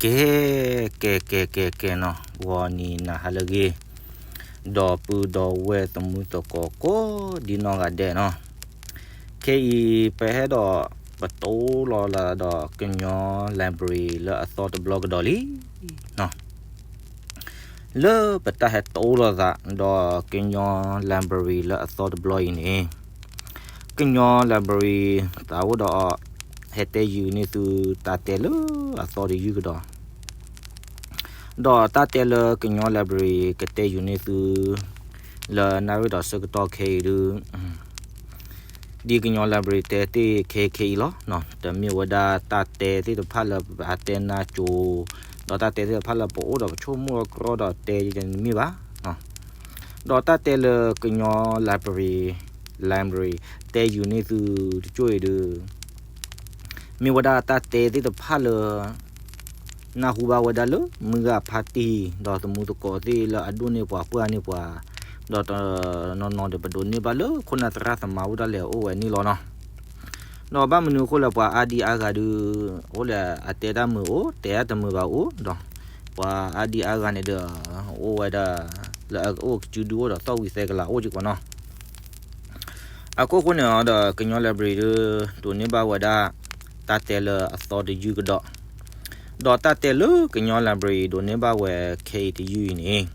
ကဲ ကဲ ကဲ ကဲ ကဲနီၤ, ဂီၤနံၤနၤဟါလၢအဂ့ၤ, ဒီပုၢ်ဒီဝဲၢ်သမုၢ်သကိးကိးဒ်နီၢ်ဂၤဒဲးနီၤ, ခဲအံၤပဟဲဒီးပတိလီၤလၢဒီးကညီ library လၢအသီတဘျီကဒီးလံနီၤ. လၢပတၢ်ဟဲတိလီၤသးဒီးကညီ library လၢအသီတဘျီအံၤန့ၣ်, ကညီ library သးအိၣ်ဒီး ဟဲတဲယုာ်န့ၢ်သုတၢ်တဲလၢအသီတယုၢ်ကဒီး, ဒီးတၢ်တဲလၢကညီ library ကတဲယုာ်န့ၢ်သု လၢနၣ်ရံၣ်ဒီးဆၢကတီၢ်ခဲအံၤဒုး ဒ်ကညီ library တဲတ့ၢ်ခဲခဲအံၤလီၤ. တမ့ၢ်ဝဲဒၣ်တၢ်တဲသ့ၣ်တဖၣ်လၢပတဲနၢ်ကၠိ, ဒီးတၢ်တဲသ့ၣ်တဖၣ်လၢပအိၣ်ဒီးပဆိကမိၣ်အကြၢးဒီးတဲတမ့ၢ်ဘၣ်. ဒီးတၢ်တဲလၢကညီ library, library တဲယုာ်န့ၢ်သုတကၠိၢ်အံၤဒုး မ့ၢ်ဝဲဒၣ်တၢ်တဲသ့ၣ်တဖၣ်လၢ နၢ်ဟူဘၣ်ဝဲဒၣ်လၢမုၢ်ဂၢ်ဖါတံၢ် ဒီးသမူသကိးသ့ၣ်လၢအဒိၣ်န့ၢ်ပှၤပှၢ်န့ၢ်ပှၤ, ဒီးတနီၤနီၤဒီးပဒိးန့ၢ်ဘၣ်လၢခိၣ်နၢ်သရၣ်သမါအိၣ်ဒၣ်လဲာ်အိၣ်ဝဲန့ၣ်လီၤနီၤ. ဒီးဘၣ်မနုၤအဃိလဲၣ် ပှၤအါဒံအါဂၤဒုး အိၣ်လဲၣ်အတဲတၢ်မုာ်အိၣ် တဲတၢ်တမုာ်ဘၣ်အိၣ်ဒီး ပှၤအါဒံအါဂၤန့ၣ်ဒီး အိၣ်ဝဲဒၣ် လၢအအိၣ်ကစုဒုအိၣ်ဒီးသီၣ်ဝံၤသဲကလးအိၣ်က့ၤကီးနီၤ. အခိၣ်ဃိန့ၣ်ဒီး ကညီ library ဒုး ဒိးန့ၢ်ဘၣ်ဝဲဒၣ် တၢ်တဲလၢအသီတယုၢ်ကဒီး, ဒီးတၢ်တဲလၢကညီ library ဒိးန့ၢ်ဘၣ်ဝဲခဲအံၤတယုၢ်အံၤန့ၣ်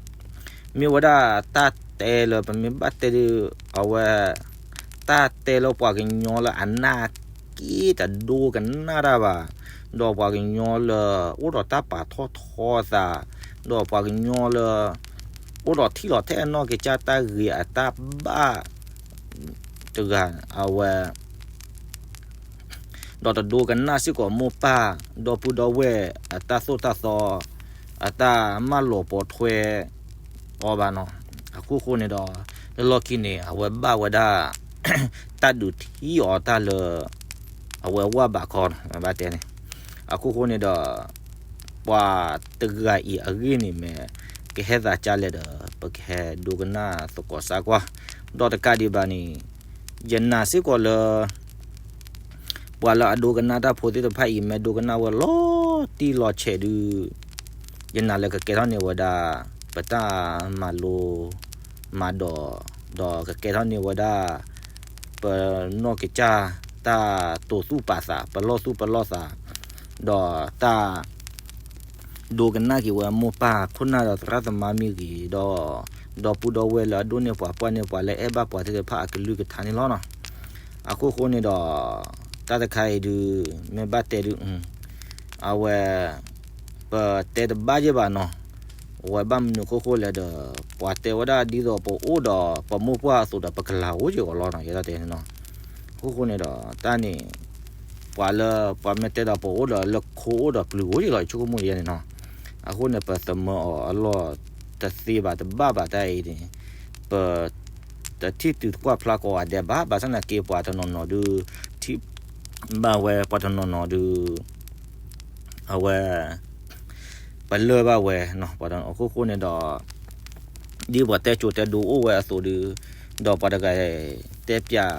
မ့ၢ်ဝဲဒၣ်တၢ်တဲလၢပမ့ၢ်ဘၣ်တဲဒုး အဝဲ တၢ်တဲလၢပှၤကညီလၢအနၢ်က့တဒိကနၣ်တၢ်ဘၣ်, ဒီးပှၤကညီလၢ အိၣ်ဒီးတၢ်ပာ်ထီၣ်ထီသး, ဒီးပှၤကညီလၢ အိၣ်ဒီးထံၣ်လီၤထဲအနီၢ်ကစၢ်တၢ်ဂ့ၤအတၢ်ဘၣ်တဂၤ အဝဲ ဒီးတဒိကနၣ်စ့ၢ်ကီးမိၢ်ပၢ် ဒီပုၢ်ဒီဝဲၢ်အတၢ်သိၣ်တၢ်သီ အတၢ်မၢလီၤပိာ်ထွဲအီၤဘၣ်နီၤ. အခိၣ်ဃိန့ၣ်ဒီး လၢလီၢ်ခံန့ၣ် အဝဲဘၣ်ဝဲဒၣ် တၢ်ဒုးထံအီၤတၢ်လၢ အဝဲဝၢ်ဘးခီနီၤ ဘၣ်တဲန့ၣ်. အခိၣ်ဃိန့ၣ်ဒီး ပှၤတဂၤအံၤအဂ့ၢ်န့ၣ်မ့ၢ် ကဟဲသးကၢ်လဲၣ်ဒီး ပကဟဲဒိကနၣ်သကိးစၢ်ကွၢ်, ဒီးတကးဒံးဘၣ်န့ၣ် ယနာ်စ့ၢ်ကီးလၢ ပှၤလၢအဒိကနၣ်တၢ်ဖိသ့ၣ်တဖၣ်အံၤ မ့ၢ်ဒိကနၣ်ဝဲလီၤတံၢ်လီၤဆဲးဒုး ယနာ်လၢကကဲထီၣ်န့ၢ်ဝဲဒၣ် ပတၢ်မၤလိမၤဒိး, ဒီးကကဲထီၣ်န့ၢ်ဝဲဒၣ် ပနီၢ်ကစၢ်တၢ်တိာ်သူၣ်ပာ်သး ပလီၢ်သူၣ်ပလီၢ်သး, ဒီးတၢ် ဒိကနၣ်က့ၤဝဲမိၢ်ပၢ်ခိၣ်နၢ်ဒီးသရၣ်သမါမ့ၢ်ဂ့ၤ, ဒီး ဒီပုၢ်ဒီဝဲၢ်လၢအဒိၣ်န့ၢ်ပှၤပှၢ်န့ၢ်ပှၤလၢအဲၣ်ဘၣ်ပှၤသ့ၣ်တဖၣ်အကလုၢ်ကထါန့ၣ်လီၤနီၤ. အခိၣ်ဃိန့ၣ်ဒီး တၢ်တခါအံၤဒုး မ့ၢ်ဘၣ်တဲဒုး အဝဲ ပတဲတဘၣ်ယဲၢ်ဘၣ်နီၤ. အဝဲဘၣ်မနုၤအခိၣ်ဃိလဲၣ်ဒီး ပှၤတဲဝဲဒၣ်ဒ်သိးပအိၣ်ဒီးပမိၢ်ပှၢ်အသိးဒီး ပကလၤအိၣ်က့ၤအီၤလီၤနီၤ ယဲဒၣ်တဲန့ၣ်နီၤ. အခိၣ်ဃိန့ၣ်ဒီး တၢ်န့ၣ် ပှၤလၢ ပှၤမ့ၢ်တဲဒီးပအိၣ်ဒီးလၢခိအိၣ်ဒီးပျုၤအိၣ်က့ၤလီၤ ယဆိကမိၣ်ယဲန့ၣ်နီၤ. အဃိန့ၣ် ပသမၢအီၤအလီၢ်တသ့ဘၣ်တဘၣ်ဘၣ် တၢ်အံၤန့ၣ် ပ တထံၣ်တုၤကွၢ်ဖျါကိးဂၤဒဲးဘၣ်, ဘၣ်ဆၣ်သနာ်က့ ပှၤတနီၤနီၤဒုး ထံၣ်ဘၣ်ဝဲ ပှၤတနီၤနီၤဒုး အဝဲ ပလၢၢ်ဘၣ်ဝဲနီၤ. ပှၤတနီၤအခိၣ်ဃိန့ၣ်ဒီး ဒ်ပှၤတဲစိၤတဲဒိအိၣ်ဝဲအသိးဒုး ဒီးပှၤတဂၤ တဲပၠး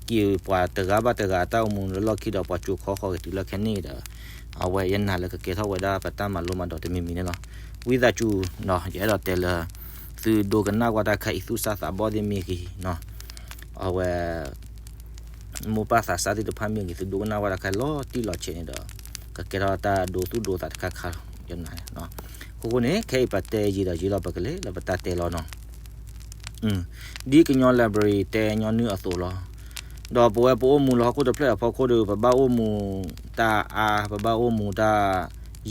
က့ၤပှၤတဂၤဘၣ်တဂၤတၢ်အိၣ်မူလၢလီၢ်ခံဒီး ပှၤစိာ်ခီဃီၤက့ၤတုၤလၢခဲန့ၣ်ဒီး အဝဲယနာ်လၢကကဲထီၣ်ဝဲဒၣ်ပတၢ်မၤလိမၤဒိးတမံၤမံၤန့ၣ်လီၤ. ဝံသးစူၤနီၤ ယအဲၣ်ဒိးတဲလၢ သုဒိကနၣ်ကွၢ်တၢ်ခါအံၤ သူၣ်စၢ်သးဘီၣ်သ့ၣ်မ့ၢ်ဂ့ၤနီၤ, အဝဲ မိၢ်ပၢ်သးစၢ်သ့ၣ်တဖၣ်မ့ၢ်ဂ့ၤ သုဒိကနၣ်ကွၢ်တၢ်ခါလီၤတံၢ်လီၤဆဲးန့ၣ်ဒီး ကကဲထီၣ်တၢ်ဒိသူၣ်ဒိသးတခါခါလီၤ ယနာ်န့ၣ်. အခိၣ်ဃိန့ၣ် ခဲအံၤပတဲယံာ်ဒီးယံာ်လီၤ ပကလဲၤလၢပတၢ်တဲလီၤနီၤ. ဒ်ကညီ library တဲညီနုၢ်အသိးလီၤ. ဒီးပဝဲပအိၣ်မူလၢဟီၣ်ခိၣ်တဖျၢၣ်အဖီခိၣ်ဒီး ပဘၣ်အိၣ်မူတၢ်အါ ပဘၣ်အိၣ်မူတၢ်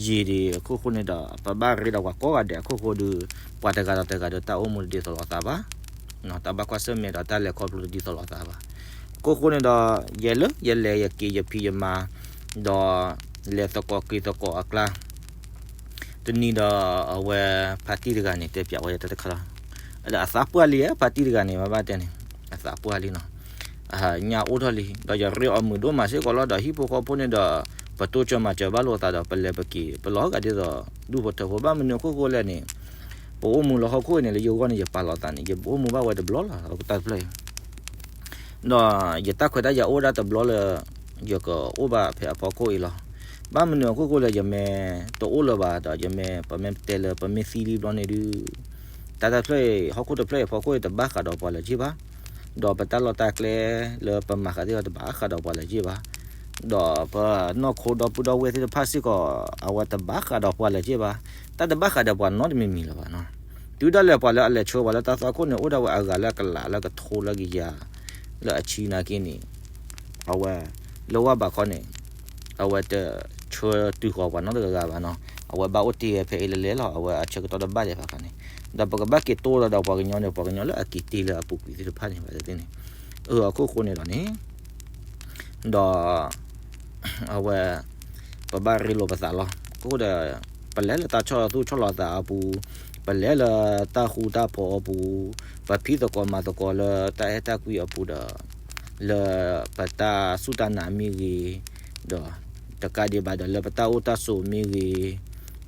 ယံာ်ဒံးအခိၣ်ဃိန့ၣ်ဒီး ပဘၣ်ရ့ဒီးပှၤကိးဂၤဒဲးအခိၣ်ဃိဒီး ပှၤတဂၤဒီးတဂၤဒီးတၢ်အိၣ်မူတဒ်သိးလိာ်သးဘၣ်, တၢ်ဘၣ်ကွၢ်ဆၢၣ်မဲာ်ဒီးတၢ်လဲၤခီဖျိတဒ်သိးလိာ်သးဘၣ်. အခိၣ်ဃိန့ၣ်ဒီး ယဲလၢယလဲၤယက့ၤယဖံးယမၤ ဒီးလဲၤသကိးက့ၤသကိးအကျါ တနံၤဒီးအဝဲဖါတံၢ်တဂၤန့ၣ် တဲပၠးဝဲယၤတၢ်တခါလီၤ. ဒီးအသးပှၢ်လံဧါ ဖါတံၢ်တဂၤန့ၣ် မ့ၢ်ဘၣ်တဲန့ၣ် အသးပှၢ်လံနီၤ. ညါအိၣ်ထီၣ်လံ ဒီးယရ့အီၤမုာ်ဒိၣ်မးစ့ၢ်ကီးလီၤ. ဒီးဟံၣ်ဖိဃီဖိန့ၣ်ဒီး ပတိစၢၤမၤစၢၤဘၣ်လိာ်သးဒီး ပလဲၤပက့ၤ ပလီၤဂာ်ဒ်သိး ဒူၣ်ဖိထၢဖိ ဘၣ်မနုၤအခိၣ်ဃိလဲၣ်န့ၣ် ပအိၣ်မူလၢဟီၣ်ခိၣ်အံၤန့ၣ် လၢယဂီၢ်န့ၣ် ယပာ်လီၤသးန့ၣ် ယအိၣ်မူဘၣ်ဝဲတဘျီလီၤ တၢ်တဖျၢၣ်အံၤ ဒီးယတၢ်ခွဲးတၢ်ယာ်အိၣ်ဒၣ်တဘျီလၢ ယကအိၣ်ဘၣ်ဖဲအဖီခိၣ်အံၤလီၤ. ဘၣ်မနုၤအခိၣ်ဃိလၢယမ့ၢ်တအိၣ်လၢၤဘၣ်ဒီး ယမ့ၢ် ပမ့ၢ်တဲလၢပမ့ၢ်သံလံဘျီန့ၣ်ဒုး တၢ်တဖျၢၣ်အံၤ ဟီၣ်ခိၣ်တဖျၢၣ်အံၤဖီခိၣ်အံၤတဘၣ်ဃးဒီးပှၤလၢၤက့ၢ်ဘၣ်, ဒီးပတၢ်လီၢ်တၢ်ကျဲလၢပမၤဃးသ့ၣ်အီၤတဘၣ်ဃးဒီးပှၤလၢၤက့ၢ်ဘၣ်, ဒီးပနီၢ်ခိဒီပုၢ်ဒီဝဲၢ်သ့ၣ်တဖၣ်စ့ၢ်ကီး အဝဲတဘၣ်ဃးဒီးပှၤလၢၤက့ၢ်ဘၣ်, တၢ်တဘၣ်ဃးဒီးပှၤနီတမံၤမံၤလၢၤဘၣ်နီၤ. တုၤဒၣ်လဲာ်ပှၤလၢအလဲၤဆှၢပှၤလၢတၢ်သွၣ်ခိၣ်န့ၣ် အိၣ်ဒၣ်ဝဲအဂၤလၢအကလးလၢကထိလၢကယၤ လၢအဆံနာ်က့န့ၣ် အဝဲ လၢဝဲဘၣ်ခီန့ၣ် အဝဲတဆှၢတုၤဃီၤပှၤနီတဂၤဂၤဘၣ်နီၤ. အဝဲဘၣ်အိၣ်တ့ၢ်ဝဲဖဲအံၤလၢလဲၤလီၤ အဝဲအဆၢကတီၢ်တဘၣ်ဒံးဘၣ်ခါန့ၣ်, ဒီးပကဘၣ်က့ၤတိၢ်လီၤဒီးပှၤကညီန့ၣ် ပှၤကညီလၢအက့ၤတ့ၢ်လၢအပူၤကွံာ်သ့ၣ်တဖၣ်န့ၣ် ဘၣ်သ့ၣ်သ့ၣ်န့ၣ်, အၢ အခိၣ်ဃိန့ၣ်လီၤန့ၣ် ဒီး အဝဲ ပဘၣ်ရ့လိာ်ပသးလီၤ. အဃိဒီး ပလဲၤလၢတၢ်ဆီၣ်သူၣ်ဆီၣ်လီၤသးအပူၤ, ပလဲၤလၢတၢ်ဃူတၢ်ဖိးအပူၤ, ပဖံးသကိးမၤသကိးလၢတၢ်အဲၣ်တၢ်ကွံအပူၤဒီး လၢပတၢ်စူၢ်တၢ်နာ်မ့ၢ်ဂ့ၤ, ဒီး တကးဒံးဘၣ်ဒီးလၢပတၢ်အိၣ်တၢ်ဆိးမ့ၢ်ဂ့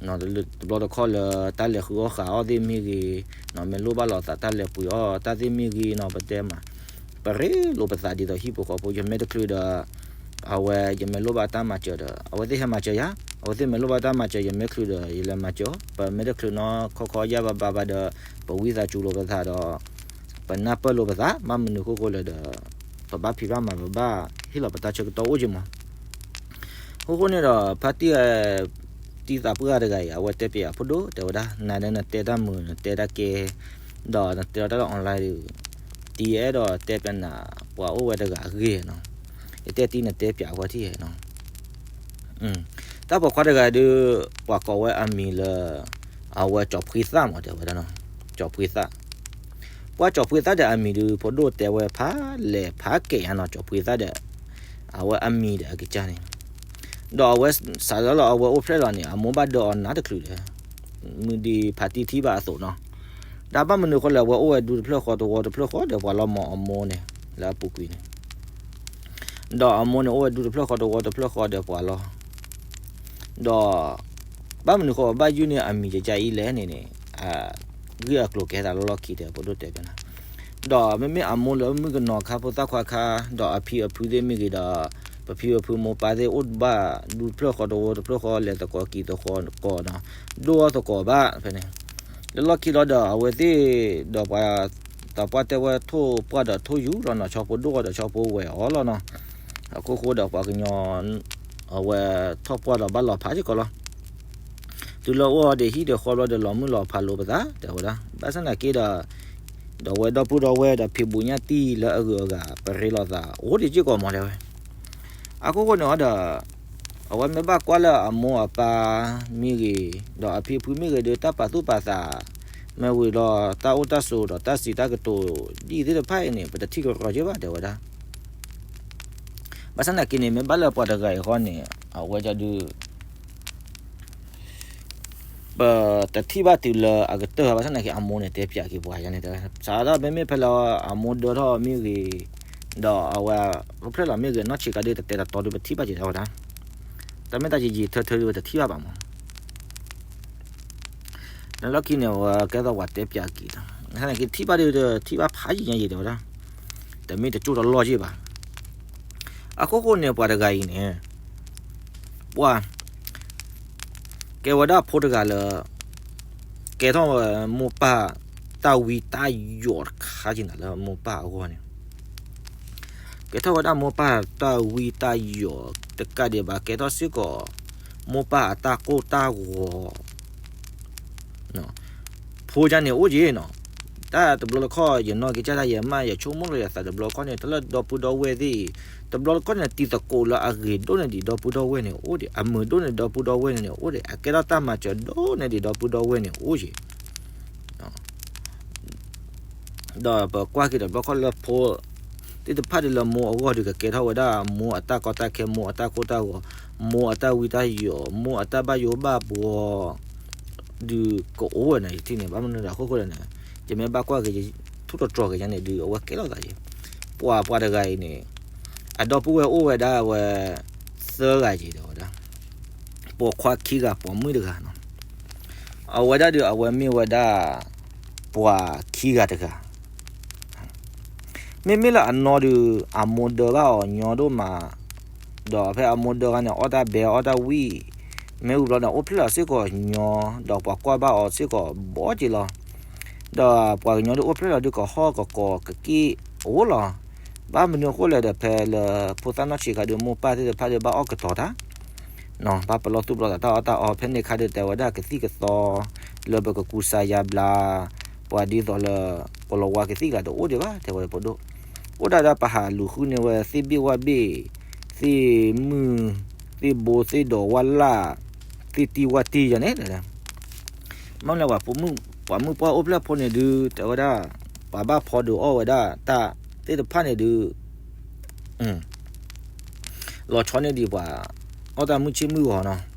ၤ, တဘျီတခီၣ်လၢတၢ်လဲၤဃုအီၣ်ဃုအီသ့ၣ်မ့ၢ်ဂ့ၤ, မ့ၢ်လိၣ်ဘၣ်လိာ်သးတၢ်လဲၤပှ့ၤအီၣ်တၢ်သ့ၣ်မ့ၢ်ဂ့ၤနီၤ ပတဲမး ပရ့လိာ်ပသးဒ်သိးဟံၣ်ဖိဃီဖိ ယမ့ၢ်တချုးဒီး အဝဲယမ့ၢ်လိၣ်ဘၣ်တၢ်မၤစၢၤဒီး အဝဲသ့ၣ်ဟဲမၤစၢၤယၤ, အဝဲသ့ၣ်မ့ၢ်လိၣ်ဘၣ်တၢ်မၤစၢၤ ယမ့ၢ်ချုးဒီး ယလဲၤမၤစၢၤအီၤ, ပမ့ၢ်တချုးနီၢ်ခီခီယၢ်ဘၣ်ဘၣ်ဘၣ်ဒီး ပဝံသးစူၤလိာ်ပသးဒီး ပနၢ်ပၢၢ်လိာ်ပသး ဘၣ်မနုၤအခိၣ်ဃိလဲၣ်ဒီး ပဘၣ်ဖံးဘၣ်မၤ ပဘၣ်ဟ့ၣ်လီၤပတၢ်ဆၢကတီၢ်အိၣ်က့ၤမး. အခိၣ်ဃိန့ၣ်ဒီး ဖါတံၢ် တံၢ်သးပှၢ်တဂၤအံၤ အဝဲတဲပၠးအဖိဒိၣ်တဲဝဲဒၣ် နၤဒီးနတဲတၢ်မုာ် နတဲတၢ်ကဲ ဒီးနတဲလီၤတၢ်လၢ online ဒီး တံၢ်အဲၣ်ဒိးတဲပၠးနၤ ပှၤအိၣ်ဝဲတဂၤအဂ့ၢ်နီၤ, ယတဲတံၢ်နတဲပၠးအဝဲထံၣ်နီၤ. တၢ်ပိာ်ခွါတဂၤဒုး ပှၤကိးဝဲအမံၤလၢ အဝဲကၠီၤဖှံသၣ်မးတဲဝဲဒၣ်နီၤ, ကၠီၤဖှံသၣ် ပှၤကၠီၤဖှံသၣ်ဒီးအမံၤဒုး ဖိဒိၣ်တဲဝဲဖးလဲၢ်ဖးကဲးညါနီၤ ကၠီၤဖှံသၣ်ဒီး အဝဲအမံၤဒီးအကစၢ်န့ၣ်, ဒီးအဝဲစးထီၣ်လၢအဝဲအိၣ်ဖျဲၣ်လီၤန့ၣ် အမိၢ်ဘၣ်ဒၢအီၤနးတချုးဒီး မုၢ်ဒံးဖါတံၢ်ထံၣ်ဘၣ်အသိးနီၤ, ဒီးဘၣ်မနုၤဃိလဲၣ် အဝဲအိၣ်ဝဲဒူတဖျၢၣ်ဃီတဝီတဖျၢၣ်ဃီဒီးပှၤလီၤမၢ်အမိၢ်န့ၣ် လၢအပူၤကွံာ်န့ၣ် ဒီးအမိၢ်န့ၣ်အိၣ်ဝဲဒူတဖျၢၣ်ဃီတဝီတဖျၢၣ်ဃီဒီးပှၤလီၤ, ဒီး ဘၣ်မနုၤဃိဘၣ်ယုၢ်န့ၢ်အမံၤကကၢ်အံၤလဲၣ်န့ၣ်န့ၣ် ဂံၢ်အကျိၤကဲသးလၢလီၢ်ခံဒီး ဖိဒိၣ်တဲပၠးနၤ, ဒီးမ့မ့ၢ်အမိၢ်လၢမုၣ်ကနီၤခါဖိသၣ်ခွါခါ ဒီးအဖံအဖုသ့ၣ်မ့ၢ်ဂ့ၤဒီး ပဖံပဖုမိၢ်ပၢ်သ့ၣ်အိၣ်ဘၣ်ဒူတဖျၢၣ်ဃီတဝီတဖျၢၣ်ဃီလဲၤသကိးက့ၤသကိးနီၤ, ဒိၣ်အီၣ်သကိးဘၣ်ဖဲန့ၣ်, လၢလီၢ်ခံလီၤဒီးအဝဲသ့ၣ်ဒီးပှၤ သးပှၢ်တဲဝဲထိၣ်ပှၢ်ဒီးထိၣ်ယူၤလီၤနီၤ ဆီဖိဒိၣ်အီၤဒီးဆီဖိဝဲၤအီၤလီၤနီၤ, အခိၣ်ဃိဒီးပှၤကညီ အဝဲထိၣ်ပှၢ်ဒီးဘၣ်လီၤဖးစ့ၢ်ကီးလီၤ, တုၤလၢအိၣ်အီၤဒီးဟံၣ်ဒီးဃီဘျီဒီးလီၤမုၢ်လီၤဖးလိာ်ပသး တဲဝဲဒၣ် ဘၣ်ဆၣ်သနာ်က့ဒီး ဒီးဝဲဒီပုၢ်ဒီဝဲၢ်ဒီးဖံးဘူးညၣ်တံၢ်လၢအဂုၤအဂၤ ပရ့လိာ်သး အိၣ်ဒံးစ့ၢ်ကီးမးတဲဝဲ, အခိၣ်ဃိန့ၣ်အီၤဒီး အဝဲမ့ၢ်ဘၣ်ကွၢ်လၢအမိၢ်အပၢ်မ့ၢ်ဂ့ၤ ဒီးအဖံအဖုမ့ၢ်ဂ့ၤဒီး တၢ်ပာ်သူၣ်ပာ်သး မ့ၢ်ဝံၤလီၤတၢ်အိၣ်တၢ်ဆိးဒီးတၢ်စံးတၢ်ကတိၤဒ်သ့ၣ်တဖၣ်အံၤန့ၣ် ပတထံၣ်ကရီက့ၤဘၣ်တဲဝဲဒၣ်, ဘၣ်ဆၣ်သနာ်က့န့ၣ် မ့ၢ်ဘၣ်လၢပှၤတဂၤအံၤဃီန့ၣ် အဝဲဒၣ်ဒုး ပတထံၣ်ဘၣ်တုၤလၢအကတၢၢ်ဘၣ်ဆၣ်သနာ်က့ အမိၢ်န့ၣ်တဲပၠးက့ၤပှၤယါန့ၣ်တဲဝဲ စးထီၣ်မ့မ့ၢ်ဖဲလၢအမိၢ်ဒၢထီၣ်မ့ၢ်ဂ့ၤ, ဒီးအဝဲ အိၣ်ဖျဲၣ်လီၤမ့ၢ်ဂ့ၤ နီၢ်ဆံးကါဒုးတတဲတတီဒုးပထံၣ်ဘၣ်က့ၤတဲဝဲဒၣ်, တၢ်မ့ၢ်တၢ်ယံာ်ယံာ်ထၢထၢဒုးပတထံၣ်ဘၣ်ဘၣ်မး လၢလီၢ်ခံန့ၣ် အဝဲကဲသိးပှၤတဲပၠးက့ၤဒီး သနာ်က့ထံၣ်ဘၣ်ဒုးဒီး ထံၣ်ဘၣ်ဖးယံာ်ညါယံာ်တဲဝဲဒၣ်, တမ့ၢ်တကၠိၢ်တလီၢ်ယံာ်ဘၣ်. အခိၣ်ဃိန့ၣ် ပှၤတဂၤအံၤန့ၣ် ပှၤ ကဲဝဲဒၣ်ဖိတဂၤလၢ ကဲထီၣ်ဝဲမိၢ်ပၢ်တၢ်ဝံတၢ်ယိးတခါက့ၤနၤလၢမိၢ်ပၢ်အဂီၢ်န့ၣ် ကဲထီၣ်ဝဲဒၣ်မိၢ်ပၢ်တၢ်ဝံတၢ်ယိးတကးဒံးဘၣ် ကဲထီၣ်စ့ၢ်ကီး မိၢ်ပၢ်အတၢ်ကိၢ်တၢ်ဂီၤ ဖိယါန့ၣ်အိၣ်က့ၤနီၤ, တၢ်တဘျီတခီၣ် ယနီၢ်ကစၢ်ဒၣ်ယဲမး ယဆိကမိၣ်လီၤယသးတဘျီတခီၣ်န့ၣ် တၢ်လၢဒီပုၢ်ဒီဝဲၢ်သ့ၣ်အံၤ တဘျီတခီၣ်န့ၣ် တံၤသကိးလၢအဂ့ၤဒိၣ်န့ၢ်ဒံးဒီပုၢ်ဒီဝဲၢ်န့ၣ်အိၣ်ဒံး, အမုာ်ဒိၣ်န့ၢ်ဒီပုၢ်ဒီဝဲၢ်န့ၣ်အိၣ်ဒံး, အကဲထီၣ်တၢ်မၤစၢၤဒိၣ်န့ၢ်ဒံးဒီပုၢ်ဒီဝဲၢ်န့ၣ်အိၣ်က့ၤ ဒီးပကွၢ်က့ၤတဘျီခီၣ်လၢဖိသ့ၣ်တဖၣ်ဒ်လၢမိၢ်အဂီၢ်ဒီး ကကဲထီၣ်ဝဲဒၣ်မိၢ်အတၢ်ကီတၢ်ခဲ မိၢ်အတၢ်ကိၢ်တၢ်ဂီၤ မိၢ်အတၢ်ဝံတၢ်ယိး မိၢ်အတၢ်ဘၣ်ယိၣ်ဘၣ်ဘှီ ဒုးကအိၣ်ဝဲန့ၣ် ယထံၣ်န့ၣ် ဘၣ်မနုၤဒီးအခိၣ်ဃိလဲၣ်န့ၣ် ယမ့ၢ်ဘၣ်ကွၢ်က့ၤ ထူၣ်တတြီၤက့ၤယါန့ၣ်ဒုး အဝဲကဲလိာ်သးယဲ ပှၤပှၤတဂၤအံၤန့ၣ် အဒီပုၢ်ဝဲၢ်အိၣ်ဝဲဒၣ်အဝဲ သၢဂၤယဲဒီးဝဲဒၣ် ပိာ်ခွါခံဂၤပိာ်မုၣ်တဂၤနီၤ, အဝဲဒၣ်ဒုးအဝဲမ့ၢ်ဝဲဒၣ် ပှၤခံဂၤတဂၤ မ့မ့ၢ်လၢအနီၢ်ဒုး အမိၢ်ဒၢဘၣ်အီၤညီဒိၣ်မး ဒီးဖဲအမိၢ်ဒၢဂၤန့ၣ် အီၣ်တၢ်ဘဲအီၣ်တၢ်ဝံၣ်, မ့ၣ်အူဘျီန့ၣ် အိၣ်ဖျဲၣ်လီၤစ့ၢ်ကီးညီ, ဒီးပှၤကွၢ်ဘၣ်အီၤစ့ၢ်ကီးဘီက့ၤလီၤ. ဒီးပှၤကညီဒုးအိၣ်ဖျဲၣ်လီၤဒုးကဟီၣ်ကကီၤကက့ၣ်အိၣ်လီၤ. ဘၣ်မနုၤအဃိလဲၣ်ဒီး ဖဲလၢဖိသၣ်နီၢ်ဆံးခါဒုး မိၢ်ပၢ်သ့ၣ်တဖၣ်ဒုးဘၣ်အီၣ်ကတီၤတၢ် ဘၣ်ပလီၢ်သူၣ်ပလီၢ်သးတၢ်အီၣ်တၢ်အီ ဖဲန့ၣ်ခါဒုးတဲဝဲဒၣ်ကသံၣ်ကသီ လၢပကကူစါယါဘျါ ပှၤဒ်သိးလၢ ကလီၤဝါကသံၣ်ကသီတအိၣ်ဒံးဘၣ် တဲဝဲဒၣ်ဖိဒိၣ်, အိၣ်ဒၣ်ဒီးပဟးလူၤဃုန့ၢ်ဝဲသ့ၣ်ဘ့ၣ်ဝၣ်ဘ့ၣ်, သ့ၣ်မုၢ်, သ့ၣ်ဘိ သ့ၣ်ဒီးဝၣ်လၣ်, သ့ၣ်တံၢ်ဝၣ်တံၢ်ယၤန့ၣ် မ့ၢ်လၢပှၤမုၢ်ပှၢ်အိၣ်ဖျဲၣ်ဖိန့ၣ်ဒုး တဲဝဲဒၣ် ပှၤဘၣ်ဖီဒုးအီၣ်ဝဲဒၣ်တၢ်သ့ၣ်တဖၣ်န့ၣ်ဒုး လီၤဆီန့ၢ်ဒံးပှၤ အီၣ်တၢ်မုၢ်ဆ့ၣ်မုၢ်ဂီၤနီၤ,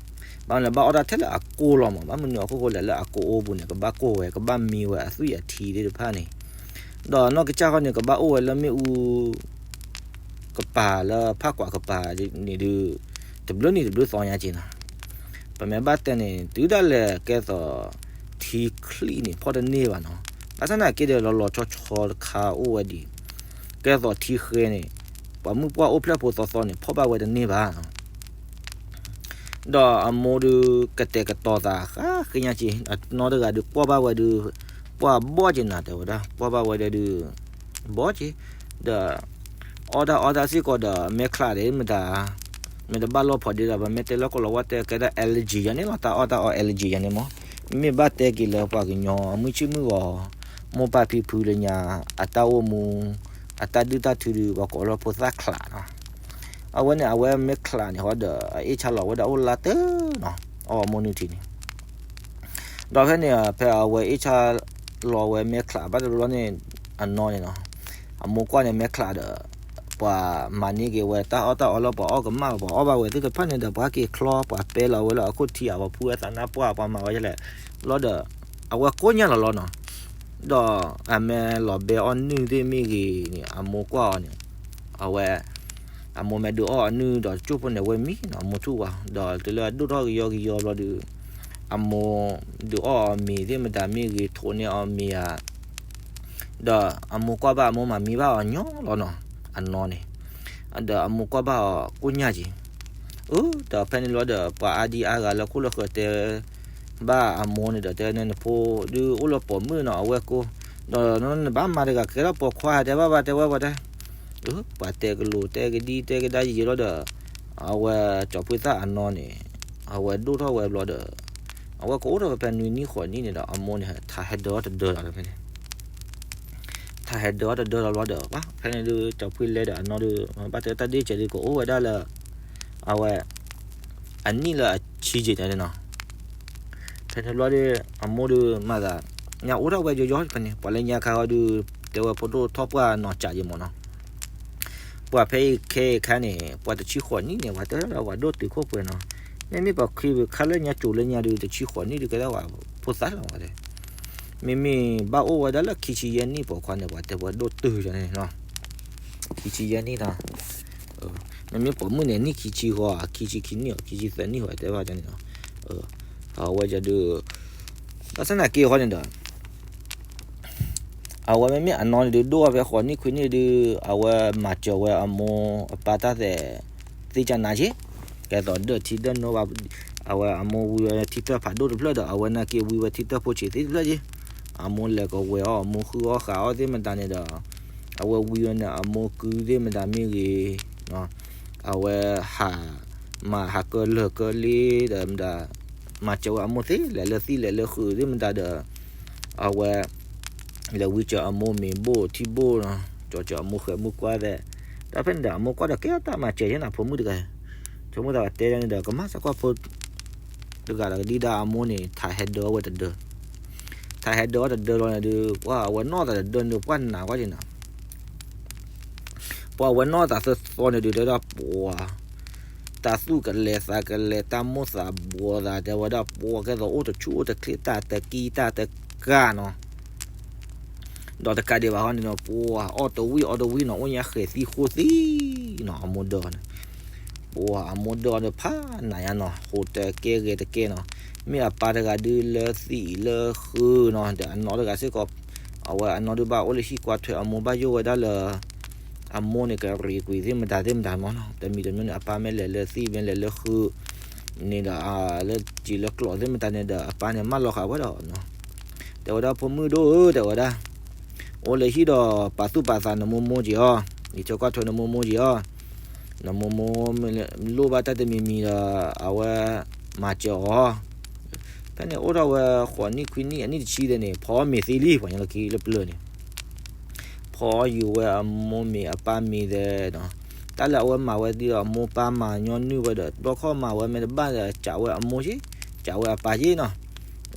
ဘၣ်မနုၤလၢဘၣ်အီၣ်တၢ်ထဲလၢအကိၢ်လီၤမး, ဘၣ်မနုၤအခိၣ်ဃိလဲၣ် လၢအကိၢ်အိပူၤန့ၣ် ကဘၣ်ကိၢ်ဝဲ ကဘၣ်မံဝဲအသွံၣ်အထံသ့ၣ်တဖၣ်န့ၣ်, ဒီးနီၢ်ကစၢ်ဃီန့ၣ် ကဘၣ်အိၣ်ဝဲလၢမ့ၣ်အူ ကပၤလၢဖၣ်ကွၢ်ကပၤန့ၣ်ဒုး တဘျုးနံၤတဘျုးသီညါက့ၤနီၤ, ပမ့ၢ်ဘၣ်တဲန့ၣ် တုၤဒၣ်လဲာ်ကဲသိး ထံချံန့ၣ် ဖီၣ်တန့ၢ်ဘၣ်နီၤ, ဘၣ်ဆၣ်သနာ်က့ဒီး လီၤလီၤဆီဆီတခါအိၣ်ဝဲဒံး, ကဲသိးထံဃဲန့ၣ် ပှၤမုၢ်ပှၢ်အိၣ်ဖျဲၣ်ဖိသီသီန့ၣ် ဖီၣ်ဘၣ်ဝဲတန့ၢ်ဘၣ်နီၤ ဒီးအမိၢ်ဒုးကတဲာ်ကတီၤသးဃါဃ့ညါက့ၤ, အနီၢ်တဂၤဒုးကွၢ်ဘၣ်ဝဲဒုး ပှၢ်ဘီက့ၤနၤ တဲဝဲဒၣ် ကွၢ်ဘၣ်ဝဲဒၣ်ဒုး ဘီက့ၤ, ဒီး အီၣ်တၢ်အီတၢ်စ့ၢ်ကီးဒီး မဲာ်ချးဒ်မတၤ မ့ၢ်တဘၣ်လီၢ်ဖီဒ့ဒီး ပမ့ၢ်တဲလၢကလီၤဝါတဲကဲဒၣ် allergy ယၤန့ၣ်လီၤ, တၢ်အီၣ်တၢ်အီ allergy ယၤန့ၣ်မး, မ့မ့ၢ်ဘၣ်တဲက့ၤလၢပှၤကညီအမုၢ်ဆ့ၣ်မုၢ်ဂီၤ မိၢ်ပၢ်ဖံဖုလၢညါ အတၢ်အိၣ်မူ အတၢ်ဒုၣ်တၢ်ထုဒုး ပှၤကိးလၢဖိသၣ်ချးနီၤ, အဝဲန့ၣ် အဝဲမဲာ်ချးန့ၣ်ဟီဒီး အအ့ၣ်ဆါလီၤဝဲဒၣ်အိၣ်လါတၢၢ်နီၤ, အီၣ်အမိၢ်နုၢ်ထံန့ၣ် ဒီးဖဲန့ၣ် ဖဲအဝဲအ့ၣ်ဆါလီၤဝဲမဲာ်ချးဘၣ်တဘျီန့ၣ် အနီၢ်န့ၣ်နီၤ, အမိၢ်ကွၢ်န့ၣ်မဲာ်ချးဒီး ပှၤမၤန့ၢ်က့ၤဝဲတၢ်အီၣ်တၢ်အီလၢပှၤအီၣ်ကမၣ် ပှၤအီၣ်ဘၣ်ဝဲသ့ၣ်တဖၣ်န့ၣ်ဒီး ပှၤဟဲက့ၤချီ ပှၤပဲလီၤဝဲလၢအခိၣ်ထံ အဝဲဖှူဝဲသးနါပှၢ် ပှၤမၤဝဲဒ်လဲၣ်, ဘျီဒီး အဝဲကိးညါလီၤလီၤနီၤ, ဒီးအမ့ၢ်လီၤဘဲအီၣ်နုၢ်သ့ၣ်မ့ၢ်ဂ့ၤန့ၣ် အမိၢ်ကွၢ်အီၤန့ၣ် အဝဲ အမိၢ်မ့ၢ်ဒုးအီၣ်အနုၢ်ဒီးကၠိၣ်ဖိန့ၣ် အဝဲမံနီၤ အမိၢ်ထူၣ်ဝဲ, ဒီးတုၤလၢအဒိၣ်ထီၣ်ကယီကယီဘျီဒီး အမိၢ်ဒုးအီၣ်အီၤမ့ၤသ့ၣ်မတၤမ့ၢ်ဂ့ၤ ထိးန့ၢ်အီၤမ့ၤဧါ, ဒီးအမိၢ်ကွၢ်ဘၣ်အမိၢ်မၤမံဘၣ်အီၤညီလီၤနီၤ, အနီၢ်န့ၣ်, ဒီးအမိၢ်ကွၢ်ဘၣ်အီၤကိးညါက့ၤ, အၢ ဒီးဖဲန့ၣ်လီၤဒီး ပှၤအါဒံအါဂၤလၢခိၣ်လၢဃၢၤတဲ ဘၣ်အမိၢ်န့ၣ်ဒီး တဲန့ၣ်နဖိဒုးအိၣ်လၢပိာ်မုၣ်နီၤ အဝဲကိး, ဒီးနဘၣ်မၤတဂၤကဲထီၣ်ပိာ်ခွါ တဲဘၣ်ဘၣ်တဲဝဲပှၤတဲ, ပှၤတဲကလိၤတဲကဒံတဲကဒါယံာ်ယံာ်လီၤဒီး အဝဲကၠီၤဖှံသၣ်အနီၢ်န့ၣ် အဝဲဒိၣ်ထီၣ်ဝဲဘျီဒီး အဝဲကအိၣ်ထီၣ်ဝဲဖဲနွံနံၣ်ဃိးနံၣ်န့ၣ်ဒီး အမိၢ်န့ၣ် ထးဟဲဒၢအီၤတဒၢလီၤဒီးဖဲန့ၣ် ထးဟဲဒၢအီၤတဒၢလီၤဘျီဒီး ဖဲန့ၣ်ဒုး ကၠီၤဖှံလဲဒီးအနီၢ်ဒုး ဘၣ်တဲတၢ်ဒ့ၣ်စဲးဒုး ကအိၣ်ဝဲဒၣ်လၢ အဝဲ အနံၣ်လၢအဆံးက့ၤန့ၣ်နီၤ. ဖဲန့ၣ်ဘျီဒီး အမိၢ်ဒုးမၤသး ညါအိၣ်ထီၣ်ဝဲယီၤယီၤဖဲန့ၣ် ပှၤလၢညါခါဟီဒုး တဲဝဲဖိဒိၣ်ထီၣ်ပှၢ်နီၤစးယံၤမးနီၤ. ပှၤဖဲအံၤခဲအံၤခါန့ၣ် ပှၤတဆံဃိးနံၣ်န့ၣ် ပှၤတဲဝဲဒၣ်ပှၤဒိၣ်တုာ်ခိၣ်ပှဲၤနီၤ. မ့မ့ၢ်ပှၤခံဘုခါလၢညါ ကၠိၤလၢညါဒုး တဆံဃိးနံၣ်ဒုး ကဲဒၣ်ပှၤဖိသၣ်လီၤဝဲဒၣ်. မ့မ့ၢ်ဘၣ်အိၣ်ဝဲဒၣ်လၢခံဆံယဲၢ်နံၣ်ပိာ်ခွါန့ၣ် ပှၤတဲပှၤဒိၣ်တုာ်ယၤန့ၣ်နီၤ. ခံဆံယဲၢ်နံၣ်နီၤ. မ့မ့ၢ်ပိာ်မုၣ်န့ၣ် နံၣ်ခံဆံဃီ ခံဆံခံနံၣ် ခံဆံသၢနံၣ် ပှၤတဲဘၣ်န့ၣ်နီၤ. အဝဲဒုး ဘၣ်ဆၣ်သနာ်က့ဟီန့ၣ်ဒီး အဝဲမ့မ့ၢ်အနီၢ်န့ၣ်ဒုး ဒိၣ်ထီၣ်ဖဲဃိးနံၣ်ခွံနံၣ်ဒုး အဝဲမၤစၢၤဝဲအမိၢ်အပၢ်တၢ်သဲး သ့ၣ်ကနါက့, ကဲသိးဒၢးထံဒၢးနိဘၣ်, အဝဲအမိၢ်ဝံဝဲထံတၢၢ်ဖးဒိၣ်တဖျၢၣ်ဒီး အဝဲနာ်က့ဝံဝဲထံတၢၢ်ဖိဆံးသ့ၣ်တဖျၢၣ်က့, အမိၢ်လဲၤကဝဲၤအီၣ် အမိၢ်ဃုအီၣ်ဃးအီၣ်သ့ၣ်မတၤန့ၣ်ဒီး အဝဲဝံဝဲန့ၣ် အမိၢ်ကုသ့ၣ်မတၤမ့ၢ်ဂ့ၤ အဝဲဟး မၤဟးကၢလၢာ်ကၢလ့ဒီးမတၤ, မၤစၢၤဝဲအမိၢ်သ့ လဲၤလၢသံၣ်လဲၤလၢဃုာ်သ့ၣ်မတၤဒီး အဝဲ လဲၤဝံစၢၤအမိၢ်မ့ၤဘိၣ်ထံဘိၣ်နီၤ, ကၠီစၢၤအမိၢ်ဃဲၤမုၢ်ကွၢ်သဲး, ဒီးဖဲန့ၣ်ဒီး အမိၢ်ကွၢ်ဒီးကဲတၢ်မၤစၢၤယဲနၤ ဖိမုၣ်တဂၤ, ဆိကမိၣ်သးတဲဒ်န့ၣ်ဒီး ကမၤသကိးဖိ တဂၤဒီးကဒံဒါအမိၢ်န့ၣ် ထးဟဲဒၢဝဲတဒၢ, ထးဟဲဒၢဝဲတဒၢလီၤန့ၣ်ဒုး ပှၤအဝဲနီၢ်သးတဒၢန့ၣ် ပှၤနာ်ကွၢ်က့ၤနၤ ပှၤဝဲနီၢ်သးသၢသီန့ၣ်ဒုး တဲဒၣ်ပှၤ တၢ်သူၣ်ကလဲၤသးကလဲၤ တၢ်မိၣ်သးဘှီသး တဲဝဲဒၣ်ပှၤ ကဲသိးအိၣ်တဆူၣ်အိၣ်တချ့ တၢ်တကံတၢ်တကၢ်နီၤ, ဒီးတကးဒံးဘၣ်ဟီန့ၣ်နီၤ ပှၤအီၣ်တဝံၣ်အီတဝံၣ်နီၤ အိၣ်ညါဃဲၤသံဃိသံနီၤ အမိၢ်ဒၢန့ၣ် ပှၤအမိၢ်ဒၢအီၤဒီးဖးနးညါနီၤ ဟူးတကဲဂဲၤတကဲနီၤ, မ့ၢ်အပၢ်တဂၤဒုးလၢသံၣ်လၢဃုာ်နီၤ ဒီးအနီၢ်တဂၤစ့ၢ်ကီး အဝဲအနီၢ်ဒုးဘၣ်အိၣ်လၢဟံၣ်ကွၢ်ထွဲ အမိၢ်ဘၣ်ယိၣ်ဝဲဒၣ်လၢ အမိၢ်န့ၣ်ကရံးကွံာ်သ့ၣ်မတၤသ့ၣ်မတၤမးနီၤ, တမံၤတမံၤန့ၣ် အပၢ်မ့ၢ်လဲၤလၢသံၣ်မ့ၢ်လဲၤလၢဃုာ်န့ၣ်ဒီး လၢစံာ်လၢကျိးသ့ၣ်မတၤန့ၣ်ဒီး အပၢ်န့ၣ်မၢလီၤဃာ်ဝဲဒီး တဲဝဲဒၣ် ဖိမုၣ်ဒိၣ်ဧၢ တဲဝဲဒၣ်, အိၣ်လၢဟံၣ်ဒီးပာ်သူၣ်ပာ်သးနမိၢ်မိၢ်က့ၤအီၤ, ယဆၢကွၢ်ထွဲနမိၢ်မိၢ်က့ၤအီၤ, နမိၢ်မိၢ်လိၣ်ဘၣ်တၢ်တမံၤမံၤဒီး အဝဲမၤစၢၤအီၤ. ဖဲန့ၣ်အိၣ်ထီၣ်ဝဲဃိးနံၣ်ခွံနံၣ်အနံၣ်တဆံသ့ၣ်န့ၣ် ဖီအီၣ်မ့ၤသံလံ ပှၤညီလၢခံလၢပျၢၤန့ၣ် ဖီယူၤဝဲအမိၢ်မ့ၤအပၢ်မ့ၤသ့ၣ်နီၤ, တၢ်လၢအဝဲမၤဝဲဒ်ဒီး အမိၢ်ပၢ်မၤညီနုၢ်ဝဲဒီး တဘျီခီၣ်မၤဝဲမ့ၢ်တဘၣ်ဒီး စံးဝဲအမိၢ်က့ၤ, စံးဝဲအပၢ်က့ၤနီၤ,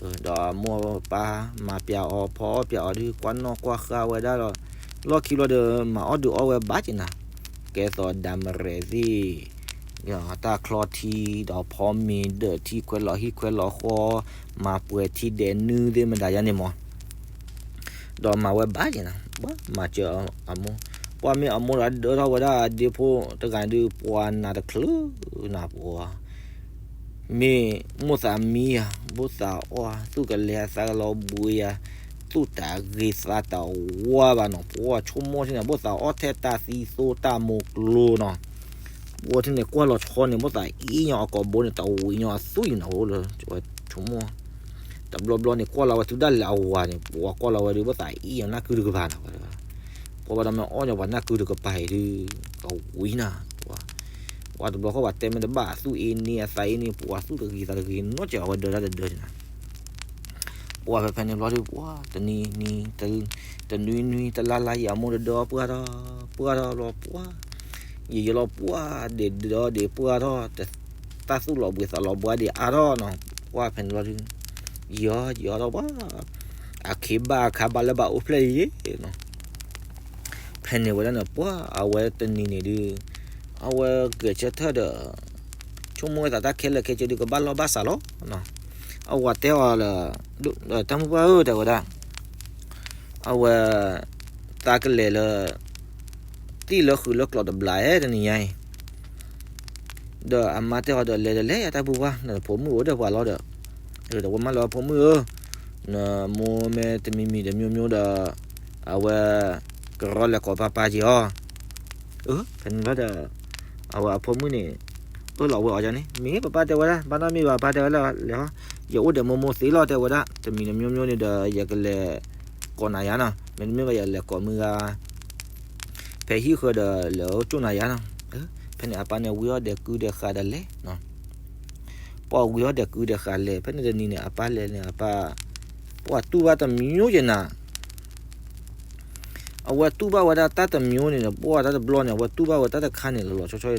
ဒီးအမိၢ်အပၢ်မၤပျးအီၤ ဖီအီၣ်ပျးအီၤဒီး ကွၢ်နီၣ်ကွၢ်ဃါဝဲဒၣ်ဒီး လီၢ်ခံဘျီဒီး မၤအီၣ်ဒုးအီၣ်ဝဲဘၣ်က့ၤနၤ, ကဲသိးဒၣ်မရဲၣ်သ့ၣ် တၢ်ချီထံ ဒီးဖီမ့ၤဒၢးထံခွဲးလီၤဟံၣ်ခွဲးလီၤဃီ, မၤပှဲၤထံဒဲးနုၢ်သ့ၣ်မတၤယါန့ၣ်မး ဒီးမၤဝဲဘၣ်က့ၤနၤ, ပှၤမၤစၢၤအမိၢ်, ပှၤမ့ၢ်အမိၢ်ဒီးဒၢထီၣ်ဝဲဒၣ်ဒ့ဖိတဂၤဒုး ပှၤနၤတချုးနၤပှၤ မ့ၢ်မိၢ်သးမံယၤ ဘိၣ်သးအီၣ် သူၣ်ကလဲၤသးကလီၤဘှံးယၤ, သူၣ်တဂ့ၤသးတဝါဘၣ်နီၤ, ပှၤဆိကမိၣ်ထံၣ်န့ၣ် ဘိၣ်သးအီၣ်ထဲတၢ်သံသိတၢ်မိၢ်ကျိၤနီၤ, ပှၤထံၣ်န့ၣ်ကွၢ်လီၤဆီန့ၣ် ဘိၣ်သးအံၣ်ညီအကိာ်ဘိန့ၣ် တဝံၤညီအသွံၣ်နီၤ အိၣ်လၢဆိကမိၣ် တဘျီဘျီန့ၣ် ကွၢ်လီၤဝဲတုၤဒၣ်လဲာ်အဝၤန့ၣ် ပှၤကွၢ်လီၤဝဲဒီး ဘိၣ်သးအံၣ်ညီနၢ်ကုတကပၤနီၤ, ပှၤဘၣ်ဒီးမ့ၢ်အီၣ်ညီပှၤနၢ်ကုတကပၤအံၤဒုး ကဝံၤနၤ, ပှၤတဘျီဃီပှၤတဲမ့ၢ်တဘၣ် သူၣ်အ့န့အသးအ့န့ ပှၤသူၣ်တဂ့ၤသးတဂ့ၤနီတစဲး အဝဲဒၢတၢ်တဒၢန့ၣ်နၤ ပှၤဖဲဖဲန့ၣ်ဘျီဒုး ပှၤတနံၤနံၤ တနွံနွံ တလါလါ ယံာ်အမိၢ်တဒၢအီၣ်ပှၢ်ထီၣ် ပှၢ်ထီၣ်ဘျီ ပှၤ ယံာ်ယံာ်လီၤ ပှၤဒ့ၣ်ဒၢဒ့ၣ်ပှၢ်ထီၣ် တၢ်သူၣ်လီၤဘှံးသးလီၤဘှါဒံးအါထီၣ်နီၤ, ပှၤဖဲန့ၣ်ဘျီဒုး ယံာ်အီၣ်ယံာ်အီၣ်ထီၣ်ပှၤ အခ့ဘၣ်အခါဘၣ်လၢဘၣ်အိၣ်ဖျဲၣ်ယံာ်နီၤ ဖဲန့ၣ်ဝဲဒၣ်န့ၣ် ပှၤအဝဲတနံၤန့ၣ်ဒုး အဝဲဂဲၤဆၢထၢၣ်ဒီး ဆိကမိၣ်ဝဲသးတၢ်ခဲလၢာ်ခဲဆ့ဒုး ကဘၣ်လီၢ်ဘၣ်စးလီၤနီၤ, အဝၤတဲအီၤလၢ တၢ်မုၣ်ပှၢ်ဧၢ တဲဝဲဒၣ် အဝဲ သးကလဲၤလၢ သံၣ်လၢဃုာ်လၢကျိးတဘျီဧဲ တနံၤညါအံၤ ဒီးအမါတဲအီၤဒီး လဲၤဒီးလဲၤယၤ တၢ်မုၣ်ပှၢ် နဖိမုၣ်အိၣ်ဒီးပှၤလီၤဒီး တဲဝဲမးလၢဖိမုၣ်ဧၢ, နမိၢ်မ့ၢ်တမံၤမံၤတမျိုးမျိုးဒီး အဝဲ ကရီလဲၤကိးပၢ်ပၢ်က့ၤအီၤ, ဖဲန့ၣ်ဘျီဒီး အဝဲအဖိမုၣ်န့ၣ် အၢၣ်လီၤဝဲအီၤန့ၣ် မ့ၢ်ပၢ်ပၢ်တဲဝဲဒၣ် ဘၣ်နီတမံၤဘၣ် ပၢ်တဲဝဲလၢလဲၤဟီ ယအိၣ်ဒီးမိၢ်မိၢ်သ့လီၤ တဲဝဲဒၣ် တမံၤတမျိုးမျိုးန့ၣ်ဒီး ယကလဲၤကိးနၤယါနီၤ မ့တမ့ၢ်ဘၣ် ယလဲၤကိးမုၢ်ဂၤ ဖဲဟံၣ်ဃၢၤဒီးလဲၤအိၣ်ကၠိၣ်နၤယါနီၤ, ဖဲန့ၣ်အပၢ်န့ၣ်ဝံအီၣ်ဒီးကုဒီးဃာ်ဒီးလဲၤနီၤ, ပှၤဝံအီၣ်ဒီးကုဒီးဃာ်လဲၤ ဖဲန့ၣ်တနံၤန့ၣ် အပၢ်လဲၤန့ၣ် အပၢ် ပှၤတူၢ်ဘၣ်တမျိုးက့ၤနၤ အဝဲတူၢ်ဘၣ်ဝဲဒၣ်တၢ်တမျိုးန့ၣ်ဒီး ပှၤတၢ်တဘျီန့ၣ် အဝဲတူၢ်ဘၣ်ဝဲတၢ်တခါန့ၣ် လီၤလီၤဆီဆီ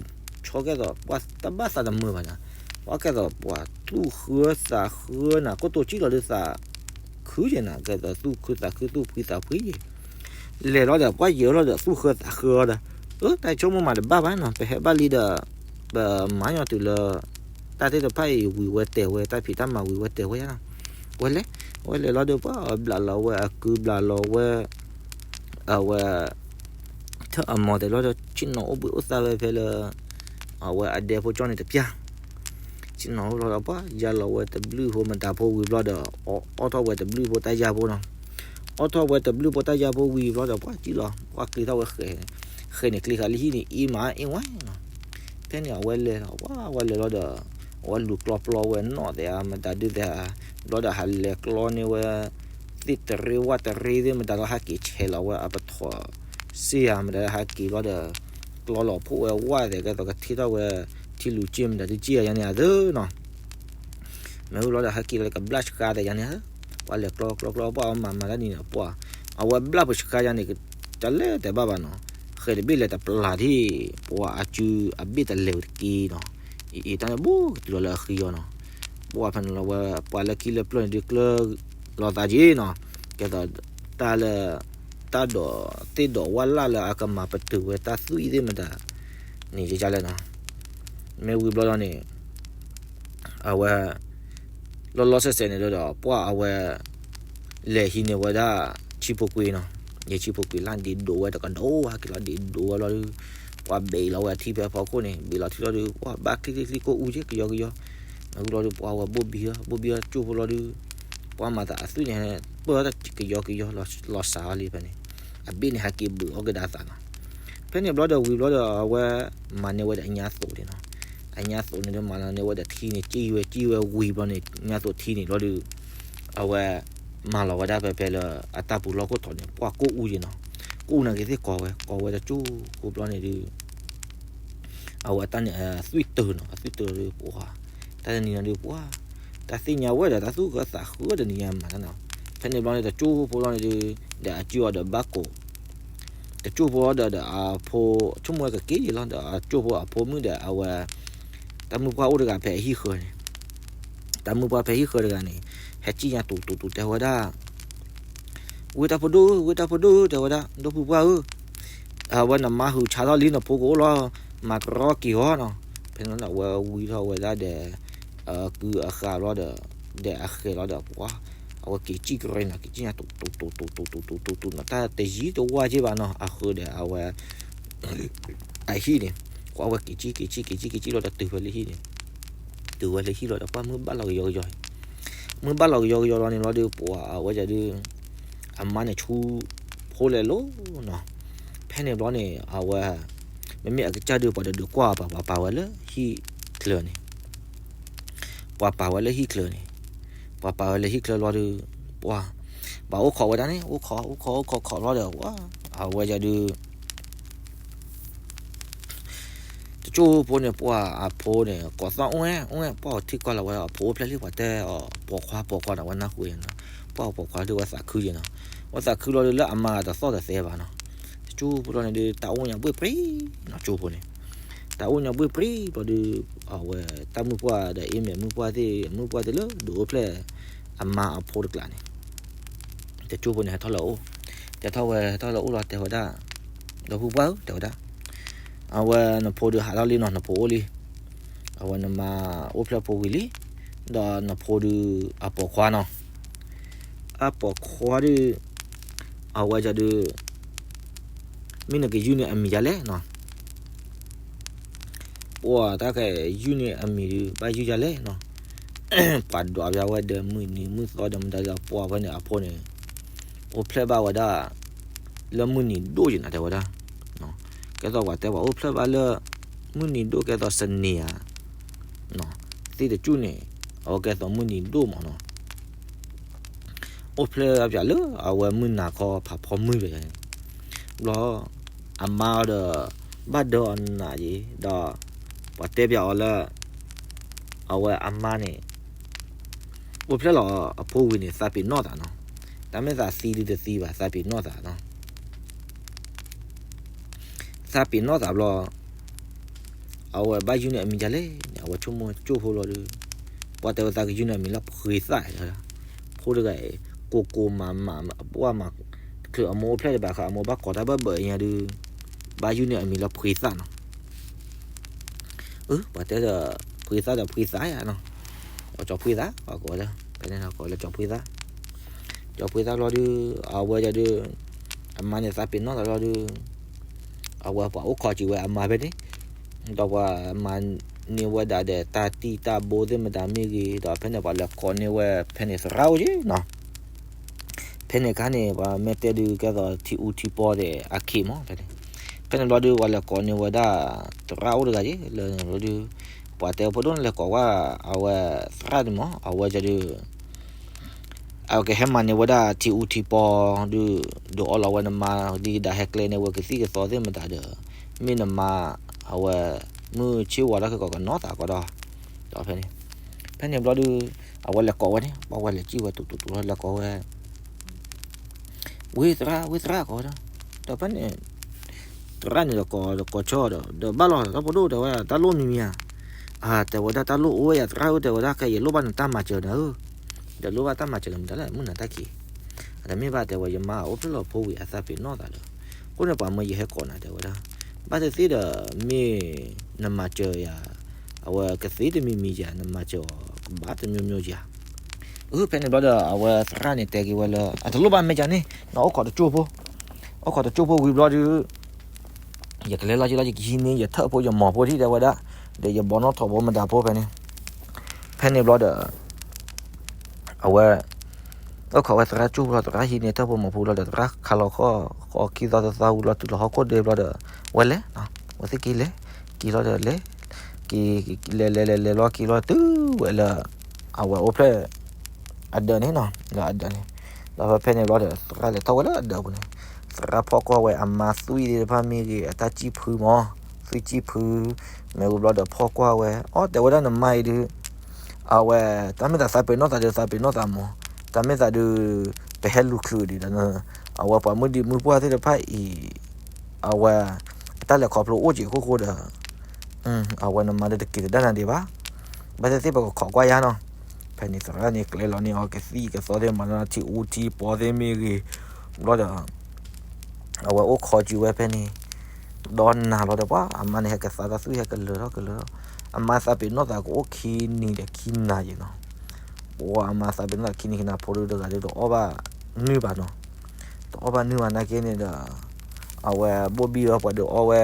ဆီကဲသိး ပှၤတဘၣ်သးတမုာ်ဘၣ်ညါ, ပှၤကဲသိးပှၤသူၣ်ဃၢသးဃၢနၤ ကိတိာ်ကံၣ်လီၤဒုးသး ခုက့ၤနၤ ကဲသိးသူၣ်ခုသးခု သူၣ်ဖှံသးဖှံ လဲၤလီၤဒီး ပှၤယဲၤလီၤဒီး သူၣ်ဃၢသးဃၢလီၤဒီး အၢ တၢ်ဆိကမိၣ်မးတဘၣ်ဘၣ်နီၤ ပဟဲဘၣ်လံဒီး ပမၤညီတုၤလၢ တၢ်သ့ၣ်တဖၣ်အံၤဝံၤဝဲတဲာ်ဝဲ တၢ်ဖံးတၢ်မၤဝံၤဝဲတဲာ်ဝဲယါနီၤ, ဝဲလဲၤ ဝဲလဲၤလီၤဒီး ပှၤဘျးလီၤဝဲအကုဘျးလီၤဝဲ အဝဲ ထၢၣ်အမီၤတဲာ်လီၤဒီး ဆ့ၣ်နီၤအိၣ်ဘှံးအိၣ်သါဝဲဖဲလၢ အဝဲအဒဲဖိကၠီန့ၣ်တပျၢ် ဆ့ၣ်နီၤအိၣ်လီၤဒီး ပှၤယါလီၤဝဲတဘျုးဖိမတၤဖိဝံၤဘျီဒီး အီၣ်ထီၣ်ဝဲတဘျုးဖိတၢ်ယါဖိနီၤ, အီၣ်ထီၣ်ဝဲတဘျုးဖိတၢ်ယါဖိဝံၤဘျီဒီး ပှၤကံၣ်လီၤ ပှၤကျ့ၤထီၣ်ဝဲဃဲၤ, ဃဲၤန့ၣ်ကျ့ၤဃာ်လံဟံၣ်န့ၣ် အ့ၣ်မးအ့ၣ်ဝဲနီၤ, ဖဲန့ၣ်အဝဲလဲၤလီၤ ပှၤဝဲလဲၤလီၤဒီး အဝဲလူၤကျီပျီဝဲနီၣ်သဲးဧါ မတၤဒုးသဲးဧါ, ဘျီဒီးဟးလဲၤကျီန့ၢ်ဝဲ သ့ၣ်တရ့ဝၣ်တရ့သ့ၣ်မတၤဒီး ဟးက့ၤဆဲးလီၤဝဲအပထီၣ်စ့ဧါ မတၤဒီးဟးက့ၤဘျီဒီး ကျီလီၤဖှိၣ်ဝဲဝၣ်သဲး ကဲသိးကထံၣ်ထီၣ်ဝဲ ထံလူၤက့ၢ်မတၤတက့ၢ်ဧါယါန့ၣ်ဧါသ့နီၤ မ့ၢ်ဝံၤလီၤဒီး ဟဲက့ၤလီၤကဘျၣ်ဆှါသဲးယါန့ၣ်ဧါ, ပှၤလဲၤကျီကျီကျီ ပှၤအီၣ်မၤမၤတၢ်နံၤန့ၣ် ပှၤ အဝဲဘျၣ်ပှၤဆှါယါန့ၣ် တလဲၤတဲဘၣ်ဘၣ်နီၤ, ဃဲၤတဘ့ၣ်လဲၤတပျၢ်ထံၣ် ပှၤအစုအဘ့ၣ်တလဲၤဝဲတက့ၢ်နီၤ, အံၤ တၢ်န့ၣ်ဘိကတုၤလီၤလၢအဃံအီၤနီၤ, ပှၤဖဲန့ၣ်လီၤဝဲ ပှၤလၢခံလၢပျၢၤန့ၣ်ဒုးကျၢၤလီၤသးက့ၤနီၤ, ကဲသိး တၢ်လၢ တၢ်ဒိးသ့ၣ်ဒိးဝၣ်လၢ်လၢအကမၤပတုာ်ဝဲတၢ်သွံၣ်သ့ၣ်မတၤန့ၣ် ယလဲၣ်နီၤ, မ့ၢ်ဝံၤဘျီဒီးန့ၣ် အဝဲ လီၤလီၤဆဲးဆဲးန့ၣ်ဒီး ပှၤအဝဲ လဲၤဟံးန့ၢ်ဝဲဒၣ် ဆံဖိကွံာ်နီၤ, ယဆံဖိကွံာ်လၢဒ့ဒိးဝဲတကဒိၣ် ဟဲက့ၤလီၤဒ့ဒိးဝဲလီၤဒုး, ပှၤဘ့ၣ်လီၤဝဲအထံဖဲအဖီခိၣ်န့ၣ် ဘ့ၣ်လီၤထံလီၤဒုး ပှၤဘၣ်ချံချံချံကိၢ်အူက့ၤကယီကယီ, မ့ၢ်ဝံၤလီၤဒုး ပှၤဝဲဘိၣ်ဘံဟၢ ဘိၣ်ဘံဟၢကၠိဖိလီၤဒုး, ပှၤမၤသးအသွံၣ်န့ၣ် ပၢၢ်ကယီကယီ လီၤစှၤလံဖဲန့ၣ်, အဘ့ၣ်န့ၣ်ဟဲက့ၤဘုးအီၣ်ကဒါသးနီၤ, ဖဲန့ၣ်ဘျီဒီးဝံၤဘျီဒီး အဝဲမၤန့ၢ်ဝဲဒီးအညါသိးန့ၣ်နီၤ. အညါသိးန့ၣ်ဒီး မၤလီၤန့ၢ်ဝဲဒီးထံန့ၣ် ကံၣ်ဝဲ ကံၣ်ဝဲဝံၤဘျီန့ၣ် ညါသိးထံန့ၣ်ဘျီဒီး အဝဲ မၤလီၤဝဲဒၣ်ဖဲဖဲလၢ အတၢ်ပူၤလီၢ်ခိၣ်ထံးန့ၣ် ပှၢ်ကိၣ်အူယဲနီၤ. ကိၣ်အူနာ်က့ၤသ့ၣ်ကီဝဲ ကီဝဲတကၠိဖိဘျီန့ၣ်ဒီး အဝဲတၢ်န့ၣ် အသွံၣ်တၢၢ်နီၤ, အသွံၣ်တၢၢ်ဒီး ပှၤ တၢ်တနံၤနီၤဒီး ပှၤ တၢ်သ့ၣ်ညါဝဲဒီး တၢ်သူၣ်ဃၢသးဃၢတနံၤညါမၤတၢ်နီၤ. ဖဲန့ၣ်ဘျီန့ၣ် တကၠိဖိဘျီန့ၣ်ဒီး ဒီးအစုအီၤဒီးဘၣ်ကိး တကၠိဖိဒီး ဒီးအဖိ ဆိကမိၣ်ဝဲကက့ၤယဲလီၤ, ဒီးအကၠိဖိအဖိမုၣ်ဒီးအဝဲ တၢ်မုၢ်ပှၢ်အိၣ်တဂၤဖဲအဟံၣ်ဃၢၤန့ၣ် တၢ်မုၢ်ပှၢ်ဖဲဟံၣ်ဃၢၤတဂၤန့ၣ် ဟဲကံၣ်ညါတူာ်တူာ်တူာ်တဲဝဲဒၣ် ဝ့ၢ်တၢ်ဖိဒိၣ်ဧၢ, ဝ့ၢ်တၢ်ဖိဒိၣ်ဧၢ တဲဝဲဒၣ်, ဒီပုၢ်ပှၢ်ဧၢ, အဝဲနမါဟုးဆါထီၣ်လံ နဖိကအိၣ်လီၤ, မၤကရီက့ၤအီၤနီၤ. ဖဲန့ၣ်ဝဲဝံထီၣ်ဝဲဒၣ်ဒီး ကုအဃာ်ဘျီဒီး ဒီးအဃဲၤလီၤဒီး ပှၤ အဝဲက့ၤကံၣ်ကရီနီၤ, က့ၤကံၣ်ညါတူာ်တူာ်တူာ်တူာ်တူာ်တူာ်တူာ်နီၤ, တၢ်တယံၤတဝါက့ဘၣ်နီၤ, အဃၢၤဒီးအဝဲ အဟံၣ်န့ၣ်, ပှၤအဝဲက့ၤကံၣ်က့ၤကံၣ်က့ၤကံၣ်က့ၤကံၣ်လီၤဒီးတုၤဖဲလၢဟံၣ်န့ၣ်, တုၤဝဲလၢဟံၣ်လီၤဒီး ပှၢ်မုၢ်ဘၣ်လီၤကယီကယီ, မုၢ်ဘၣ်လီၤကယီကယီလီၤန့ၣ်လီၤဒီး ပှၤအဝဲဒၣ်ဒီး အမါန့ၣ်ဆူဖိလဲၤလိၤနီၤ. ဖဲန့ၣ်ဘျီန့ၣ် အဝဲ မ့မ့ၢ်အကစၢ်ဒုး ပှၤတဒုးကွၢ်ပှၤ ပှၤပာ်ဝဲလၢဟံၣ်ချၢန့ၣ်, ပှၤပာ်ဝဲလၢဟံၣ်ချၢန့ၣ်, ပှၤပာ်ဝဲလၢဟံၣ်ချၢလီၤဒီး ပှၤ ပှၤအိၣ်ခိးဝဲဒၣ်န့ၣ် အိၣ်ခိး အိၣ်ခိး အိၣ်ခိးခိးလီၤဒီး ပှၤ အဝဲဒၣ်ဒုး တကၠိဖိန့ၣ် ပှၤအဖိန့ၣ် ကိးသီၣ်အိၣ်ဝဲ အိၣ်ဝဲ ပှၤထံၣ်ကွၢ်လီၤဝဲအဖိအိၣ်ဖျဲၣ်လံ ပှၤတဲအီၤ ပိာ်ခွါ ပိာ်ခွါန့ၣ် အဝဲနၢ်ဟူဝဲနီၤ, ပှၤပိာ်ခွါဒုးဝဲသးခုက့ၤနီၤ, ဝဲသးခုလီၤဒုးလၢအမါတသီၣ်တသဲဘၣ်နီၤ, တကၠိဖိလီၤန့ၣ်ဒုး တၢ်အိၣ်ညါဘှ့ၣ်ပြံနီၤ ကၠိဖိန့ၣ်, တၢ်အိၣ်ညါဘှ့ၣ်ပြံဘျီဒုး အဝဲတၢ်မုၢ်ပှၢ်ဒီးအ့ၣ်မဲာ်မုၢ်ပှၢ်သ့ၣ် မုၢ်ပှၢ်သ့ၣ်လၢဒုးအိၣ်ဖျဲၣ်အမါအဖိတကျးန့ၣ် တကၠိဖိန့ၣ် ဟဲထီၣ်လၢအအိၣ်, တဲထီၣ်ဝဲ ဟဲထီၣ်လၢအအိၣ်လီၤ တဲဝဲဒၣ်, ဒီပုၢ်ပှၢ်ဧၢ တဲဝဲဒၣ်, အဝဲနဖိဒုးဟးထီၣ်လံနီၤ နဖိအိၣ်လံ, အဝဲနမါအိၣ်ဖျဲၣ်ဖိဝံၤလံ, ဒီးနဖိဒုးအပိာ်ခွါနီၤ, အပိာ်ခွါဒုး အဝဲဒၣ်ဒုး မ့ၢ်နကယုၢ်န့ၢ်အမံၤဒ်လဲၣ်နီၤ ပှၤတၢ်ခဲအံၤယုၢ်န့ၢ်အမံၤဒုး ဘၣ်ယုၢ်ဒ်လဲၣ်နီၤ, ပှၤဒွးပျၢ်ဝဲဒီးမုၢ်နံၤမုၢ်သီဒီးမတၤဒီးပှၤဖဲန့ၣ်အဖိန့ၣ် အိၣ်ဖျဲၣ်ဘၣ်ဝဲဒၣ် လၢမုၢ်နံၤဒိၣ်ယံၤနီၤ တဲဝဲဒၣ်, ကဲသိးပှၤတဲပှၤအိၣ်ဖျဲၣ်ဘၣ်လၢ မုၢ်နံၤဒိၣ်ကဲသိးစနေၤဧါ သ့ၣ်တကၠူၢ်န့ၣ် အဝဲကဲသိးမုၢ်နံၤဒိၣ်မးနီၤ အိၣ်ဖျဲၣ်အပျးလၢအဝဲမုၢ်နၤခီဖးဖီမုၢ်ယဲန့ၣ်, ဘျီ အမါဒီး ဘၣ်ဒၢအီၤနးယံၤ ဒီး ပှၤတဲပျးအီၤလၢ အဝဲအမါန့ၣ် အိၣ်ဖျဲၣ်လီၤအဖိဝံၤန့ၣ် သးပ့ၤနီၣ်သးနီၤ, တၢ်မ့ၢ်သးသံဒုတသံဘၣ် သးပ့ၤနီၣ်သးနီၤ သးပ့ၤနီၣ်သးဘျီ အဝဲဘၣ်ယုၢ်န့ၢ်အမံၤဒ်လဲၣ်န့ၣ် အဝဲဆိကမိၣ်ကၠိဖိလီၤဒီး ပှၤတဲဝဲသးကယုၢ်န့ၢ်အမံၤလၢဖှ့သၣ်, ဖိတဂၤအံၤ ကိၢ်ကိၢ်မးမး အပှၢ်မး တချုးအမိၢ်အိၣ်ဖျဲၣ်တဘၣ်ဃး အမိၢ်ဘၣ်ကိးတၢ်ဘၢၣ်ဘၢၣ်အံၤညါဒီး ဘၣ်ယုၢ်န့ၢ်အမံၤလၢဖှ့သၣ်နီၤ အၢ ပှၤတဲဒီး ဖှ့သၣ်ဒီးဖှ့သၣ်ယါနီၤ, ကၠီၤဖှ့သၣ် ပှၤကိးဝဲဒၣ် ဖဲန့ၣ်ကိးလၢကၠီၤဖှ့သၣ်, ကၠီၤဖှ့သၣ်ဘျီဒီး အဝဲဒၣ်ဒီး အမါန့ၣ်သးပ့ၤနီၣ်သးဘျီဒီး အဝဲပှၤအိၣ်ခိးက့ၤဝဲအမါဖဲန့ၣ်, ဒီးပှၤမၤန့ၢ်ဝဲဒၣ်ဒီးတၢ်တံၢ်တၢ်ဘိသ့ၣ်မတၤမ့ၢ်ဂ့ၤ ဒီးဖဲန့ၣ်ပှၤလဲၤကိးန့ၢ်ဝဲဖဲန့ၣ်သရၣ်အိၣ်က့ၤနီၤ ဖဲန့ၣ်အခါန့ၣ် ပှၤမ့ၢ်တဲဒုးကဲသိးထံအူထံပီဒီးအခ့မး ဖဲန့ၣ်, ဖဲန့ၣ်ဘျီဒုး ပှၤလဲၤကိးန့ၢ်ဝဲဒၣ် သရၣ်အိၣ်တဂၤက့ၤ လၢန့ၣ်ဘျီဒုး ပှၤတဲဖိဒိၣ်န့ၣ်လဲၤကိးဝဲ အဝဲသရၣ်န့ၣ်မး အဝဲဒၣ်ဒုး အဝဲကဟဲမၤန့ၢ်ဝဲဒၣ်ထံအူထံပီဒုး ဒုးအီလီၤဝဲနမါ ဒ်ကဒါဟဲကျဲန့ၢ်ဝဲကသံၣ်ကသီသ့ၣ်မတၤဒီး မ့ၢ်နမါ အဝဲ မုၢ်ဆ့ၣ်ဝါထီၣ်ခဲကိးကနီၣ်သးကီးဒီး ဒီးဖဲန့ၣ်, ဖဲန့ၣ်ဘျီဒုး အဝဲလဲၤကိးဝဲန့ၣ် ပှၤဝဲလဲၤစံၣ်ဝဲတူတူတူလီၤ လဲၤကိးဝဲ ဝ့ၢ်သရၣ် ဝ့ၢ်သရၣ်ကိးဝဲဒၣ်, ဒီးဖဲန့ၣ် သရၣ်န့ၣ်ဒီးကိးဒီးကိးဆၢဒီး ဒီးဘၣ်လီၤ တၢ်ဖိဒိၣ်တဲဝဲ တၢ်လိၣ်မံၤမံၤဧါ, အတဲဝဲဒၣ် တၢ်လိၣ်အိၣ်ဝဲယၤသရၣ်ဧၢ တဲဝဲဒၣ် ခဲအံၤယလိၣ်ဘၣ်နတၢ်မၤစၢၤနၤဧၢ, ဒီးလိၣ်ဘၣ်တၢ်မၤစၢၤနၤမတၤလဲၣ် မုၢ်နၤတၢ်ခံး, အတမ့ၢ်ဘၣ်တဲဝဲ ယမါအိၣ်ဖျဲၣ်လီၤဖိဝံၤအသးပ့ၤနီၣ်သးဒီး အဃိန့ၣ်ပှၤမၢယဟဲကိးနၤ တဲဝဲဒၣ်, ဘၣ်သ့ၣ်သ့ၣ်ဒီး မ့ၢ်နမၤစၢၤယၤ အဝဲကသ့တမံၤမံၤယၤ နမၤစၢၤအီၤကဘၣ်တမျိုးမျိုးယၤ အၢ ဖဲန့ၣ်ဘျီဒီး အဝဲသရၣ်န့ၣ်တဲက့ၤဝဲလၢ အတလိၣ်ဘၣ်မဲာ်ကန့ၣ် နအိၣ်ခိးတကၠိဖိ, အိၣ်ခိးတကၠိဖိဝံၤဘျီဒီး ယကလဲၤလီၤက့ၤလီၤ ယကဟံးန့ၢ်ယထၢၣ်ဖိယမီၤဖိဒံး တဲဝဲဒၣ်, ဒီးယဘီနီၣ်ထိးဖိမတၤဖိဖဲန့ၣ်, ဖဲန့ၣ်ဘျီဒီး အဝဲ အိၣ်ခိးဝဲသရၣ်ကၠိဖိလီၤ သရၣ်ဟံးန့ၢ်ထၢၣ်ဖိမီၤဖိလီၤဒီး သရၣ်ခါလီၤဃီ ဃီခံသီသၢသီဝံၤလီၤ တုၤလီၤဟီၣ်ခိၣ်ဒဲဘျီဒီး ဝဲလဲၤ, ဝဲသ့ၣ်က့ၤလဲၤ, က့ၤလီၤဒီးလဲၤ, က့ၤ, လဲၤလဲၤလဲၤလဲၤလီၤက့ၤလီၤတုၤဝဲလၢ အဝဲအိၣ်ဖျဲၣ် အဒၢးန့ၣ်နီၤ, လၢအဒၢးန့ၣ်, ဒီးဖဲဖဲန့ၣ်ဘျီဒီး သရၣ်လဲၤထီၣ်ဝဲလၢအဒၢးပူၤန့ၣ်, သရၣ်ဖီၣ်ကွၢ်ဝဲအမါသွံၣ်သ့ၣ်တဖၣ်မ့ၢ်ဂ့ၤ အတၢ်စံၣ်ဖုမၢ်, သွံၣ်စံၣ်ဖု, မ့ၢ်ဝံၤဘျီဒီးဖီၣ်ကွၢ်ဝဲ, အီၣ်တဲဝဲဒၣ်နမါအံၤဒုး အဝဲ, တၢ်မ့ၢ်သးသးပ့ၤနီၣ်သးဒုး သးပ့ၤနီၣ်သးမၢ်, တၢ်မ့ၢ်သးဒုး ပဟဲလူၤချုးဒံးဒီး, အဝဲပှၤမုၢ်ဒံးမုၢ်ပှၢ်သ့ၣ်တဖၣ်အံၤ, အဝဲ, အတၢ်လဲၤခီဖျိအိၣ်က့ၤခိၣ်ဃိဒီး, အဝဲနမါဒုးတက့ၤတဒၣ်နၤဒံးဘၣ်, ဘၣ်သ့ၣ်သ့ၣ်ပကခိးကွၢ်ယါနီၤ, ဖဲန့ၣ်သရၣ်န့ၣ်ကျဲလီၤန့ၢ်အီၤကသံၣ်ကသီသ့ၣ်မၤနီၤ ထံအူထံပီသ့ၣ်မ့ၢ်ဂ့ၤ, ဘျီဒီး အဝဲအိၣ်ခိးက့ၤဝဲဖဲန့ၣ်, ဒီးနၤလီၤဒီးပှၤအမါန့ၣ်ဟဲကသါတၢ်သွံၣ်ဟဲကလၢၤထီၣ်ကလၢၤထီၣ်, အမါသးပ့ၤနီၣ်သးကအိၣ်ခံနံၤဒီးခံနၤယံၤနီၤ, ပှၤအမါသးပ့ၤနီၣ်သးခံနံၤခံနၤဖိဒုးတဂၤဒုးတအီၣ်ဘၣ်နုၢ်ဘၣ်နီၤ, တအီၣ်ဘၣ်နုၢ်ဘၣ်နာ်က့န့ၣ်ဒီး, အဝဲဘိၣ်ဘံၣ်ဝဲပှၤဒုးအီၣ်ဝဲ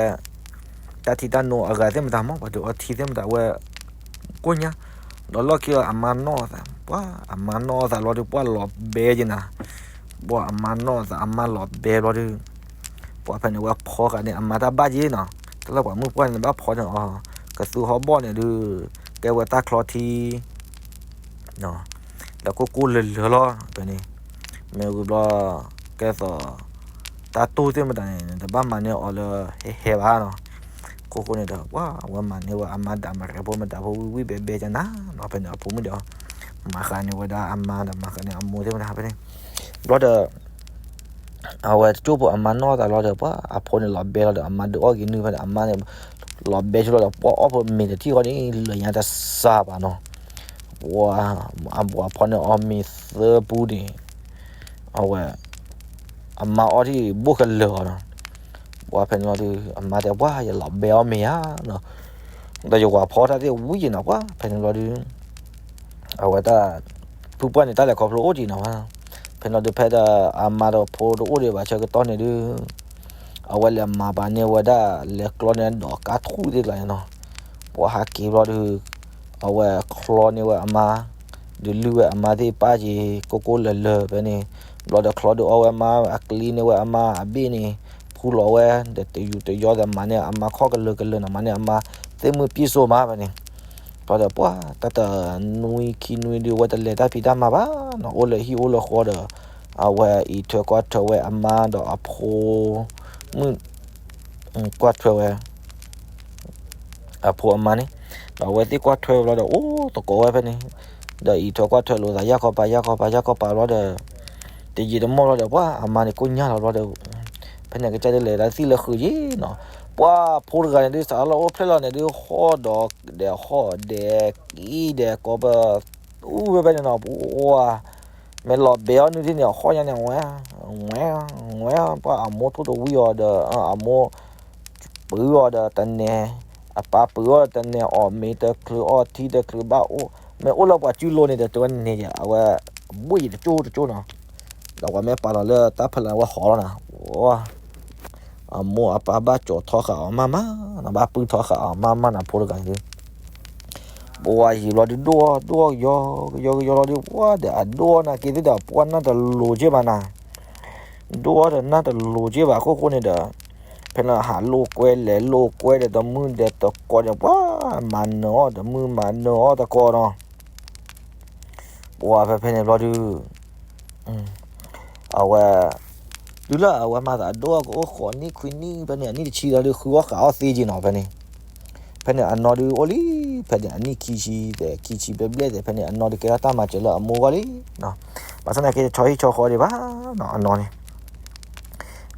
တၢ်ထံတၢ်နိအဂၤသ့ၣ်မတၤမၢ် ပှၤဒုးအီထံသ့ၣ်မတၤဝဲ, ကိၣ်ညါ, ဒီးလီၢ်ခံအီၤအမါနီၣ်အသး, ပှၤအမါနီၣ်အသးလီၤဒုး ပှၤလီၤဘဲက့ၤနၤ, ပှၤအမါနီၣ်အသး အမါလီၤဘဲဘျီဒုး, ပှၤဖဲန့ၣ်ဝဲဖီဃာ်န့ၣ် အမါတၢ်ဘၣ်က့ၤနီၤ, တၢ်လၢပှၤမုၢ်ပှၢ်န့ၣ်ဘၣ်ဖီန့ၣ်အီၤ, ကသူဟီၣ်ဘီၣ်န့ၣ်ဒုး, ကဲဝဲတၢ်ချီထံ ဒီးကိၢ်ကိၢ်လၢၤလၢၤလီၤ, ဖဲန့ၣ်, မ့ၢ်ဝံၤဘျီ, ကဲသိး, တၢ်တိၢ်သ့ၣ်မတၤန့ၣ် နတဘၣ်မၤန့ၢ်အီၤလၢဟဲဟဲဘၣ်နီၤ, ခိၣ်ဃိန့ၣ်ဒီး ပှၤအဝဲမၤန့ၢ်ဝဲအမါဒၣ်မရဲဖိမတၤဖိဝံၣ်ဝံၣ်ဘဲဘဲကနၤနီၤ, ဖဲန့ၣ်အဖိမုၣ်ဒီး, မၤဃာ်န့ၢ်ဝဲဒၣ်အမါဒီးမၤဃာ်န့ၢ်အမိၢ်သ့ၣ်မတၤဖဲန့ၣ်, ဘျီဒီး အဝဲတကၠိၢ်ဖိအမါနီၣ်သးလီၤဒီး ပှၤအဖိန့ၣ်လီၤဘဲလီၤဒီး အမါဒုးအီၣ်က့ၤနုၢ်ဖဲန့ၣ် အမါန့ၣ် လီၤဘဲဆိလီၤဒီး ပှၤအီၣ်ဖိမ့ၤတထံၣ်ဃီန့ၣ် လၢညါတစှၤဘၣ်နီၤ, ပှၤအဖိန့ၣ်အီၣ်မ့ၤသၢပူန့ၣ်, အဝဲ, အမါအီၣ်ထံၣ်ဘိၣ်ကလၢၤအီၤနီၤ, ပှၤဖဲန့ၣ်လီၤဒုး အမါတဲပှၤယလီၤဘဲအီၣ်မ့ၤဧါ, ဒီးယဝၤဖီတၢ်သ့ၣ်ဝံၤယံၤနီၤ ပှၤဖဲန့ၣ်လီၤဒုး အဝဲတၢ်, ဖုပှၢ်န့ၣ် တၢ်လဲၤခီဖျိအိၣ်ဒံးနီၤ, ဖဲန့ၣ်လီၤဒုး ဖဲဒီးအမါဒီးဖိတအိၣ်ဒံးဘၣ်ဆၢကတီၢ်န့ၣ်ဒုး, အဝဲလဲၤမၤပာ်န့ၢ်ဝဲဒၣ် လဲၤကျီန့ၢ်ဒီးကါထူၣ်သ့ၣ်တဖၣ်န့ၣ်နီၤ, ပှၤဟးက့ၤဘျီဒုး, အဝဲချီန့ၢ်ဝဲအမါ, ဒုးလုၢ်ဝဲအမါသ့ၣ်ပၢ်က့ၤ ကိၢ်ကိၢ်လၢၤလၢၤဖဲန့ၣ်, ဘျီဒီးချီဒုးအီၣ်ဝဲမါ အကျံန့ၢ်ဝဲအမါအဘ့ၣ်န့ၣ်, ဖူလီၤဝဲ, ဒီးတယူၤတယီဒီးမၤန့ၢ်အမါခီၣ်ကလၢၤကလၢၤနီၤ မၤန့ၢ်အမါသ့ၣ်မုၢ်ပြည့်စုံမးဖဲန့ၣ် ဘျီဒီးပှၤတၢ်တနွံခံနွံဒုး အဝဲတလဲၤတၢ်ဖံးတၢ်မၤဘၣ်နီၤ အိၣ်လၢဟံၣ်အိၣ်လၢဃီဒီး အဝဲအံးထွဲကွၢ်ထွဲဝဲအမါဒီးအဖိ, မုၣ်, ကွၢ်ထွဲဝဲ အဖိအမါန့ၣ်, ဒီးအဝဲသ့ၣ်ကွၢ်ထွဲဝဲဘျီဒီး အိၣ်သကိးဝဲဖဲန့ၣ်, ဒီးအံးထွဲကွၢ်ထွဲလိာ်သး ယၢ်ခီပၤ ယၢ်ခီပၤ ယၢ်ခီပၤဘျီဒီး, တယံာ်တမီၢ်ဘျီဒီး ပှၤအမါန့ၣ်ကိၣ်ညါလီၤဘျီဒီး, ဖဲန့ၣ် ကစၢ်ဒုးလဲၤတၢ်သံၣ်လၢဃုာ်ယံၤနီၤ, ပှၤဖိတဂၤန့ၣ်ဒုး စးထီၣ်လၢအိၣ်ဖျဲၣ်လီၤန့ၣ်ဒုး ဟီၣ်ဒီးဒဲးဟီၣ်ဒဲးကံဒဲးကိးပသူဝဲဖဲန့ၣ်နီၤ, ပှၤ မ့ၢ်လီၤဘဲအီၣ်နုၢ်ထံၣ်န့ၣ် အဟီၣ်ညါန့ၣ် ဝဲ, ဝဲ, ဝဲ, ပှၤအမိၢ်ထိၣ်တဝံၤအီၤဒီး အမိၢ် ပုၢ်အီၤဒီးတနဲ, အပၢ်ပုၢ်အီၤတနဲ အီၣ်မ့ၤတချုးအီထံတချုးဘၣ်အိၣ်, မ့ၢ်အိၣ်လၢပှၤစုလိၤန့ၣ်ဒီး တဲဝဲန့ၣ် အဝဲ, ဘိၣ်ယံၤတကၠိတကၠိနီၤ, ဒီးပှၤမ့ၢ်ပာ်လီၤလၢတၢ်ဖီလာ်ဝဲဟီၣ်လီၤနီၤ, အမိၢ်အပၢ်ဘၣ်ကၠီၤထီဃာ်အီၤမးမးနီၤ, ဘၣ်ပုၢ်ထီဃာ်အီၤမးမးနီၤ ဖိတဂၤန့ၣ်ဒုး ပှၤယံာ်ဘျီဒုးဒိၣ်အီၣ် ဒိၣ်အီၣ်ကယီကယီကယီလီၤဒုး ပှၤဒီးအဒိၣ်အီၣ်နာ်က့သ့ၣ်ဒီး ပှၤနၢ်တလိၤက့ၢ်ဘၣ်နၤ, ဒိၣ်အီၣ်ဒီးနၢ်တလိၤက့ၢ်ဘၣ်အခိၣ်ဃိန့ၣ်ဒီး, ဖဲန့ၣ်ဟးလိာ်ကွဲလဲၤလိာ်ကွဲဒီးတမုၢ်ဒီးတကိးဒီး ပှၤမၤနၢၤအီၣ်တမုၢ်မၤနၢၤအီၣ်တကိးနီၤ, ပှၤဖဲဖဲန့ၣ်ဘျီဒုး အဝဲ, တုၤလၢအဝဲမၤသးဒိၣ်အကအိၣ်ဃိးနံၣ်ခွံနံၣ် ဖဲန့ၣ် အနံၣ်တဆံလီၤဒုး ဃုအီၣ်ဃာ်အီၣ်သ့က့ၤနီၤ ဖဲန့ၣ်, ဖဲန့ၣ်အနီၢ်ဒုးအိၣ်လံ, ဖဲန့ၣ်အနံၣ်ခံဆံ, ခံဆံဘျဲၣ်ဘျဲၣ်သ့ၣ် ဖဲန့ၣ်အနီၢ်ဒုးကဲထီၣ်တၢ်မၤစၢၤလၢအမိၢ်ဂီၢ်လံ, ဘၣ်ဆၣ်သနာ်က့ တဆီဟံၣ်ဆီဃီဒံးဘၣ်နီၤ အနီၢ်န့ၣ်,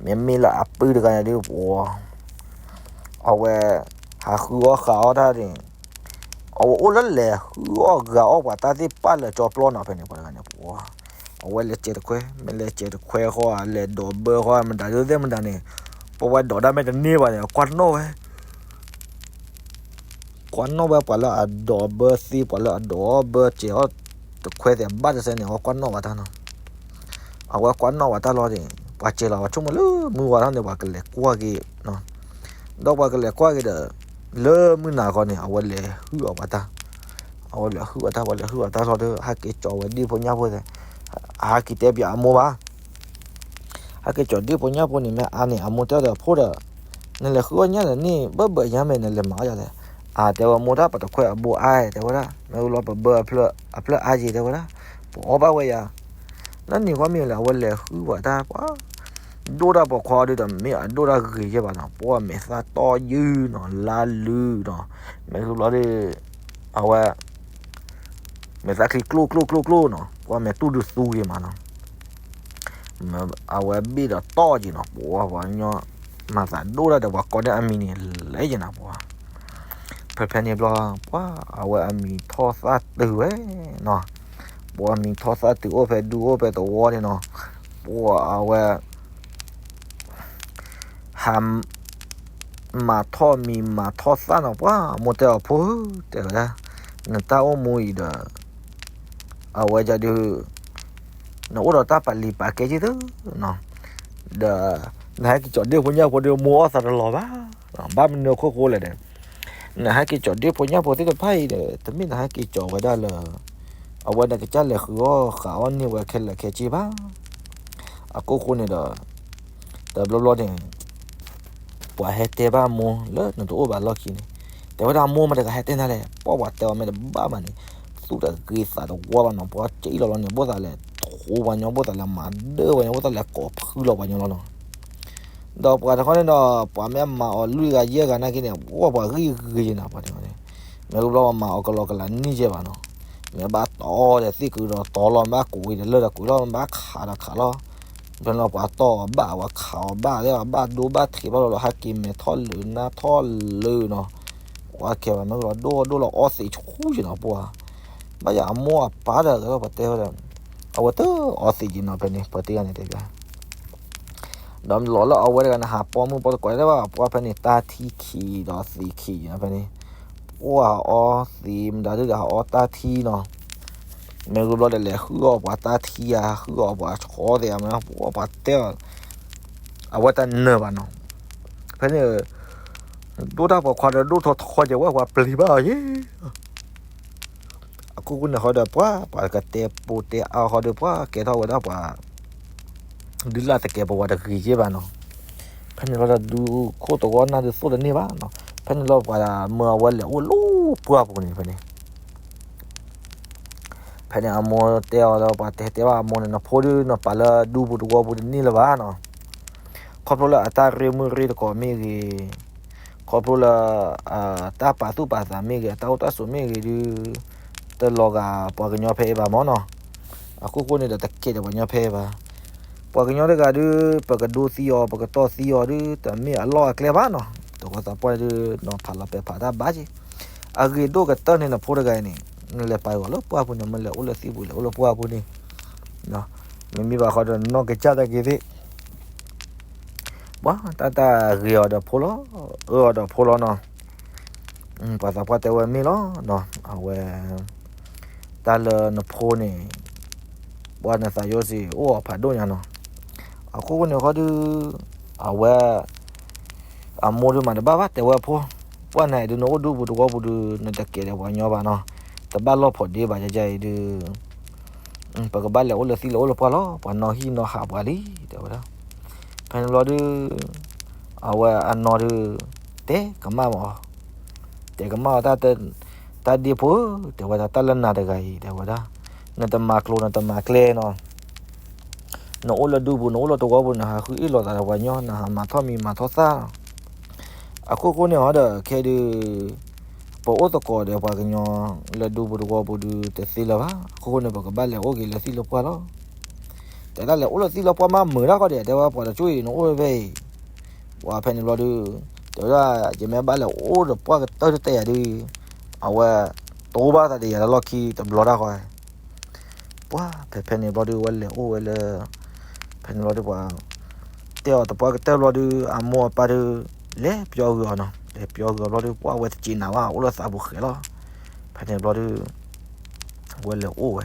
မ့မ့ၢ်လၢအပုၢ်တဂၤန့ၣ်ဒုး ပှၤ အဝဲ, ဟးဃုအီၣ်ဃာ်အီၣ်တၢ်န့ၣ်, အဝဲအိၣ်လၢလဲၤဃုအီၣ်ဂာ်အီၣ်ပှၤတၢ်သ့ၣ်ပာ်လၢာ်ကၠီပျီနီၤ ဖဲန့ၣ် ပှၤတဂၤန့ၣ် ပှၤ, အဝဲလဲၤစဲးတခွဲ, မ့ၢ်လဲၤစဲးတခွဲဃီ လဲၤဒိးဘၢဃီ မတၤဒုးသ့ၣ်မတၤန့ၣ်, ပဝဲဒိးတၢ်မ့ၢ်တန့ၢ်ဘၣ်န့ၣ် ကွၢ်နီၣ်ဝဲ ကွၢ်နီၣ်ဝဲပှၤလၢအဒိးဘၢသ့ ပှၤလၢအဒိးဘၢစဲးအီၣ်တခွဲသ့ၣ် ဘၣ်တစဲးန့ၣ် အဝဲကွၢ်နီၣ်ဝဲတၢ်နီၤ, အဝဲကွၢ်နီၣ်ဝဲတၢ်လီၤန့ၣ် ပှၤစဲးလီၤ ပှၤဆိကမိၣ်လၢမုၢ်ဝါထီၣ်န့ၣ် ပှၤကလဲၤကွၢ်က့ၤ, ဒီးပှၤကလဲၤကွၢ်က့ၤဒီး, လၢမုၢ်နၤခီန့ၣ် အဝဲလဲၤဟုၣ်အီၣ်ပှၤတၢ်, အဝဲလဲၤဟုၣ်အီၣ်တၢ် ပှၤလဲၤဟုၣ်အီၣ်တၢ်လီၤဒီး ဟဲက့ၤကၠီဝဲဒ့ၣ်ဖိညၣ်ဖိသ့ၣ်, ဟဲက့ၤတဲပၠးအမိၢ်ဘၣ် ဟဲက့ၤကၠီဒ့ၣ်ဖိညၣ်ဖိန့ၣ် မ့ၢ်အါန့ၣ် အမိၢ်တဲဒီးဖိဒီး, နလဲၤဃုအီၣ်ညၣ်ဒီးန့ၣ် ဘၢၣ်ဘၢၣ်ညါမဲာ် နလဲၤမၤအီၣ်ယၤလဲၣ်. အတဲဝဲ မိၢ်တၢ် ပတခွဲးအဘိအါ တဲဝဲဒၣ်. မ့ၢ်ဂ့ၤဘျီ ပဘၢအဖျၢၣ်အါက့ၤ တဲဝဲဒၣ်. ပအီၣ်ဘၣ်ဝဲယၤ လၢနံၤဃီမ့ၢ်လဲၣ် အဝဲလဲၤဃုပှၤတၢ်ပှၤ ဒိၣ်တၢ်ပိာ်ခွါအီၤဒုးဒီး မ့ၢ်အဒိၣ်တၢ်ဂ့ၤယဲၢ်ဘၣ်နီၤ, ပှၤမဲာ်သၣ်တီယုၢ်နီၤ, လါလုၢ်နီၤ. မ့ၢ်ဂ့ၤဘျီဒုး အဝဲ မဲာ်သၣ်ချံကျိၣ်ကျိၣ်ကျိၣ်ကျိၣ်နီၤ, ပှၤမဲာ်တူၢ်ဒုးသူက့ၤမးနီၤ. အဝဲဘ့ၣ်ဒီးတီၢ်က့ၤနီၤ, ပှၤပှၤကညီ မၤသးဒိၣ်တၢ်ဒီး ပှၤကိးန့ၢ်အမံၤန့ၣ် လဲၤက့ၤနၤပှၤ. ဖဲဖဲန့ၣ်ဘျီ ပှၤအဝဲအမံၤထီၣ်သၣ်တုၤဝဲနီၤ, ပှၤမံၤထီၣ်သၣ်တုၤအိၣ်ဖဲဒူအိၣ်ဖဲသဝီန့ၣ်နီၤ, ပှၤအဝဲ ဟး မၤထီၣ်မံၤမၤထီၣ်သၣ်နီၤ, ပှၤမိၢ်တဲအီၤ ဖိဧၢ, တဲဝဲဒၣ်, နတၢ်အိၣ်မူအံၤဒီး အဝဲဒၣ်ဒုး နအိၣ်ဒီးတၢ်ပာ်လံာ်ပာ်ကဲက့ၤသုနီၤ, ဒီး နဟဲက့ၤကၠီၤဒ့ၣ်ဖိညၣ်ဖိဒီး မိၢ်အီၣ်သးတလီၤဘၣ်, ဘၣ်မနုၤအခိၣ်ဃိလဲၣ်ဒီး နဟဲက့ၤကၠီၤဒ့ၣ်ဖိညၣ်ဖိသ့ၣ်တဖၣ်အံၤဒီး တမ့ၢ်နဟဲက့ၤကၠီၤဝဲဒၣ်လၢ အဝဲနကစၢ်လဲၤဃုအီၣ်ဃုအီၣ်န့ၢ်ဝဲခဲလၢာ်ခဲဆ့ဘၣ်. အခိၣ်ဃိန့ၣ်ဒီး တဘျီဘျီန့ၣ် ပှၤဟဲတဲဘၣ်မိၢ်လၢနတအိၣ်ဘၣ်လီၢ်ခံန့ၣ်, တဲဝဲဒၣ်မိၢ်မတၤတဂၤဟဲတဲနၤလဲၣ်, ပှၤပှၤတဲအီၤမ့ၢ်တဘၣ်ဘၣ်န့ၣ် သူၣ်တဂ့ၤသးတဝါဘၣ်နီၤ, ပှၤကအံၣ်လီၤလီၤန့ၣ် ဘၣ်သးလဲၤထိပှၤညီ, ဘၣ်သးလဲၤမၤဒၢပှၤညီ, ဘၣ်သးလဲၤကိးဖုလီၤပှၤညီလီၤနီၤ. ဒီးပှၤတခီန့ၣ်ဒီး ပှၤမ့ၢ်မၤအီၤလွံၢ်ဂၤယဲၢ်ဂၤနာ်က့န့ၣ် ပှၤပှၤဂံၢ်ဂ့ၤယဲၢ်နီၤ, ပှၤတခီန့ၣ် မ့ၢ်ဂ့ၤဘျီပှၤမၤအီၤကလီကလးန့ၢ်ယဲၢ်ဘၣ်နီၤ, မ့ၢ်ဘၣ်တီဒီးသ့ၣ်ကုဒီးတီလီၤ, မ့ၢ်ဘၣ်ကိးဝံၤဒီးလၢၢ်ဒီးကွံာ်လီၤ, မ့ၢ်ဘၣ်ခးဒီးခးလီၤ. ဖဲန့ၣ်လီၤပှၤတီအီၤဘၣ်, ပှၤခးအီၤဘၣ်, လၢအဘၣ်ဒိဘၣ်ထံးဘၣ်လီၤလီၤ, ဟဲက့ၤမဲာ်ထီၣ်လၢနါထီၣ်လၢနီၤ, ပှၤကဲဘၣ်မ့ၢ်ဂ့ၤဘျီ ဒိၣ်ဒိၣ်လီၤအီသံးဆူၣ်ယဲၢ်နီၤ, ပှၤ ဘၣ်ယၤအမိၢ်အပၢ်ဒီး ကဲထီၣ်ပှၤတဲဝဲဒီး အဝဲတအီသံးယဲၢ်နီၤ, ဖဲန့ၣ် ပှၤတဂၤန့ၣ်တဲဘၣ် ဒီးလီၤလၢအဝဲတဂၤန့ၣ် ဟးပိာ်မုၣ်ပိာ်သကိးတဲဘၣ်, ပှၤဖဲန့ၣ် တၢ်ထံခံဒီးသံးခံနီၤ, ဖဲန့ၣ် ပှၤဟးအီသံးမတၤဒုဒီး ဟးအီတၢ်ထံနီၤ, မ့ၢ်ဂ့ၤဘျီဒီးလဲၤဃုအီၣ်ပှၤတၢ်ထံဧါ, ဃုအီၣ်ပှၤဆီသ့ၣ်ဧါ, မ့ၢ်ပှၤတဲအီၤ အဝဲတနၢၤဘၣ်နီၤ, ဖဲန့ၣ် ဒိၣ်တၢ်ပိာ်ခွါဒီး ဒိၣ်ထီၣ်ထီကဲဝဲ ပှၤပျံၤဘၣ်အီၤယဲၢ် အခိၣ်ဃိန့ၣ်ဃီဒီး ပှၤ ပှၤကတဲပိာ်တဲအါဃီဒီး ပှၤကဲထီၣ်ဝဲဒၣ်ပှၤ ဒုးလၢ်သကဲးပဝးတဂ့ၤယဲၢ်ဘၣ်နီၤ, ဖဲန့ၣ်ဘျီဒီး ဒူခိၣ်သဝီနၢ်ဒုးသိၣ်တန့ၢ်ဘၣ်နီၤ, ဖဲန့ၣ်လီၤပှၤမၢအဝဲလဲၤအိၣ်လၢပှၢ်ပူၤန့ၣ် ဖဲန့ၣ် ဖဲန့ၣ်အမိၢ်တဲအီၤဒီး ပှၤတဲတဲဘၣ်အမိၢ်န့ၣ် နဖိဒုး နပာ်လၢဒူပူၤသဝီပူၤတန့ၢ်လၢၤဘၣ်နီၤ, ခီဖျိလၢအတၢ်ရ့မုၢ်ရ့သကိးမ့ၢ်ဂ့ၤ, ခီဖျိလၢ တၢ်ပာ်သူၣ်ပာ်သးမ့ၢ်ဂ့ၤ, အတၢ်အိၣ်တၢ်ဆိးမ့ၢ်ဂ့ၤဒုး တလီၤဂာ်ပှၤကညီဖဲအံၤဘၣ်မ့ၢ်နီၤ, အခိၣ်ဃိန့ၣ်ဒီးတကဲဒီးပှၤကညီဖဲအံၤဘၣ်, ပှၤကညီတဂၤဒုး ပကဒိသံအီၤ ပကတီၢ်သံအီၤဒုး တမ့ၢ်အလီၢ်အကျဲဘၣ်နီၤ, တဝီသးပှၢ်ဒုး နီၤဖးလီၤပဲာ်ဖးတၢ်ဘၣ်က့ၤ, အဂ့ၤဒိၣ်ကတၢၢ်န့ၣ် နဖိတဂၤအံၤန့ၣ် နလဲၤပာ်ဂီၤလၢပှၢ်ပူၤန့ၣ် မ့ၢ်လဲၤအိၣ်လၢသံၣ်ပူၤ လဲၤအိၣ်လၢပှၢ်ပူၤန့ၣ် မ့မ့ၢ်ဘၣ်ဃီဒီး နီၢ်ကစၢ်တၢ်က့ၤသ့ၣ် ပှၤတၢ်တၢ်ဂ့ၤအီၤဒီးဖိလီၤ, အၢအီၤဒီးဖိလီၤနီၤ, ပှၤသးပှၢ်တဲဝဲမ့ၢ်လီၤနီၤ, အဝဲ တၢ်လၢနဖိန့ၣ် ပှၤနသးယိစ့ၢ်အိၣ်အီၤဖးဒိၣ်ညါနီၤ, အခိၣ်ဃိန့ၣ်ဃီဒုး အဝဲ အမိၢ်ဒုးမၤတဘၣ်ဘၣ် တဲဝဲအဖိ, ပှၢ်နၤအံၤဒုး နအိၣ်ဒူပူၤသဝီပူၤဒုး နတကဲဒီးပှၤကညီဘၣ်နီၤ, တဘၣ်လီၢ်ဖိးဒ့ဘၣ်ယဲယဲအံၤဒုး ပကဘၣ်လဲၤအိၣ်လၢသံၣ်လၢအိၣ်လၢပှၢ်လီၤ, ပှၤနီၢ်ဟံၣ်နီၢ်ဟးပှၤလံ တဲဝဲဒၣ်, ဖဲန့ၣ်ဘျီဒုး အဝဲအနီၢ်ဒုး တဲကမၣ်အီၤ, တဲကမၣ်အီၤ တၢ်ဒ့ဖိဧၢ, တဲဝဲဒၣ် တၢ်လၢနၤတဂၤအံၤ တဲဝဲဒၣ်, နတမၤကျိၤနတမၤကျဲနီၤ နအိၣ်လၢဒူပူၤ နအိၣ်လၢသဝီပူၤ နဟးဃုအ့ၣ်လိာ်သးဒီးပှၤကညီ နဟးမၤထီၣ်မံၤမၤထီၣ်သၣ်, အခိၣ်ဃိန့ၣ်ဟီဒီး ခဲဒုး ပအိၣ်သကိးဒီးပှၤကညီလၢဒူပူၤသဝီပူၤဒုးတသ့လၢၤဘၣ်, အခိၣ်ဃိန့ၣ် ပကဘၣ်လဲၤအိၣ်က့ၤလၢသံၣ်လၢပှၢ်လီၤ, တဲဒၣ်လဲၤအိၣ်လၢသံၣ်လၢပှၢ်မးမုာ်ဒၣ်ဃီဒီး တဲဝဲပှၤတကၠိအံၤ နအိၣ်ဖဲအံၤ ပှၤဖဲန့ၣ်ဘျီဒုး တဲဝဲဒၣ် ယမ့ၢ်ဘၣ်လဲၤအိၣ်ဒီးပှၢ်ကတၢၢ်တတဲယၤဒုး အဝဲ တိဘၣ်သးဒီးယၤလၢလီၢ်ခံတဘျီတၢ်ဃီ, ပှၤဖဲဖဲန့ၣ်ဘျီဒုး ဝဲလဲၤအိၣ်ဝဲလၢ ဖဲန့ၣ်ဘျီဒုးပှၤ တဲအီၤတပှၢ်ကတၢၢ်ဘျီဒုး အမိၢ်အပၢ်ဒုး လဲၤပျီဂုာ်အီၤနီၤ, လဲၤပျီဂုာ်အီၤဘျီဒုး ပှၤဝဲတက့ၤနၤဘၣ် အိၣ်လၢသးပူၤဃဲလီၤ, ဖဲန့ၣ်ဘျီဒုး ဝဲလဲၤအိၣ်ဝဲ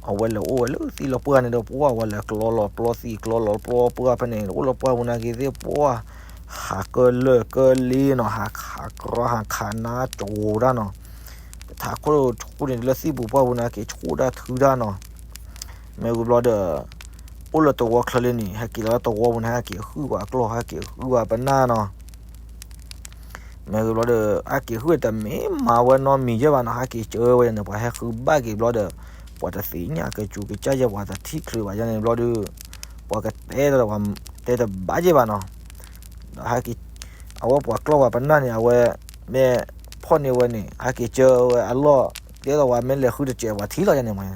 အဝဲလဲၤအိၣ်ဝဲလၢသံၣ်လၢပှၢ်န့ၣ်ဒီး ပှၤဝဲလဲၤကျီလီၤပျီသံး ကျီလီၤပျီပှၢ်ဖဲန့ၣ် အိၣ်လၢပှၢ်ပူၤနာ်က့ၤသ့ၣ် ပှၤ ဟးကလၢာ်ကလ့နီၤ ဟးခးကြီ ဟးခးနါကၠိတၢ်နီၤ, ထးခိၣ်ဆူၣ်န့ၣ် လၢသံၣ်ပူၤပှၢ်ပူၤနာ်က့ၤ ဆူၣ်တၢ်ထုတၢ်နီၤ, မ့ၢ်ဂ့ၤဘျီဒီး အိၣ်လၢသဝီချၢလံန့ၣ် ဟဲက့ၤလီၤလၢသဝီပူၤန့ၣ် ဟဲက့ၤဟုၣ်ပှၤကျီၢ် ဟဲက့ၤဟုၣ်ပှၤပနၢ်နီၤ မ့ၢ်ဂ့ၤဘျီဒီး ဟဲက့ၤဃုတမ့ၢ်မၤဝဲနီတမံၤယဲၢ်ဘၣ်နီၤ, ဟဲက့ၤကၢဝဲန့ၣ် ပှၤဟဲဃုဘၣ်က့ၤဘျီဒီး ပှၤတသ့ၣ်ညါကစူၤကစၢ်ယဲၢ် ပှၤတထံၣ်ချုးဘၣ်ယဲန့ၣ်ဘျီဒီး ပှၤကတဲဒီး ပှၤတဲတဘၣ်ယဲၢ်ဘၣ်နီၤ. ဒီးဟဲက့ၤ အဝဲပှၤကျီၢ်ပှၤပနၢ်န့ၣ် အဝဲမ့ၢ်ဖီၣ်န့ၢ်ဝဲန့ၣ် ဟဲက့ၤကၢဝဲအလီၢ် တဲဒီးပှၤမ့ၢ်လဲၤဃုတစဲး ပှၤထံၣ်လီၤယဲန့ၣ်မး,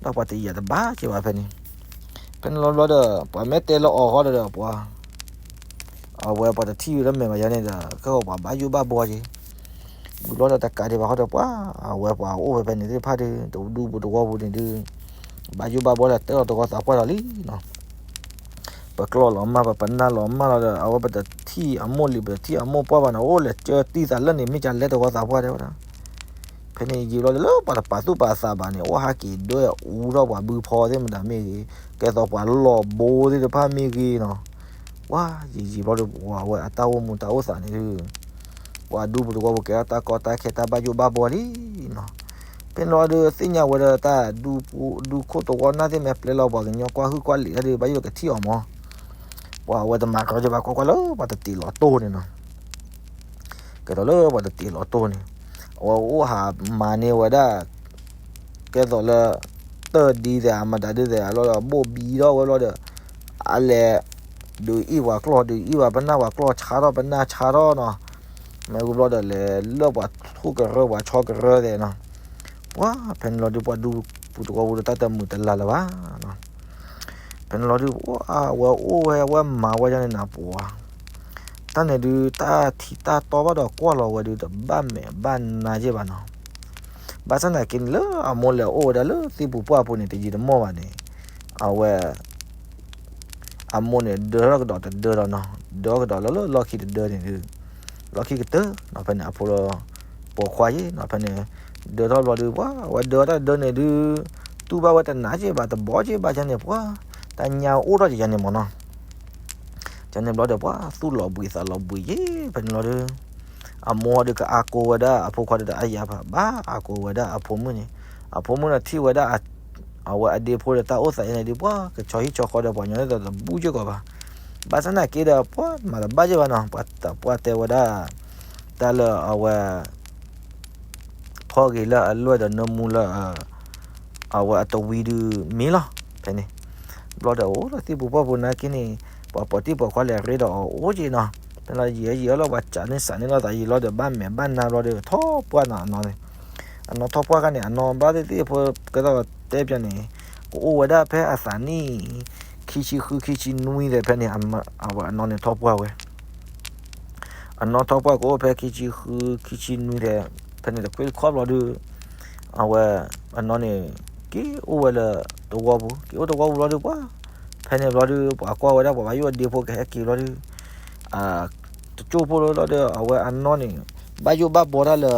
ဒီးပှၤတယာ်တဘၣ်က့ၤဘၣ်ဖဲန့ၣ်. ဖဲန့ၣ်လီၤဘျီဒီး ပှၤမ့ၢ်တဲလၢအီၤဃီဒီး ပှၤ အဝဲပှၤတထံၣ်ဝဲလၢမဲာ်ဘၣ်ယဲန့ၣ်ဒီး ကဲပှၤဘၣ်ယိၣ်ဘၣ်ဘှီက့ၤ, ဝံၤဘျီဒီးတကးဒံးဘၣ်ဃီဒီး ပှၤအဝဲပှၤအိၣ်ဝဲဖဲန့ၣ်သ့ၣ်တဖၣ်ဒီး တဒူပူၤတဝီပူၤန့ၣ်ဒီး ဘၣ်ယိၣ်ဘၣ်ဘှီလၢတဲလီၤတဝီသးပှၢ်လီၤလံနီၤ. ပကျီၢ်လီၤမၢ် ပပနၢ်လီၤမၢ်လီၤဒီး အဝဲပတထံၣ်အမိၢ်လံၤ ပတထံၣ်အမိၢ်ပှၢ်ဘၣ်န့ၣ် အိၣ်လဲၤကၢတံၢ်သးလၢန့ၣ် မ့ၢ်ကလဲၤတဝီသးပှၢ်တဲဝဲဒၣ်. ဖဲန့ၣ်ယံာ်ဘျီဒီးလၢပှၤတပာ်သူၣ်ပာ်သးဘၣ်န့ၣ် အိၣ်ဟးက့ၤဒွဲၣ်အူထီၣ်ပှၤဘုဖီသ့ၣ်မတၤမ့ၢ်ဂ့ၤ, ကဲသိးပှၤလီၢ်ဘိသ့ၣ်တဖၣ်မ့ၢ်ဂ့ၤနီၤ. ပှၤယံာ်ယံာ်ဘျီဒီး ပှၤဝဲအတၢ်အိၣ်မူတၢ်အိၣ်သးန့ၣ်ဒီး ပှၤဒူပူၤတဝီပူၤကဲထီၣ်တၢ်ကီတၢ်ခဲတၢ်ဘၣ်ယိၣ်ဘၣ်ဘှီလံနီၤ. ဖဲန့ၣ်လီၤဒီးသ့ၣ်ညါဝဲဒီးတၢ်ဒူခိၣ်တဝီနၢ်သ့ၣ် မ့ၢ်ပျဲလီၤပှၤကညီကွၢ်ဟုၣ်ကွၢ်လံာ်တၢ်ဒီး ဘၣ်ယိၣ်ဒီးကထံၣ်အီၤမး. ပှၤအဝဲတမၤကီက့ၤဘၣ်ကွၢ်ကွၢ်လၢပှၤတတ့ၢ်လီၤတိၢ်န့ၣ်နီၤ. ကဲသိးလၢပှၤတတ့ၢ်လီၤတိၢ်န့ၣ် အဝဲအိၣ်ဟးမၤန့ၢ်ဝဲဒၣ် ကဲသိးလၢ တၢ်ဒ်သ့ၣ်အမတၤဒ်သ့ၣ်အလီၢ်ဒီး ဘိၣ်ဘံထီၣ်ဝဲလီၤဒီး အလဲၤ ဒုးအံၣ်ပှၤကျီၢ် ဒုးအံၣ်ပှၤပနၢ် ပှၤကျီၢ်ဆါထီၣ်ပနၢ်ဆါထီၣ်နီၤ. မ့ၢ်ဂ့ၤဘျီဒီးလဲၤလၢပှၤထိၣ်ကရၢ ပှၤဆီကရၢသ့ၣ်နီၤ. ပှၤဖဲန့ၣ်လီၤဒီး ပှၤဒူပူၤတဝီပူၤဒီးတၢ်တမုာ်တလၤလၢၤဘၣ်နီၤ. ဖဲန့ၣ်လီၤဒုး ပှၤဝဲအိၣ်ဝဲ ဝဲမၤဝဲဒ်န့ၣ်နၤပှၤ တၢ်န့ၣ်ဒုး တၢ်ထံးတၢ်တီဘၣ်ဒီးကွၢ်လီၤဝဲဒုး တဘၣ်မဲာ်ဘၣ်နါယဲၢ်ဘၣ်နီၤ. ဘၣ်ဆၣ်သနာ်က့န့ၣ် လၢအမိၢ်လဲၤအိၣ်ဝဲဒၣ်လၢသ့ၣ်ပူၤပှၢ်ပူၤန့ၣ် တယံာ်တမီၢ်ဘၣ်န့ၣ် အဝဲ အမိၢ်န့ၣ် ဒၢထီၣ်ကဒီးတဒၢဒီးနီၤ, ဒၢထီၣ်ကဒီးလၢလၢလီၢ်ခံတဒၢန့ၣ်ဒုး လီၢ်ခံကတၢၢ်နီၤ. ဖဲန့ၣ်အဖိလီၤ ပိာ်ခွါယဲၢ်နီၤ. ဖဲန့ၣ် ဒၢထီၣ်ဘျီဒုး ပှၤဝဲဒၢတၢ်ဒၢန့ၣ်ဒုး တူၢ်ဘၣ်ဝဲတနးက့ဘၣ် တဘီက့ဘၣ် ကန့ၣ် ပှၤ တၢ်ညါအိၣ်ထီၣ်ကန့ၣ်မ့ၢ်နီၤ. ကန့ၣ်ဘျီဒီး ပှၤသူၣ်လီၤဘှံးသးလီၤဘှံးယဲၢ် ဖဲန့ၣ်လီၤဒုး အမိၢ်ဒုးကအါကိးဝဲဒၣ်အဖိခွါဒီးတအါယၤဘၣ် ဘၣ်အါကိးဝဲဒၣ်အဖိမုၣ်န့ၣ်. အဖိမုၣ်န့ၣ်ထံၣ်ဝဲဒၣ် အဝဲအဒ့ဖိဒီးတၢ်အိၣ်သးအံၤန့ၣ်ဒုး ပှၤကဆီဟံၣ်ဆီဃီဒီးပှၤညီန့ၣ်ဒီးတဘူၣ်က့ၢ်ကီးဘၣ်. ဘၣ်ဆၣ်သနာ်က့ဒီး ပှၤမၤတဘၣ်ယဲၢ်ဘၣ်နီၤ. ပှၤတဲဝဲဒၣ် တၢ်လၢအဝဲ ဖီၣ်ဂ့ၤလၢအလွဲၢ်ဒီးနၢမူလၢ အဝဲအတဝံဒုးမ့ၢ်လီၤ. ဖဲန့ၣ် ဘျီဒီးအိၣ်လၢသ့ၣ်ပူၤပှၢ်ပူၤနာ်က့န့ၣ် ပှၤပိာ်တံၢ်ပိာ်ခွါလဲၤရ့ဒီးအီၤအိၣ်က့နီၤ. ဖဲန့ၣ်လီၤယံာ်ယံာ်အလီၢ် ပှၤစးန့ၢ်စးန့ၢ်လိာ်သးယံာ်လီၤဒီး ဘၣ်မဲာ်ဘၣ်နါဘျီဒီး ထီၣ်ပှၢ်နီၤ အနီၢ်န့ၣ်. အနီၢ်ထီၣ်ပှၢ်ခါန့ၣ် အနီၢ်ဘၣ်သ့ၣ်သ့ၣ်ဖိကဲထီၣ်တဲပျီန့ၣ် ကအိၣ်ဝဲဒၣ်ဖဲအသးနံၣ် ခံဆံဃု ခံဆံနွံသ့ၣ် ဖဲန့ၣ် အဝဲအနီၢ်န့ၣ်ထီၣ်ပှၢ်ဝဲ အနီၢ်ထီၣ်ပှၢ်ကအိၣ်ဖဲခံဆံဃု ခံဆံနွံသ့ၣ် ဖဲန့ၣ်တခွ့တခီဘျီဒုး အဝဲ အနီၢ်န့ၣ် က့ၤအိၣ်ဝဲလၢတဝီပူၤ က့ၤအိၣ်တဝီပူၤဘျီဒုး ပှၤ ဖဲန့ၣ်ဘျီဒုး ပှၤကွၢ်ဝဲဒၣ်ပှၤဘၣ်ယိၣ်အဒ့ဖိကဟဲက့ၤဘျီဒုး တကၠိၢ်ဖိလီၤဒီး အဝဲအနီၢ်န့ၣ် ဘၣ်ယိၣ်ဘၣ်ဘှီတၢ်လၢ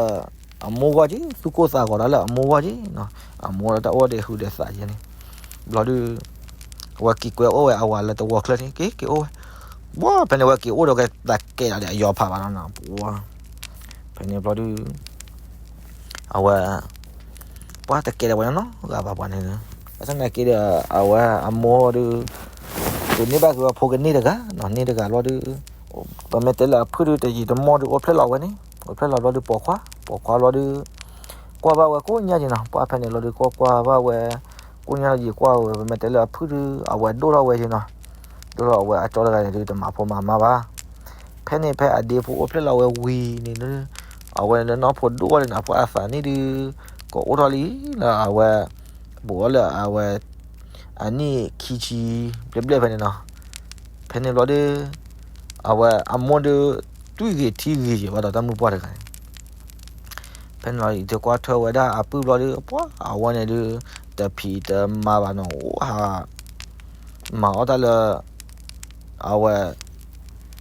အမိၢ်ဂီၢ်က့ သူၣ်ကိၢ်သးဂီၤတၢ်လၢအမိၢ်ဂီၢ်က့နီၤ. အမိၢ်လၢတၢ်အိၣ်ဒီးဟုးဒီးသးယဲန့ၣ် ဘျီဒုး အဝဲက့ၤကွဲအိၣ်ဝဲအဝၤလၢတဝီချၢန့ၣ် က့ၤက့ၤအိၣ်ဝဲ ဘှီ ဖဲန့ၣ်ဝဲက့ၤအိၣ်ဒီးကဲတၢ်ကဲဒၣ်ဒီး အယီၤဖးဘၣ်နီၤနီၤ ပှၤ ဖဲန့ၣ်ဘျီဒုး အဝဲ ပှၤတကဲဒီးပှၤနီတဂၤဘၣ်ပှၤန့ၣ်လီၤ. ဘၣ်ဆၣ်သနာ်က့ဒီး အဝဲအမိၢ်ဒုး ဒိးန့ၢ်ဘၣ်က့ၤဝဲဖိကန့ၢ်တဂၤနီၤ န့ၢ်တဂၤဘျီဒုး ပမ့ၢ်တဲလၢအဖုၣ်ဒုး တယံာ်တမီၢ်ဒုး အိၣ်ဖျဲၣ်လီၤဝဲန့ၣ် အိၣ်ဖျဲၣ်လီၤဘျီဒုး ပိာ်ခွါ ပိာ်ခွါဘျီဒုး ကွၢ်ဘၣ်ဝဲကိးညါက့နီၤ ပှၤဖဲန့ၣ်ဘျီဒုး ကွၢ်ကွၢ်ဘၣ်ဝဲ ကိးညါယံာ်ကွၢ်ဝဲ ပမ့ၢ်တဲလၢအဖုၣ်ဒုး အဝဲဒိၣ်ထီၣ်ဝဲက့နီၤ ဒိၣ်ထီၣ်အဝဲအကၠီတဂၤန့ၣ်ဒုး တမၤဖိမၤမါဘၣ် ဖဲန့ၣ်ဖဲအဒ့ဖိအိၣ်ဖျဲၣ်လီၤဝဲဝံၤန့ၣ် အဝဲလၢနီၢ်ဖိဒိၣ်ဝဲန့ၣ် အဖိအသးနံၣ်ဒုး ကအိၣ်ထီၣ်လံလၢအဝဲ ဘူးအီၤလၢအဝဲ အနံၣ်ခံဆံ ဘျဲၣ်ဘျဲၣ်ဖဲန့ၣ်နီၤ ဖဲန့ၣ်ဘျီဒုး အဝဲအမိၢ်ဒုး တွံၢ်ဂ့ၤထံဂ့ၤယံၤဘၣ်ဒီးတၢ်မုၣ်ပှၢ်တဂၤန့ၣ် ဖဲန့ၣ်လီၤ ယတကွၢ်ထွဲဝဲဒၣ်အပုၢ်ဘျီဒုး ပှၤအဝဲန့ၣ်ဒုး တဖံးတမၤဘၣ်နီၤ အိၣ်ဟး မၤအီၣ်တၢ်လၢ အဝဲ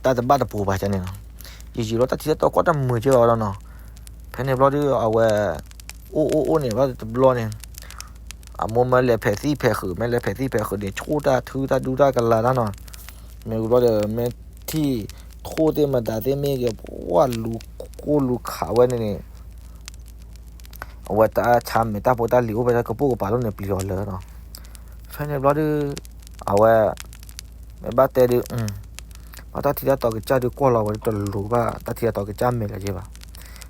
တၢ်တဘၣ်တပူၤဘၣ်န့ၣ်နီၤ ယံာ်ယံာ်လီၤ တၢ်ထံၣ်တၢ်တီကွၢ်တမုာ်က့ၤအီၤလီၤနီၤ ဖဲန့ၣ်ဘျီဒုး အဝဲ အိၣ်အိၣ်အိၣ်န့ၣ်ဘၣ်တဘျီန့ၣ် အမိၢ်မ့ၢ်လဲၤဖဲးသံၣ်ဖဲးဃုာ် မ့ၢ်လဲၤဖဲးသံၣ်ဖဲးဃုာ်န့ၣ် ဆိၣ်တၢ်ထုတၢ်ဒူတၢ်ကလၤတၢ်နီၤ မ့ၢ်ဘျီဒီး မ့ၢ်ထံၣ်ထိၣ်သ့ၣ်မတၤသ့ၣ်မ့ၢ်ဂ့ၤ ပှၤလူၤကိၢ်လူၤခးဝဲန့ၣ်န့ၣ် အဝဲတၢ်ဆါမဲာ်တၢ်ဖိတၢ်လံၤအိၣ်ဖဲတၢ်ကပိာ်ကပၤလီၤန့ၣ် ပျံၤအီၤလၢာ်နီၤ ဖဲန့ၣ်ဘျီဒုး အဝဲ မ့ၢ်ဘၣ်တဲဒုး ပှၤ တၢ်ထံၣ်တၢ်တီကစၢ်ဒုးကွၢ်လီၤဝဲဒုးတလိၤဘၣ် တၢ်ထံၣ်တၢ်တီကစၢ်မဲာ်လၢၤက့ဘၣ်.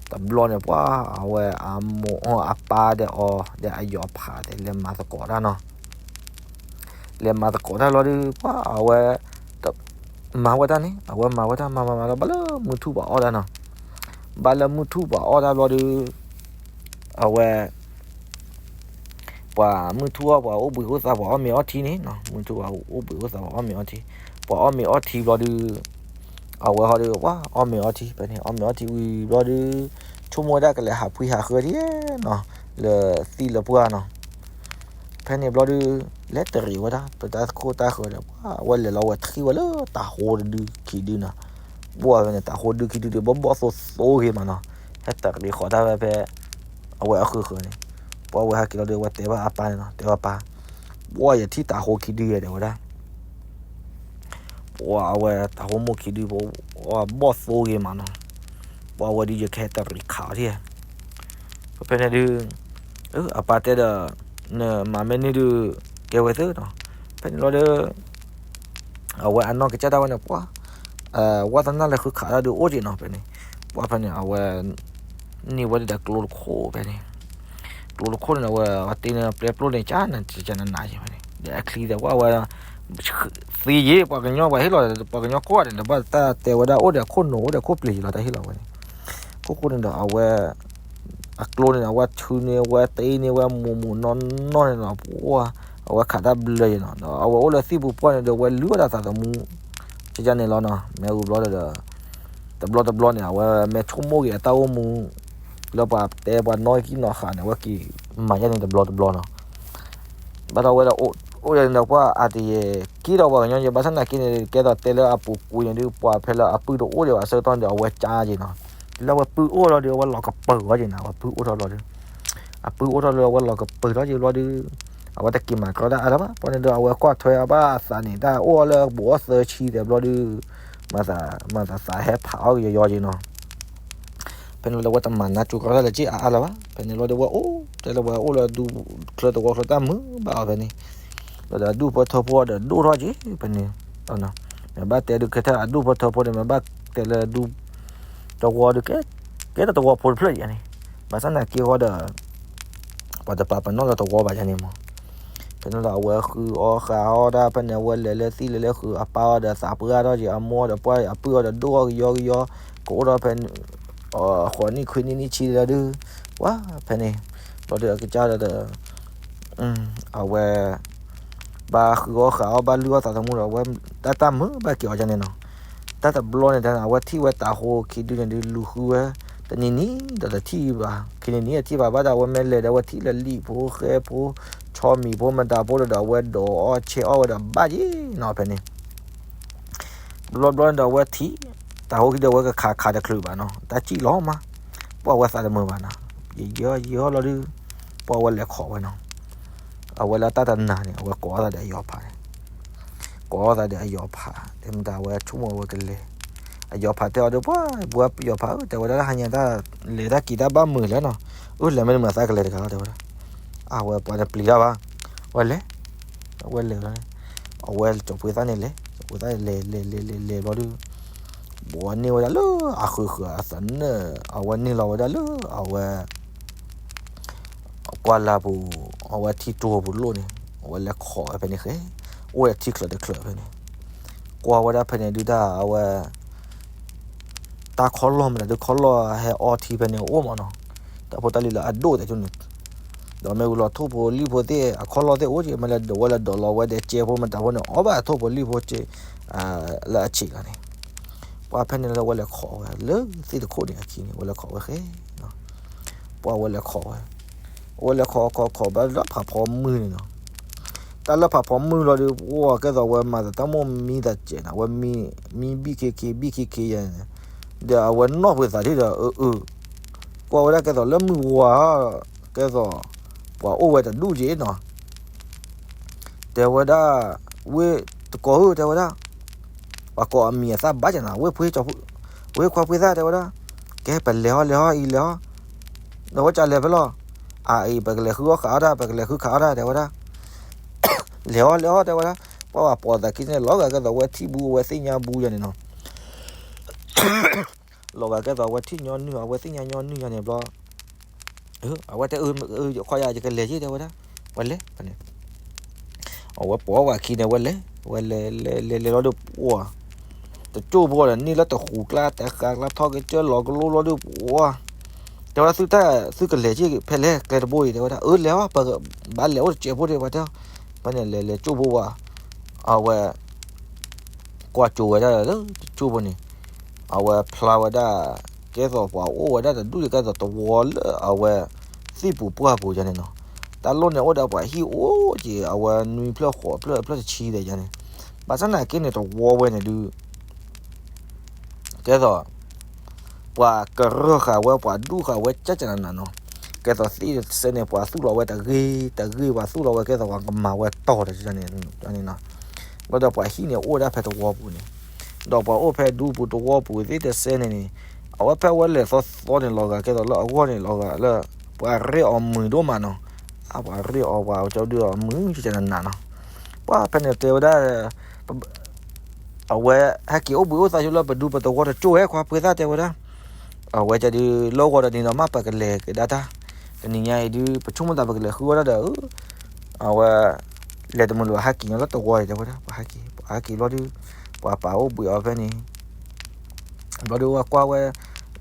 တဘျီန့ၣ် ပှၤအဝဲအမိၢ်အပၢ်ဒီးအီၤ ဒီးအယီၤဖးသ့ၣ်လဲၤမၤသကိးတၢ်နီၤ. လဲၤမၤသကိးတၢ်လီၤဒုး ပှၤအဝဲ မၤဝဲတၢ်န့ၣ် အဝဲမၤဝဲတၢ်မၤမၤမၤလီၤ ဘၣ်လၢမုၢ်ထူၣ်ပှၤအီၣ်တၢ်နီၤ. ဘၣ်လၢမုၢ်ထူၣ်ပှၤအီၣ်တၢ်ဘျီဒုး အဝဲ ပှၤမုၢ်ထူၣ်အီၣ်ပှၤအိၣ်ဘှံးအိၣ်သါပှၤအီၣ်မ့ၤအီထံန့ၣ်နီၤ. မုၢ်ထူၣ်ပှၤအိၣ်ဘှံးအိၣ်သါပှၤအီၣ်မ့ၤအီထံ, ပှၤအီၣ်မ့ၤအီထံဘျီဒုး အဝဲဟီဒုး ပှၤအီၣ်မ့ၤအီထံ ဖဲန့ၣ် အီၣ်မ့ၤအီထံဝံၤဘျီဒုး ဆိကမိၣ်ဝဲဒၣ်ကလဲၤဟးဖှံဟးဃၢဒ်နီၤ လၢသံၣ်လၢပှၢ်နီၤ. ဖဲန့ၣ်ဘျီဒုး လဲၤတရံးဝဲဒၣ် ပတၢ်ခိၣ်တၢ်ဃၢၤဒီး ပှၤအဝဲလဲၤလီၤဝဲထံၣ်ဝဲလၢတၤဟိတဒုခံဒုနီၤ. ဘၣ်ဖဲန့ၣ် တၤဟိဒုခံဒုဒီး ဘီၣ်ဘီၣ်သိသိဂ့ၤမးနီၤ. ဟဲတရံးဃီၤတၢ်ဝဲဖဲ အဝဲအဃၢၤဃၢၤန့ၣ်, ပှၤဝဲဟဲက့ၤလီၤဒီး ဝဲတဲဘၣ်အပၢ်န့ၣ်နီၤ, တဲဘၣ်ပၢ်, ပှၤယထံၣ်တၤဟိခံဒုယဲ တဲဝဲဒၣ်. ပှၤအဝဲတၤဟိမိၢ်ခံဒု ပှၤဘီၣ်သိဂ့ၤမးနီၤ, ပှၤဝဲဒုးယကဟဲတရံးခးအီၤထံၣ်. ဖဲဖဲန့ၣ်ဒုး အပၢ်တဲဒီး နမၤမ့ၢ်န့ၢ်ဒုး ကဲဝဲသ့နီၤ. ဖဲန့ၣ်လီၤဒီး အဝဲအနီၢ်ကစၢ်ဒၣ်ဝဲန့ၣ် ပှၤ ဝါသနာလၢဃုခးတၢ်ဒုးအိၣ်က့နီၤ ဖဲန့ၣ်. ပှၤဖဲန့ၣ် အဝဲ န့ၢ်ဝဲဒၣ်ဒီးကျိတခိၣ်ဖဲန့ၣ်, ကျိတခိၣ်န့ၣ်ဒီး အဝဲတ့န့ၢ်ပျဲပျိၢ်န့ၣ် ကနနၤကနနၤယဲဖဲန့ၣ် ဒီးအချံဒီး ပှၤဝဲ သ့ယဲ ပှၤကညီ ပှၤဟ့ၣ်လီၤဒီးပှၤကညီကိးဂၤဒဲးန့ၣ် ဘၣ်တၢ်တဲဝဲဒၣ်အိၣ်ဒီးအခိၣ်နူာ် အိၣ်ဒီးခိၣ်ပျံၤယံၤလီၤ တၢ်ဟ့ၣ်လီၤဝဲန့ၣ်. ခိၣ်ဃိန့ၣ်ဒီး အဝဲ အကျိန့ၣ်ဒီး အဝဲထုးန့ၢ်ဝဲတ့န့ၢ်ဝဲမိၢ်မိၢ်နီၢ်နီၢ်န့ၣ်ဒီး ပှၤ အဝဲခးတၢ်ဘျၢယဲနီၤ ဒီးအဝဲအိၣ်လၢသံၣ်ပူၤပှၢ်န့ၣ်ဒီး အဝဲလုၢ်ဝဲဒၣ်သးသမူ ကကန့ၣ်လီၤနီၤ. မ့ၢ်ဝံၤဘျီဒီး တဘျီတဘျီန့ၣ် အဝဲမ့ၢ်ဆိကမိၣ်က့ၤအတၢ်အိၣ်မူ လၢပှၤတဲပှၤနီၣ်ကံၣ်နီၣ်ဃာ်န့ၣ် အဝဲက့ၤမၤယဲန့ၣ်တဘျီတဘျီနီၤ. ဘၣ်ဒီးအဝဲဒၣ်အိၣ်ယဲန့ၣ်ဒီး ပှၤအတယဲၢ်က့ဒီးပှၤကညီယဲ ဘၣ်ဆၣ်သနာ်က့န့ၣ် ကဲသိးတဲလၢအပူၤကွံာ်န့ၣ်ဒုး ပှၤဖဲလၢအပုၢ်တအိၣ်ဒံးဘၣ်အဆၢကတီၢ်န့ၣ်ဒီး အဝဲကါက့နီၤ. လၢအဝဲပုၢ်အိၣ်လီၤဒီး အဝဲလီၤကပၢၤအီၤက့နီၤ. အဝဲပုၢ်အိၣ်ထီၣ်ဘျီဒီး အပုၢ်အိၣ်ထီၣ်လီၤဒီး အဝဲလီၤကပၢၤထီၣ်က့ဘျီဒီး အဝဲတက့ၤမၤကြီတၢ်အါလၢၤဘၣ်. ပှၤန့ၣ်ဒီး အဝဲကွၢ်ထွဲအဘၣ်အသးန့ၣ် တၢ်အိၣ်အီၤလၢဘူးအီၣ်သၢဆံတဲဘျီဒီး မၤသး မၤသးသးဟဲဖးအီၣ်ကယီယီက့နီၤ. ဖဲန့ၣ်လီၤဒီးအဝဲတမၤနးကၠိကီတၢ်လၢၤက့အါအါလၢၤဘၣ်. ဖဲန့ၣ်လီၤဒီး အဝဲအိၣ်တဲလၢပှၤအိၣ်လၢဒူချၢသဝီချၢတၢ်မုာ်ဘၣ်အီၤဖဲန့ၣ်, ဒီးအဒူၣ်ဖိထၢဖိဒီးဒိၣ်ထီၣ်က့ဖဲန့ၣ်, မ့ၢ်ဘၣ်တဲဒုးကဲထီၣ်အဒူၣ်ဖိထၢဖိဒီး မ့ၢ်ဘၣ်တဲလၢဒူ သဝီဒီး ကဲထီၣ်သဝီဖိတဖျၢၣ်ယဲန့ၣ်, ဘၣ်ဆၣ်သနာ်က့ဃီဒီး ပှၤတပာ်ပနီၣ်လၢသဝီဘၣ်ယဲန့ၣ်မး. ဖဲန့ၣ်လီၤဒီး အဝဲဃုအီၣ်ဃာ်အီၣ်ဒၣ် ဖဲန့ၣ် အဝဲလဲၤလၢသံၣ်လဲၤလၢဃုာ် အပၢ်အီၤဒီးသးပှၢ်ထီၣ်က့ အမိၢ်ဒီးပှၢ်အပုၢ်အီၤဒီးဒိၣ်အီၣ်ကယီကယီ, ကအိၣ်ဒီးဖဲ ဃိးနံၣ်ခွံနံၣ်နံၣ်ဆံလၢဒုး, ပှၤဖဲန့ၣ် ဘျီဒီးအကစၢ်ဒီး အဝဲ ဘၣ်ဃုအီၣ်ဃာ်အီၣ် ဘၣ်လုၢ်အီၣ်သးသမူဒီး အဝဲတၢ်တၢ်မုာ်ဘၣ်က့ၤအီၤယဲန့ၣ်နီၤ. တၢ်တဘျီန့ၣ် အဝဲထံၣ်ဝဲတၤဟိခံဒုန့ၣ်ဒုး လူၤဃုဝဲ တနံၤနံၤဒီးတထံၣ်ဘၣ်, ခံနံၤနံၤတထံၣ်ဘၣ် ဘၣ်ဒီးအဝဲမ့ၢ်လဲၤဒီး အဝဲထံၣ်လၢလံာ်ဖိဃဲဖိ ဆီမံၤဖိမတၤဖိဒီး အဝဲဒိးအီၣ်ဆဲးအီၣ်ဝဲဒီးဘၣ်ယဲနီၤ ဖဲန့ၣ် ဘျီဘျီန့ၣ်ဒီး အဝဲထံၣ် တၤဟိခံဒီး အဝဲကခးခးတချုးဘၣ်နီၤ, တၢ်စံၣ်လီၤမး, ပှၤအဝဲသးတမုာ်ဘၣ်နီၤ, ယယီယီလီၤဒုး ပှၤအဝဲလဲၤခိးဝဲနီၤ. အဝဲလၢတၢ်တနၤန့ၣ် အဝဲကိးအီၣ်သးဒီးအယီၤဖးန့ၣ်, ကိးအီၣ်သးဒီးအယီၤဖး တဲမတၤအဝဲဆိကမိၣ်အဝဲကလဲၤ, အယီၤဖးတဲအီၤဒီး ပှၤဘှါယီၤဖးဧၢ တဲဝဲဒၣ် ဟါညါတၢ်လဲၤတၢ်က့ၤတၢ်ဘၣ်မုာ်လဲၣ်နီၤ, အၢ လဲၤမ့ၢ်တမုာ်သးကလဲၤတဂၤလီၤ တဲဝဲဒၣ်. အဝဲပှၤန့ၣ်ပျံၤတၢ်ဘၣ်, ဝဲလဲၤ အဝဲလဲၤလီၤန့ၣ်, အဝဲကၠီၤပှ့ၤသၣ်န့ၣ်လဲၤ, ကၠီၤပှ့ၤသၣ်န့ၣ်လဲၤလဲၤလဲၤလဲၤလဲၤဘျီဒုး ဘီန့ၢ်ဝဲဒၣ်လၢအဃုာ်ဃုာ်အသနၢၣ်, အဝဲန့ၢ်လီၤဝဲဒၣ်လၢအဝဲ ကွၢ်လၢ်ပူၤ, အဝဲထံတိၤပူၤလိၣ်န့ၣ်, အဝဲလဲၤခိးဝဲဖဲန့ၣ်ဃဲ, အိၣ်ဒီးထံချၢးတချၢးဖဲန့ၣ်, ကွၢ်ဝဲဒၣ်ဖဲန့ၣ်ဒုးတၢ်အဝဲ တၢ်ခီၣ်လီၢ်မတၤဒုးခီၣ်လီၢ်ဟဲအီထံဖဲန့ၣ်အိၣ်မးနီၤ, တၢ်ဖိတၢ်လံၤလၢအဒိၣ်တဲဆိန့ၣ်, ဒီးမ့ၢ်ဝံၤလီၤထိၣ်ဖိလံၣ်ဖိသ့ၣ် အခီၣ်လီၢ်သ့ၣ်အိၣ်က့ မ့ၢ်လဲၤဒိးဝဲလဲၤဒိးလီၤဝဲဒီးကဲဖိမတၤဖိန့ၣ် အီၣ်ဘၣ်ထိၣ်ဖိလံၣ်ဖိက့ လၢအဆံးလီၤန့ၣ်, ပှၤဖဲန့ၣ်လၢဝဲလဲၤခိးဝဲလၢသ့ၣ်တခိၣ်န့ၣ်အခံန့ၣ် ဝဲလဲၤခိးဝဲဃဲ ပှၤဝဲလဲၤခိးဝဲ, အဝဲလဲၤခိးခိးခိးဘၣ်လၢဖးဖီမုၢ်န့ၣ်နီၤ, တၢ်လၢဖးဖီမုၢ်လီၤဒီး ပှၤကဲသိးဝဲမၤသးတၢ်မိၣ်မံသးစဲးနီၤ, ဝဲမံဘံၣ်ခ့ခ့ဘံၣ်ခ့ခ့ယဲန့ၣ်, ဒီးအဝဲနီၢ်ပှ့ၤသးဒ်ဒီးအၢအၢ, ကွၢ်ဝဲဒၣ်ကဲသိးလၢမုၢ်ဝါ, ကဲသိး ပှၤအိၣ်ဝဲတဒူၣ်က့နီၤ တဲဝဲဒၣ်, ဝ့ၢ်တကိးဧၢ တဲဝဲဒၣ်, ပှၤကိးအမံၤအသၣ်ဘၣ်ကနီၤ, ဝ့ၢ်ဖှ့, ဝ့ၢ်ခွါဖှ့သၣ် တဲဝဲဒၣ်, ကဲ ပလဲၤဟီလဲၤဟီအံၤလဲၤဟီ, ဒီးဝဲကလဲၤဖဲလဲၣ်, အအံၤ ပကလဲၤဃုအီၣ်ဃာ်အီၣ်တၢ် ပကလဲၤဃုခးအီၣ်တၢ် တဲဝဲဒၣ်, လဲၤဟီလဲၤဟီ တဲဝဲဒၣ်, ပှၤဘၣ်ပိာ်သးခံန့ၣ် လီၤဂာ်ကဲသိးဝဲထံၣ်ဘူးအဝဲသ့ၣ်ညါဘူးယဲန့ၣ်နီၤ, လီၤဂာ်ကဲသိးအဝဲထံၣ်ညီနုၢ် အဝဲသ့ၣ်ညါညီနုၢ်ယၤန့ၣ်ဘျီ, အဝဲတဲ ခွါယၤ ယကလဲၤယ့ၢ် တဲဝဲဒၣ်, ဝဲလဲၤဖဲန့ၣ် အဝဲပိာ်ဝဲခံန့ၣ် ဝဲလဲၤ ဝဲလဲၤလဲၤလဲၤလဲၤလီၤဒီး ပှၤ တကၠိၢ်ဖိဒီးန့ၢ်လၢတဃူၤကျါတဃာ်ကျါ ထီၣ်က့ၤကၢၢ်လီၤကလိလီၤဒီး ပှၤ တဲဝဲဒၣ် သုတၢ် သုကလဲၤက့ၤဖဲလဲၣ် ကျဲတဘိအံၤ တဲဝဲဒၣ်, အၢ လဲၤအီၤ ပဘၣ်လဲၤအိၣ်တစဲးဖိ တဲဝဲဒၣ်, ဖဲန့ၣ်လဲၤလဲၤကၠိၢ်ဖိဝဲ အဝဲ ကွၢ်ကၠိဝဲဒၣ်လၢတကၠိၢ်ဖိန့ၣ်, အဝဲဖျါဝဲဒၣ် ကဲသိးပှၤအိၣ်ဝဲဒၣ်တဒူၣ်န့ၣ် ကဲသိးတဝီလၢအဝဲ သ့ၣ်ပူၤပှၢ်ပူၤယၤန့ၣ်နီၤ, တၢ်လီၢ်န့ၣ်အိၣ်ဒီးပှၤဟံၣ်အိၣ်က့ၤ အဝဲနွံဖျၢၣ်ဃိးဖျၢၣ်ဖျၢၣ်တဆံဒီးယၤန့ၣ်, ဘၣ်ဆၣ်သနာ်က့န့ၣ် တဝီဝဲန့ၣ်ဒုး ကဲသိး ပှၤကရၢၢ်ဃာ်ဝဲ ပှၤဒူၣ်ဃာ်ဝဲ ကၠၢ်ကၠၢ်နးနးနီၤ, ကဲသိးသ့ၣ်တစဲးန့ၣ် ပှၤသူၣ်လီၤဝဲတဂ့ၤတဂ့ၤ ပှၤသူၣ်လီၤဝဲ ကဲသိးပှၤကမၤဝဲတီၤတန့ၣ်, ဘျီဒီးပှၤဟံၣ်န့ၣ်အိၣ်ဒၣ်ဖဲတဝီပူၤန့ၣ်, ဒီးပှၤအိၣ်ဖဲဒူပူၤတဝီပူၤသ့ၣ်တစဲးန့ၣ်န့ၣ်, အဝဲဖဲဝဲလဲၤသီသီန့ၣ် လီၤဂာ်ကဲသိးလၢအဂီၢ်န့ၣ် လီၤဂာ်လၢ ပှၤရ့အီၤမုာ်ဒိၣ်မးနီၤ, အပှၤရ့အီၤပှၤကၠီဒုးအီၤမုာ်ကၠၢ်ကၠၢ်နးနးနီၤ, ပှၤဖဲန့ၣ်တဲဝဲဒၣ် အဝဲဟဲက့ၤအိၣ်ဘှံးအိၣ်သါဆိလၢပဒူပတဝီတကၠိၢ်ဝဲ ခွါပှ့ၤသၣ် တဲဝဲဒၣ်, အဝဲကၠီဒုး လၢဂီၤဒီးန့ၣ်ဒီး မ့ၢ်ပကလဲၤကဒါတၢ်, တနံၤညါအံၤဒုး ပဆိကမိၣ်သးပကလဲၤဃုဝဲဒၣ်ဒီး အဝဲ လဲၤတမုာ်လၢၤဘၣ် ဟဲက့ၤညီလၢတဝီအံၤ တဲဝဲဒၣ်, ပှၤဟဲက့ၤ ပှၤဟဲက့ၤဘျီဒုး ပှၤပာ်အိၣ်ဘှံးအီၤဖဲန့ၣ် ဘျီဒုးဝဲကွၢ်ဝဲ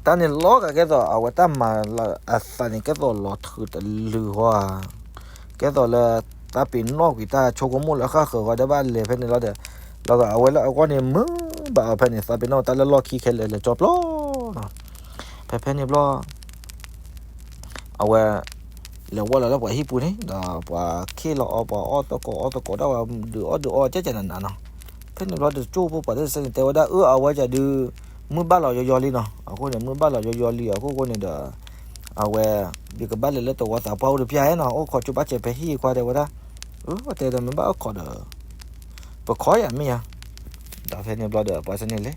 တၢ်န့ၣ်လီၤဂာ်ကဲသိး အဝဲတၢ်မၤလၢအသးန့ၣ် ကဲသိးလီၤထုးတလုာ်ဃီဧါ, ကဲသိးလၢ တၢ်ပ့ၤနီၣ်ကွံာ်တၢ်ဆိကမိၣ်လၢဃၣ်ဃၢၤဃီဒီး ဘၣ်လဲၤဖဲန့ၣ်လီၤဒီး လီၤဂာ်အဝဲလၢအဂီၢ်န့ၣ် မုာ်ဘၣ်အီၤဖဲန့ၣ် သးပ့ၤနီၣ်တၢ်လၢလီၢ်ခံခဲလၢာ်လဲၤကၠီပျီနီၤ, ဖဲဖဲန့ၣ်ဘျီ အဝဲ လဲၤဝဲလီၤလၢပှၤဟံၣ်ပူၤန့ၣ် ဒီးပှၤခ့ၣ်လီၤအီၤ ပှၤအီၣ်သကိးအီသကိးဒၣ်ဝဲ ဒုးအီၣ်ဒုးအီကၠၢ်ကၠၢ်နးနးနီၤ, ဖဲန့ၣ်ဘျီတကၠိၢ်ဖိပှၤသ့ၣ်တစဲးန့ၣ် တဲဝဲဒၣ် အၢ အဝဲကၠီဒုး မုၢ်ဘၣ်လီၤယီယီလံနီၤ, အဃိန့ၣ် မုၢ်ဘၣ်လီၤယီယီလံ အဃိဃိန့ၣ်ဒီး အဝဲ ယကဘၣ်လဲၤလၢတဝီသးပှၢ်အိၣ်တဖျၢၣ်နီၤ, အိၣ်ခိးကၠိဘၣ်စဲးဖဲဟံၣ်ခွါ တဲဝဲဒၣ်, အဝဲတဲဒီးမ့ၢ်ဘၣ်အိၣ်ခိးဒီး ပခိးယၤမ့ၢ်ယၤ, ဒီးဖဲန့ၣ်ဘျီဒီး ပှၤစဲန့ၣ်လဲၤ,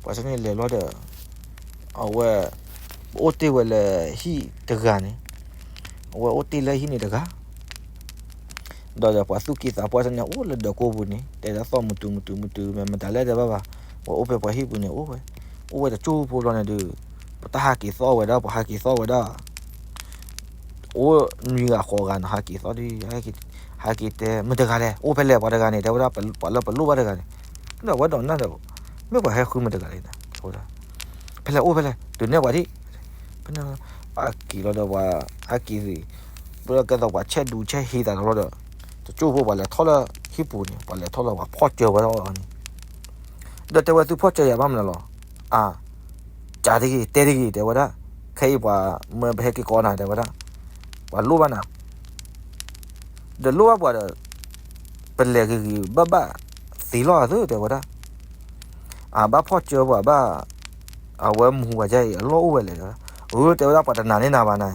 ပှၤစဲန့ၣ်လဲၤဘျီဒီး အဝဲ အိၣ်တ့ၢ်ဝဲလၢဟံၣ်တဂၤန့ၣ်, အဝဲအိၣ်တ့ၢ်လၢဟံၣ်န့ၣ်တဂၤ ဒီးပှၤသူၣ်က့သးပှၢ်စဲန့ၣ် အိၣ်လၢဒၢးကိၢ်ပူၤန့ၣ် တဲဒၣ်သီၣ်မုာ်တုၤမုာ်တုၤမုာ်တုၤ မ့ၢ်မတၤလဲၣ်တဲဘၣ်ဘၣ်, ပှၤအိၣ်ဖဲပှၤဟံၣ်ပူၤန့ၣ်အိၣ်ဝဲ, အိၣ်ဝဲတကၠိၢ်ဖိဘျီန့ၣ်ဒီး ပတၢ်ဟးက့ၤသီၣ်ဝဲဒၣ် ပှၤဟးက့ၤသီၣ်ဝဲဒၣ် အိၣ်နွံဂၤဃိးဂၤနီၤ ဟးက့ၤသီၣ်ဒီး ဟဲက့ၤတဲ မတၤတဂၤလဲၣ် အိၣ်ဖဲလဲၣ် ပှၤတဂၤန့ၣ် တဲဝဲဒၣ် ပှၤလၢပလိၣ်ဘၣ်တဂၤန့ၣ်, ဒီးဝဲဒိးနၢ်ဒီး မ့ၢ်ပှၤဟဲဃုမတၤတဂၤလဲၣ်, တဲဝဲဒၣ် ဖဲလဲၣ်အိၣ်ဖဲလဲၣ် တုၤနဲၣ်ပှၤဒံး, ဖဲန့ၣ် ဟးက့ၤလီၤဒီးပှၤ ဟဲက့ၤသံး, ဘျီကဲသိးပှၤဆဲးဒူဆဲးဟံးသးဒီးလီၤဒီး တကၠိၢ်ဖိပှၤလဲၤထီၣ်လၢဟံၣ်ပူၤန့ၣ် ပှၤလဲၤထီၣ်လီၤ ပှၤဖီၣ်စၢၤဝဲဒၣ်အီၤန့ၣ် ဒီးတဲဝဲသုဖီၣ်စၢၤယၤဘၣ်မနုၤလီၤ, အါ, ကးတဂ့ၤ တဲတဂ့ၤ တဲဝဲဒၣ်, ခဲအံၤပှၤမၢပဟဲက့ၤကိးနၤ တဲဝဲဒၣ်, ပှၤလိၣ်ဘၣ်နၤ, ဒီးလိၣ်ဘၣ်ပှၤဒီး ပလဲၤဂ့ၤဂ့ၤဘၣ်ဘၣ်သ့လီၤသၢ တဲဝဲဒၣ်, အဘၣ်ဖီၣ်စၢၤပှၤဘၣ်, အဝဲမူပှၤယါအံၤအလီၢ်အိၣ်ဝဲလဲၣ်, အၢ တဲဝဲဒၣ်ပှၤတနာ်န့ၢ်နၤဘၣ်နၤ,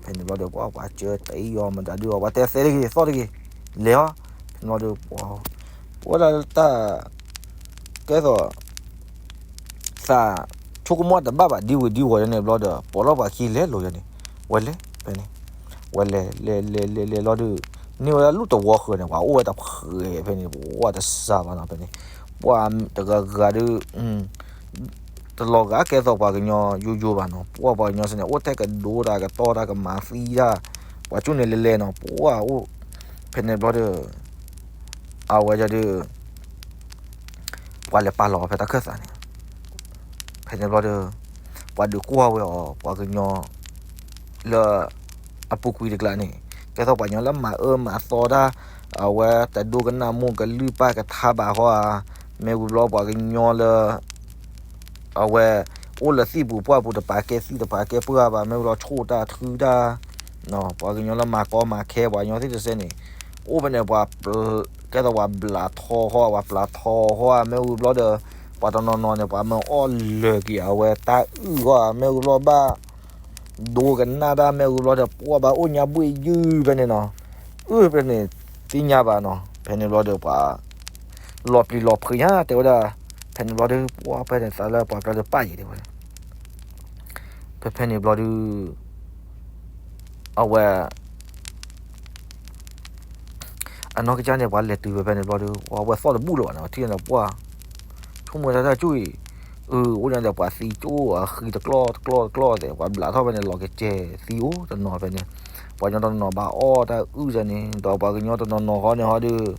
ဖဲန့ၣ်ဘျီဒီးပှၤပှၤစၢၤတအံၤအီၤမတၤဒုးအီၤ ပှၤတဲသဲတဂ့ၤသီၣ်တဂ့ၤ, လဲၤအီၤ, ဖဲန့ၣ်ဘျီဒီး ပှၤ ပဝဲဒၣ်တၢ် ကဲသိး သး ဆိကမိၣ်တဘၣ်ဘၣ်ဒ်ဝံၤဒ်ဝီၤယၤန့ၣ်ဘျီဒီး ပိာ်လီၤပှၤခံလဲၤလိာ်ယၤန့ၣ်, ဝဲလဲၤဖဲန့ၣ်, ဝဲလဲၤလဲၤလဲၤလဲၤလဲၤလီၤဒီး န့ၢ်ဝဲဒၣ်လူၢ်တဝီဃၢၤန့ၣ် ပှၤအိၣ်ဝဲတဖှဲးဖဲန့ၣ် ပှၤတစှၤဘၣ်နီၤဖဲန့ၣ်, ပှၤတဂၤဂၤဒီး တလီၤဂာ်ကဲသိးပှၤကညီယိယိဘၣ်နီၤ, ပှၤပှၤကညီစ့ၢ်န့ၣ် အိၣ်ထဲကဒိတၢ်ကတီၢ်တၢ်ကမၤသံတၢ်, ပှၤကၠူၣ်န့ၣ်လဲၤလဲၤနီၤ, ပှၤအိၣ် ဖဲန့ၣ်ဘျီဒီး အဝဲဒၣ်ဒီး ပှၤလဲၤပာ်လီၤဖဲတၢ်ခၢၣ်သးန့ၣ်, ဖဲန့ၣ်ဘျီဒီး ပှၤဒုးကွၢ်ဝဲအီၤ ပှၤကညီ လၢ အပူၤကွံာ်တကျါန့ၣ် ကဲသိးပှၤကညီလၢမၤအၢမၤသီတၢ်, အဝဲတဒိကနၣ်မိၢ်ကလုၢ်ပၢ်ကထါဘၣ်ဟီဧါ, မ့ၢ်ဝံၤဘျီပှၤကညီလၢ အဝဲ အိၣ်လၢသံၣ်ပူၤပှၢ်ပူၤတပာ်ကဲသံၣ်တပာ်ကဲပှၢ်ဘၣ်, မ့ၢ်ဝံၤဘျီဆိၣ်တၢ်ထုတၢ်, ပှၤကညီလၢမၤကီမၤခဲ ပှၤကညီသ့ၣ်တစဲးန့ၣ် အိၣ်ဖဲန့ၣ် ပှၤ ကဲသိးပှၤဘျးထီဃီ ပှၤပျးထီဃီဧါ, မ့ၢ်ဝံၤဘျီဒီး ပှၤတနီၤနီၤန့ၣ် ပှၤမၢအီၣ်လၢာ်က့ၤအဝဲတၢ်အုၣ်ဃီဧါ, မ့ၢ်ဝံၤဘျီဘၣ် ဒိကနၣ်တၢ်, မ့ၢ်ဝံၤဘျီဒီး ပှၤဘၣ်အိၣ်ညါဘှ့ၣ်ယုၢ်ဖဲန့ၣ်နီၤ, အုၣ်ဖဲန့ၣ် သ့ၣ်ညါဘၣ်နီၤ, ဖဲန့ၣ်ဘျီဒီးပှၤ လီၤပျံၤလီၤဖုးညါ တဲဝဲဒၣ်, ဖဲန့ၣ်ဘျီဒီး ပှၤဖဲန့ၣ်သးလၢပှၤကျါဒီးပၢ်ယံၤတဲဝဲဒၣ်, ဖဲဖဲန့ၣ်ဘျီဒီး အဝဲ အနီၢ်ကစၢ်န့ၣ် ပှၤလဲၤတုၤဝဲဖဲန့ၣ်ဘျီဒီး ပှၤဝဲသီၣ်တဘူၣ်လၢၤဘၣ်န့ၣ် ပှၤထံၣ်န့ၣ်ပှၢ်, ဆိကမိၣ်တၢ်တၢ်ကၠူၣ်အံၤ, အအိၣ်ညါဒီးပှၤသံကၠိၣ်အဃံတကျီၢ်တကျီၢ်တကျီၢ်သဲး ပှၤဘျးထီၣ်ဖဲန့ၣ် လီၤကစဲၤသံအိၣ်တနီၤဖဲန့ၣ်, ပှၤကညီတနီၤဘၣ်အီၣ်တၢ်အုၣ်န့ၣ် ဒီးပှၤကညီတနီၤနီၤဃီန့ၣ်ဟီဒီး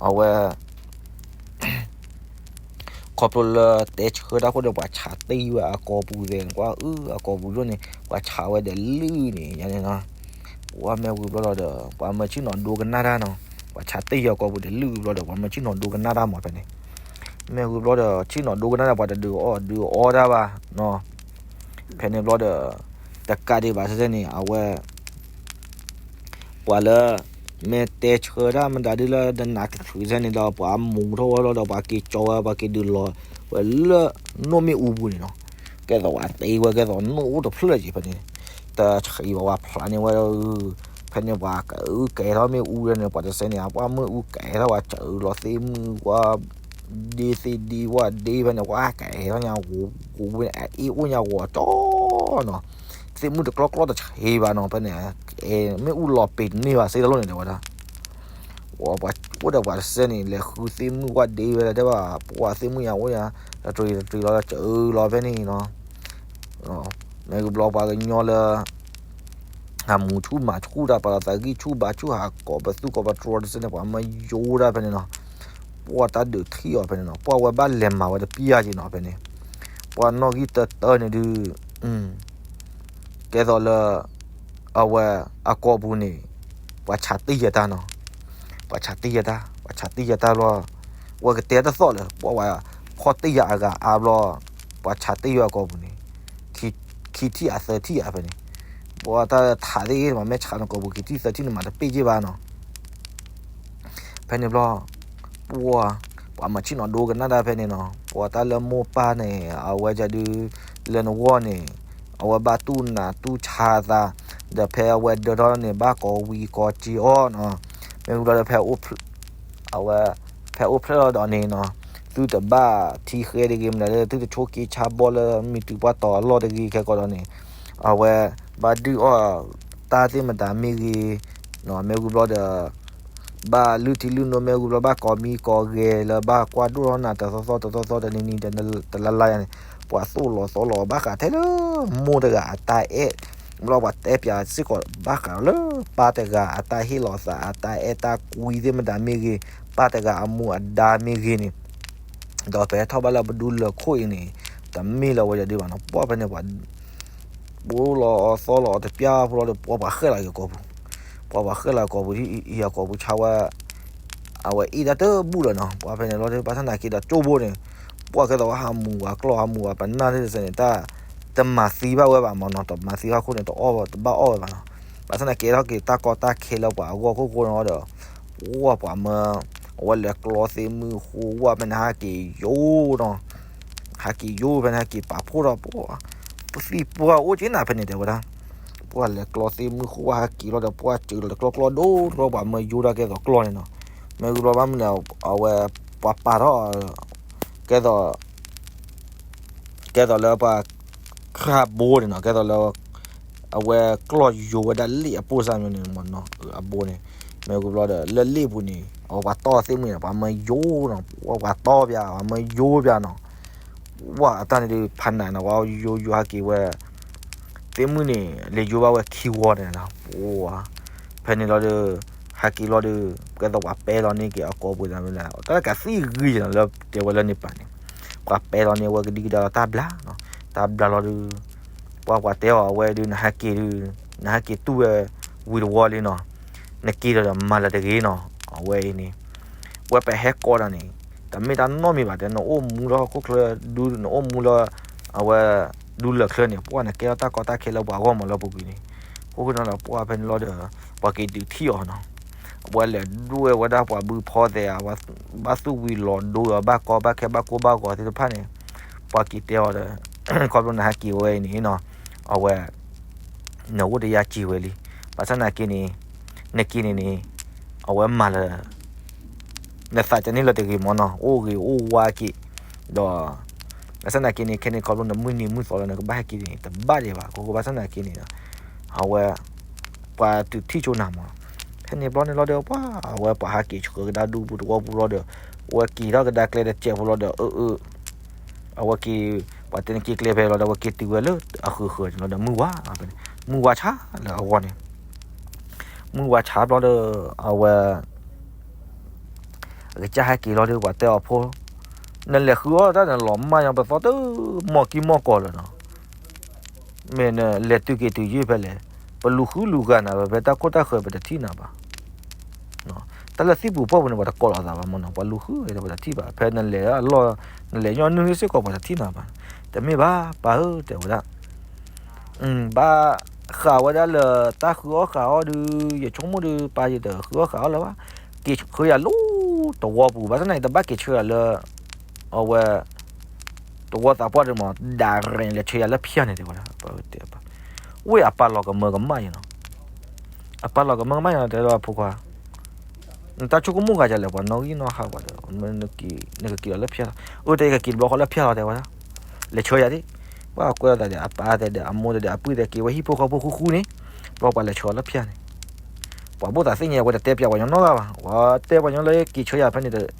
အဝဲ ခီဖျိလၢတဲဆှၢတၢ်ဃိဒီး ပှၤဆးတ့ၢ်ဝဲအကိာ်ပူၤသဲးန့ၣ် ကွၢ်အုၣ်အကိာ်ပူၤဒိၣ်န့ၣ် ပှၤဆးဝဲဒီးလုၢ်န့ၣ် ယန့ၣ်နီၤ, ပှၤမ့ၢ်ဝံၤဘျီဒီး ပှၤမၢဆ့ၣ်နီၤဒိကနၣ်တၢ်နီၤ, ပှၤဆးတ့ၢ်အကိာ်ပူၤဒီးလုၢ်ဝံၤဘျီဒီး ပှၤမၢဆ့ၣ်နီၤဒိကနၣ်တၢ်မးဖဲန့ၣ်, မ့ၢ်ဝံၤဘျီဒီး ဆ့ၣ်နီၤဒိကနၣ်ဒီး ပှၤတဒုးအီၣ်ဒုးအီတၢ်ဘၣ်နီၤ, ဖဲန့ၣ်ဘျီဒီး တကးဒံးဘၣ်ဆၢန့ၣ် အဝဲ ပှၤလၢ မ့ၢ်တဲဆှၢတၢ်မတၤဒ်လၢ ဒနးကချုးဆၢန့ၣ်ဒီး ပှၤမူထီၣ်ဝဲလီၤဒီး ပှၤက့ၤကၠီဝဲ ပှၤက့ၤဒုးလီၤဝဲလၢ နိၣ်မ့ၣ်အူပူၤန့ၣ်နီၤ, ကဲသိးပှၤတ့ဝဲကဲသိးနိၣ်အိၣ်တဖျၢၣ်က့ၤဖဲန့ၣ်, တဆံးဘၣ် ပှၤဖျါန့ၢ်ဝဲ ဖဲန့ၣ်ပှၤကအုၣ်ကဲထီၣ်မ့ၣ်အူန့ၣ် ပှၤတစဲန့ၣ် ပှၤမ့ၣ်အူကဲထီၣ် ပှၤစၢလီၤသ့ၣ်မုၣ်ဝဲ ဒ့သ့ၣ်ဒ့ဝဲဒ့ဖဲန့ၣ် ပှၤကဲထီၣ်ညါ ဂိၤဝဲန့ၣ် အအ့ၣ်အိၣ်ညါဂီၤကၠီနီၤ, သ့ၣ်မုၣ်တကျီကျီတဆံးဘၣ်နီၤ ဖဲန့ၣ် မ့ၣ်အူလီၤပ့ၤတန့ၢ်ဘၣ်စ့တလိၣ်န့ၣ် တဲဝဲဒၣ် ပှၤအိၣ်ဒီးပှၤတစဲန့ၣ် လဲၤဃုသ့ၣ်မုၣ်ဝဲဒ့ဝဲလၢတဲဘၣ် ပှၤသ့ၣ်မုၣ်ညါအိၣ်ညါ တတြံၤတတြံၤလီၤ စၢလီၤဖဲန့ၣ်နီၤ, မ့ၢ်ဂ့ၤဘျီပှၤကညီလၢ ဟးမူဆူၣ်မၤဆူၣ်တၢ် ပာ်လီၤသးဂံၢ်ဆူၣ်ဘါဆူၣ် ဟးကိးပသူကိးပတြီတစဲန့ၣ် ပှၤမၢယိၤဒၣ်ဖဲန့ၣ်နီၤ, ပှၤတၢ်ဒုးထံၣ်အီၤဖဲန့ၣ်နီၤ ပှၤဝဲဘၣ်လဲၤမၤဝဲတပျၢ်က့ၤနီၤဖဲန့ၣ်, ပှၤနီၣ်ဂံၢ်တၢတၢန့ၣ်ဒုး ကဲသိးလၢ အဝဲအကိာ်ပူၤန့ၣ် ပှၤဆးတ့ၢ်ယတၢ်နီၤ, ပှၤဆးတ့ၢ်ယတၢ် ပှၤဆးတ့ၢ်ယတၢ်ဘျီ ဝဲကတဲတသီၣ်လၢၤ ပှၤဝဲဖီၣ်တ့ၢ်ယၤအဂၤအါဘျီ ပှၤဆးတ့ၢ်ယွၤအကိာ်ပူၤန့ၣ် ခံထံၣ်အသၢထံၣ်အါဖဲန့ၣ်, ပှၤတၢ်ထးသ့ၣ်ဂ့ၤမး မ့ၢ်ဆးနကိာ်ပူၤခံထံၣ်သၢထံၣ်န့ၣ်မးတပ့ၢ်က့ၤဘၣ်နီၤ ဖဲန့ၣ်ဘျီ ပှၤ ပှၤမၤဆ့ၣ်နီၤဒိကနၣ်တၢ်ဖဲန့ၣ်နီၤ ပှၤတၢ်လၢမိၢ်ပၢ်န့ၣ် အဝဲဒုး လၢနဂီၢ်န့ၣ် အဝဲဘၣ်တူၢ်နးတူၢ်ဆါသး ဒီးဖဲအဝဲဒၢထီၣ်န့ၣ် ဘၣ်ကိးဝံၤကိးစ့အီၤနီၤ, မ့ၢ်ဝံၤဘျီဒီးဖဲ အဝဲ ဖဲအိၣ်ဖျဲၣ်လီၤဒီးန့ၣ်နီၤ သုတဘၣ်ထံဃဲတဂ့ၤ မနုၤလၢသုတဆိက့ဆါဘီလၢမံၤတုၤပှၢ်တီၤအလီၢ်တဂ့ၤ ခဲကီးဒီးန့ၣ် အဝဲဘၣ်ဒုးအီၣ်တၢ်သ့ၣ်မတၤမ့ၢ်ဂ့ၤ မ့ၢ်ဝံၤဘျီဒီး ဘၣ်လုၢ်ထံလုၢ်နိ မ့ၢ်ဝံၤဘျီဘၣ်ကိးမံၤကိးဂဲၤလၢဘၣ်ကွၢ်ဒိၣ်ထီၣ်နၤတသီသီတသီသီတနံၤနံၤ တလါလါယၤန့ၣ် ပှၤသိၣ်လီၤသီလီၤဘၣ်ဃးထဲလၢ မိၢ်တဂၤအတၢ်အဲၣ် ဘျီပှၤတဲပၠးစ့ၢ်ကီးဘၣ်ဃးလၢ ပၢ်တဂၤအတၢ်ဟ့ၣ်လီၤသး အတၢ်အဲၣ်တၢ်ကွံသ့ၣ်မတၤမ့ၢ်ဂ့ၤ ပၢ်တဂၤအမူအဒါမ့ၢ်ဂ့ၤန့ၣ် ဒီးပဟဲထီၣ်ဘၣ်လၢပဒူလၢာ်ခိၣ်အံၤန့ၣ် တမ့ၢ်လၢဝဲဒၣ်ဒုးဘၣ်နီၤ ပှၢ်ဖဲန့ၣ်ပှၤ ပှၤလီၤအီၤသီလီၤအီၤတပျၢ်ဖိလီၤဒီး ပှၢ်ပှၤဃဲၣ်လီၤက့ၤကိာ်ပူၤ ပှၢ်ပှၤဃဲၣ်လီၤက့ၤကိာ်ပူၤ အံၤအကိာ်ပူၤဆါဝဲ အဝဲအ့ၣ်တၢ်တဘူၣ်လၢၤနီၤ ပှၢ်ဖဲန့ၣ်လီၤ ဘၣ်ဆၣ်သနာ်က့ဒီးကၠိဘိန့ၣ် ပှၢ်ကဲသိးဝဲဟးမူၤဝဲကျီၢ်ဟးမူၤဝဲပနၢ်သ့ၣ်တစဲးန့ၣ် တၢ်တမၤသံဘၣ်ဝဲဘၣ်မ့ၢ်နီၤ တမၤသံဘၣ်ခိၣ်န့ၣ် တအီၣ်တဘၣ်အီၣ်ဝဲဘၣ်နီၤ ဘၣ်ဆၣ်သနာ်က့ထီၣ်က့ၤတၢ်ကီတၢ်ခဲလၢပှၤအဂီၢ်ခိၣ်ဃိန့ၣ်ဒီး ပှၢ်ပှၤမၢ အဝဲလဲၤကျီသ့ၣ်မုၣ်ဃိဝဲဖဲန့ၣ် ဟးက့ၤယိာ်နီၤ ဟးက့ၤယိာ်ဖဲန့ၣ် ဟဲက့ၤပာ်ဖှိၣ်ထီၣ်ပှၢ် ပသံပှၢ်အိၣ်က့နၤဖဲန့ၣ်တဲဝဲဒၣ် ပှၢ်လဲၤကျီသ့ၣ်မုၣ်ဃိဝဲဟးက့ၤလီၤဒီး ပှၢ်စၢၤလီၤတကျီကျီဒိၣ်တကျီ ပှၤမၢယိာ်ဒၣ်ကဲသိးကျီၢ်န့ၣ်နီၤ မ့ၢ်ဂ့ၤဘျီဘၣ်မနုၤလဲၣ် အဝဲ ပှၤပာ်ထီၣ် ကဲသိး ကဲသိးလၢပှၤ ခရၣ်ဘိန့ၣ်နီၤ ကဲသိးလၢ အဝဲကျီၢ်ယိာ်ဝဲဒၣ်လ့ၣ်အပိၢ်စၢ်မ့ၢ်န့ၣ်မ့ၢ်နီၤ အဘိန့ၣ် မ့ၢ်ဂ့ၤဘျီဒီး လၢလ့ၣ်ပူၤန့ၣ် အဝဲပှၤတီၢ်သ့ၣ်မုၣ်န့ၣ် ပှၤမၢယိာ်နီၤ ပှၤတီၢ်ပၠး ပှၤမၢယိာ်ပၠးနီၤ ဝဲအတၢ်န့ၣ်ဒုး ဖးနးနီၤ ပှၤယိာ်ယိာ်ဟးက့ၤဝဲ သ့ၣ်မုၣ်န့ၣ် လဲၤယိာ်ဘၣ်ဝဲခံဝီန့ၣ်နီၤ ပှၤ ဖဲန့ၣ်လီၤဒီး ဟးက့ၤလီၤဒီး ကဲသိးပှၤပဲလီၤန့ၢ်က့ၤအကိာ်ပူၤန့ၣ် တၢ်ကသံၣ်ဂံၢ်နီၤ လၢတဲဝဲလၢန့ၣ်ပာ်န့ၣ် ပှၤပဲလီၤန့ၢ်ဝဲကဒံကဒါလီၤတၢ်ဘျါနီၤ တၢ်ဘျါလီၤဒီး ပှၤပှၤတဲအီၤအဝဲဒုး နဟဲက့ၤဒုး နဟဲက့ၤတူၢ်ဝဲဝံၤတဝီလံနီၤ နက့ၤဒီးမၤလၢၤတဂ့ၤနီၤ အဝဲအံၤန့ၣ် ဝဲပဟဲကိးတၢ်န့ၣ် တမ့ၢ်တၢ်နီတမံၤဘၣ် တဲနအိၣ်မူလၢဟီၣ်ခိၣ်ချၢဒုး နအိၣ်မူလၢ အဝဲ ဒူလၢာ်ချၢန့ၣ် ပှၢ်နကဲထီၣ်တၢ်ကီတၢ်ခဲလၢပှၤဂီၢ်မးလၢပူၤကွံာ်န့ၣ် အဃိဃိန့ၣ်ဒီး ပှၢ်ဖဲန့ၣ်လီၤဒီး ပှၤက့ၤဒုးထံၣ်အီၤနီၤ အဝဲလဲၤဒွဲၣ်ဝဲဒၣ်ပှၤဘုဖီသဲး ဘၣ်သူၣ်ဝံၤလီၤဒိအီၤ ဘၣ်ကီဘၣ်ခဲဘၣ်ကိၢ်ဘၣ်ဂီၤသ့ၣ်တဖၣ်န့ၣ် ပှၤက့ၤတဲအီၤဒီး ခီဖျိနဟဲက့ၤဝဲအံၤန့ၣ်နီၤ အဝဲ နအိၣ်တယၢ်စံးဝဲလံ ဘၣ်ဆၣ်သနာ်က့န့ၣ် နက့ၤန့ၣ်န့ၣ် အဝဲမၤလၢ နသးကန့ၢ်လၢၤတဂ့ၤမ့ၢ်နီၤ အိၣ်ဂ့ၤအိၣ်ဝါက့ၤ ဒီး ဘၣ်ဆၣ်သနာ်က့န့ၣ် ခဲန့ၣ်ခီဖျိနမုၢ်နံၤမုၢ်သီလၢနကဘၣ်ဟဲက့ၤန့ၣ် တဘၣ်ဒံးဘၣ် အဃိဘၣ်ဆၣ်သနာ်က့န့ၣ်ဒီး အဝဲ ပှၤတုၤထံၣ်ဆိနၤမး ဖဲန့ၣ်ဘျီန့ၣ်လီၤဒီး ပှၤ အဝဲပှၤဟးက့ၤဆှၢကဒါဒူပူၤတဝီပူၤလီၤဒီး အဝဲက့ၤထီၣ်ကဒါကျဲတစဲးဖိလီၤဒီး အၢ အၢ အဝဲက့ၤ ပှၤတဲနက့ၤကျဲဖဲလီၤဒီး ဝဲက့ၤတုၤဝဲလၢအဃုာ်ဃုာ်န့ၣ်လီၤဒီး မုၢ်ဝါဖဲန့ၣ်, မုၢ်ဝါဆါလၢအဂီၢ်န့ၣ်, မုၢ်ဝါဆါဘျီဒီး အဝဲ အကစၢ်ဟဲက့ၤလီၤဒီး ပှၤတဲအီၤဖိ, နလဲၤဃုအီၣ်တၢ်န့ၣ် လီၤမၢ်ညီ ပသီတမီၢ်ကံၢ်မီၢ်ကီၢ်လၢာ်နီၤ, မ့ၢ်နလဲၤတုၤက့ၤတုၤယ့ၢ်ဖဲလဲၣ်, ပလူၤဃုလူၤဂၤနၤ ပဖဲတၢ်ခိၣ်တၢ်ဃၢၤ ပတထံၣ်နၤဘၣ်. တၢ်လၢသံၣ်ပူၤဖီပူၤန့ၣ် ပှၤတကိးလိာ်သးဘၣ်မနီၤ, ပှၤလူၤဃုဝဲဒီး ပှၤတထံၣ်ဘၣ်, ဖဲနလဲၤအလီၢ်, နလဲၤညီနုၢ်စ့ၢ်ကီး ပှၤတထံၣ်နၤဘၣ်, တမ့ၢ်ဘၣ် ပၢ်ဧၢ တဲဝဲဒၣ် ဘၣ်ဃးဝဲဒၣ်လၢတၢ်ဃုအီၣ်ဃုအီဒုး ယဆိကမိၣ်ဒီး ပၢ်ယတဃုအီၣ်ဃုအီလၢၤဘၣ်, က့ၤဆှၢယၤလၢတဝီပူၤ, ဘၣ်ဆၣ်သနာ်က့ တဘၣ်က့ၤဆှၢယၤလၢ အဝဲ တဝီသးပှၢ်ဒီးမး ဒၣ်ရဲၣ်လဲၤဆှၢယၤလၢဖၠၣ်န့ၣ် တဲဝဲဒၣ်, ဝ့ၢ်အပၢ်လီၤကမၢကမၣ်ယနီၤ, အပၢ်လီၤကမၢကမၣ်ယနီၤ တဲဒီးဖိခွါ နတၢ်ဆိကမိၣ်ဂၤဒ်လဲၣ်, ပှၤနီၣ်ဂံၢ်နီၣ်ဟးပှၤဒီး နကက့ၤလီၤလၢဖၠၣ်လီၤ, အိၣ်တဲယကက့ၤတဘျီဃီလၢဖၠၣ်လီၤ တဲဝဲဒၣ်, လဲၤဆှၢယၤဒၣ်, ပှၤကွဲးလိာ်သးဒီး အပၢ်တဲဒီး အမိၢ်တဲဒီး အပုၢ်တဲ က့ၤဝဲဟံၣ်ဖိဃီဖိဃူဃူန့ၣ်, ဘျီပှၤလဲၤဆှၢအီၤလၢဖၠၣ်န့ၣ်, ပှၤဘၣ်သးသ့ၣ်ညါ အဝဲတတဲပျးပှၤညီနီတဂၤဘၣ်, ပှၤတဲပှၤညီလၢက့ၤဆှၢယၤဖဲန့ၣ်တဘျီလီၤ,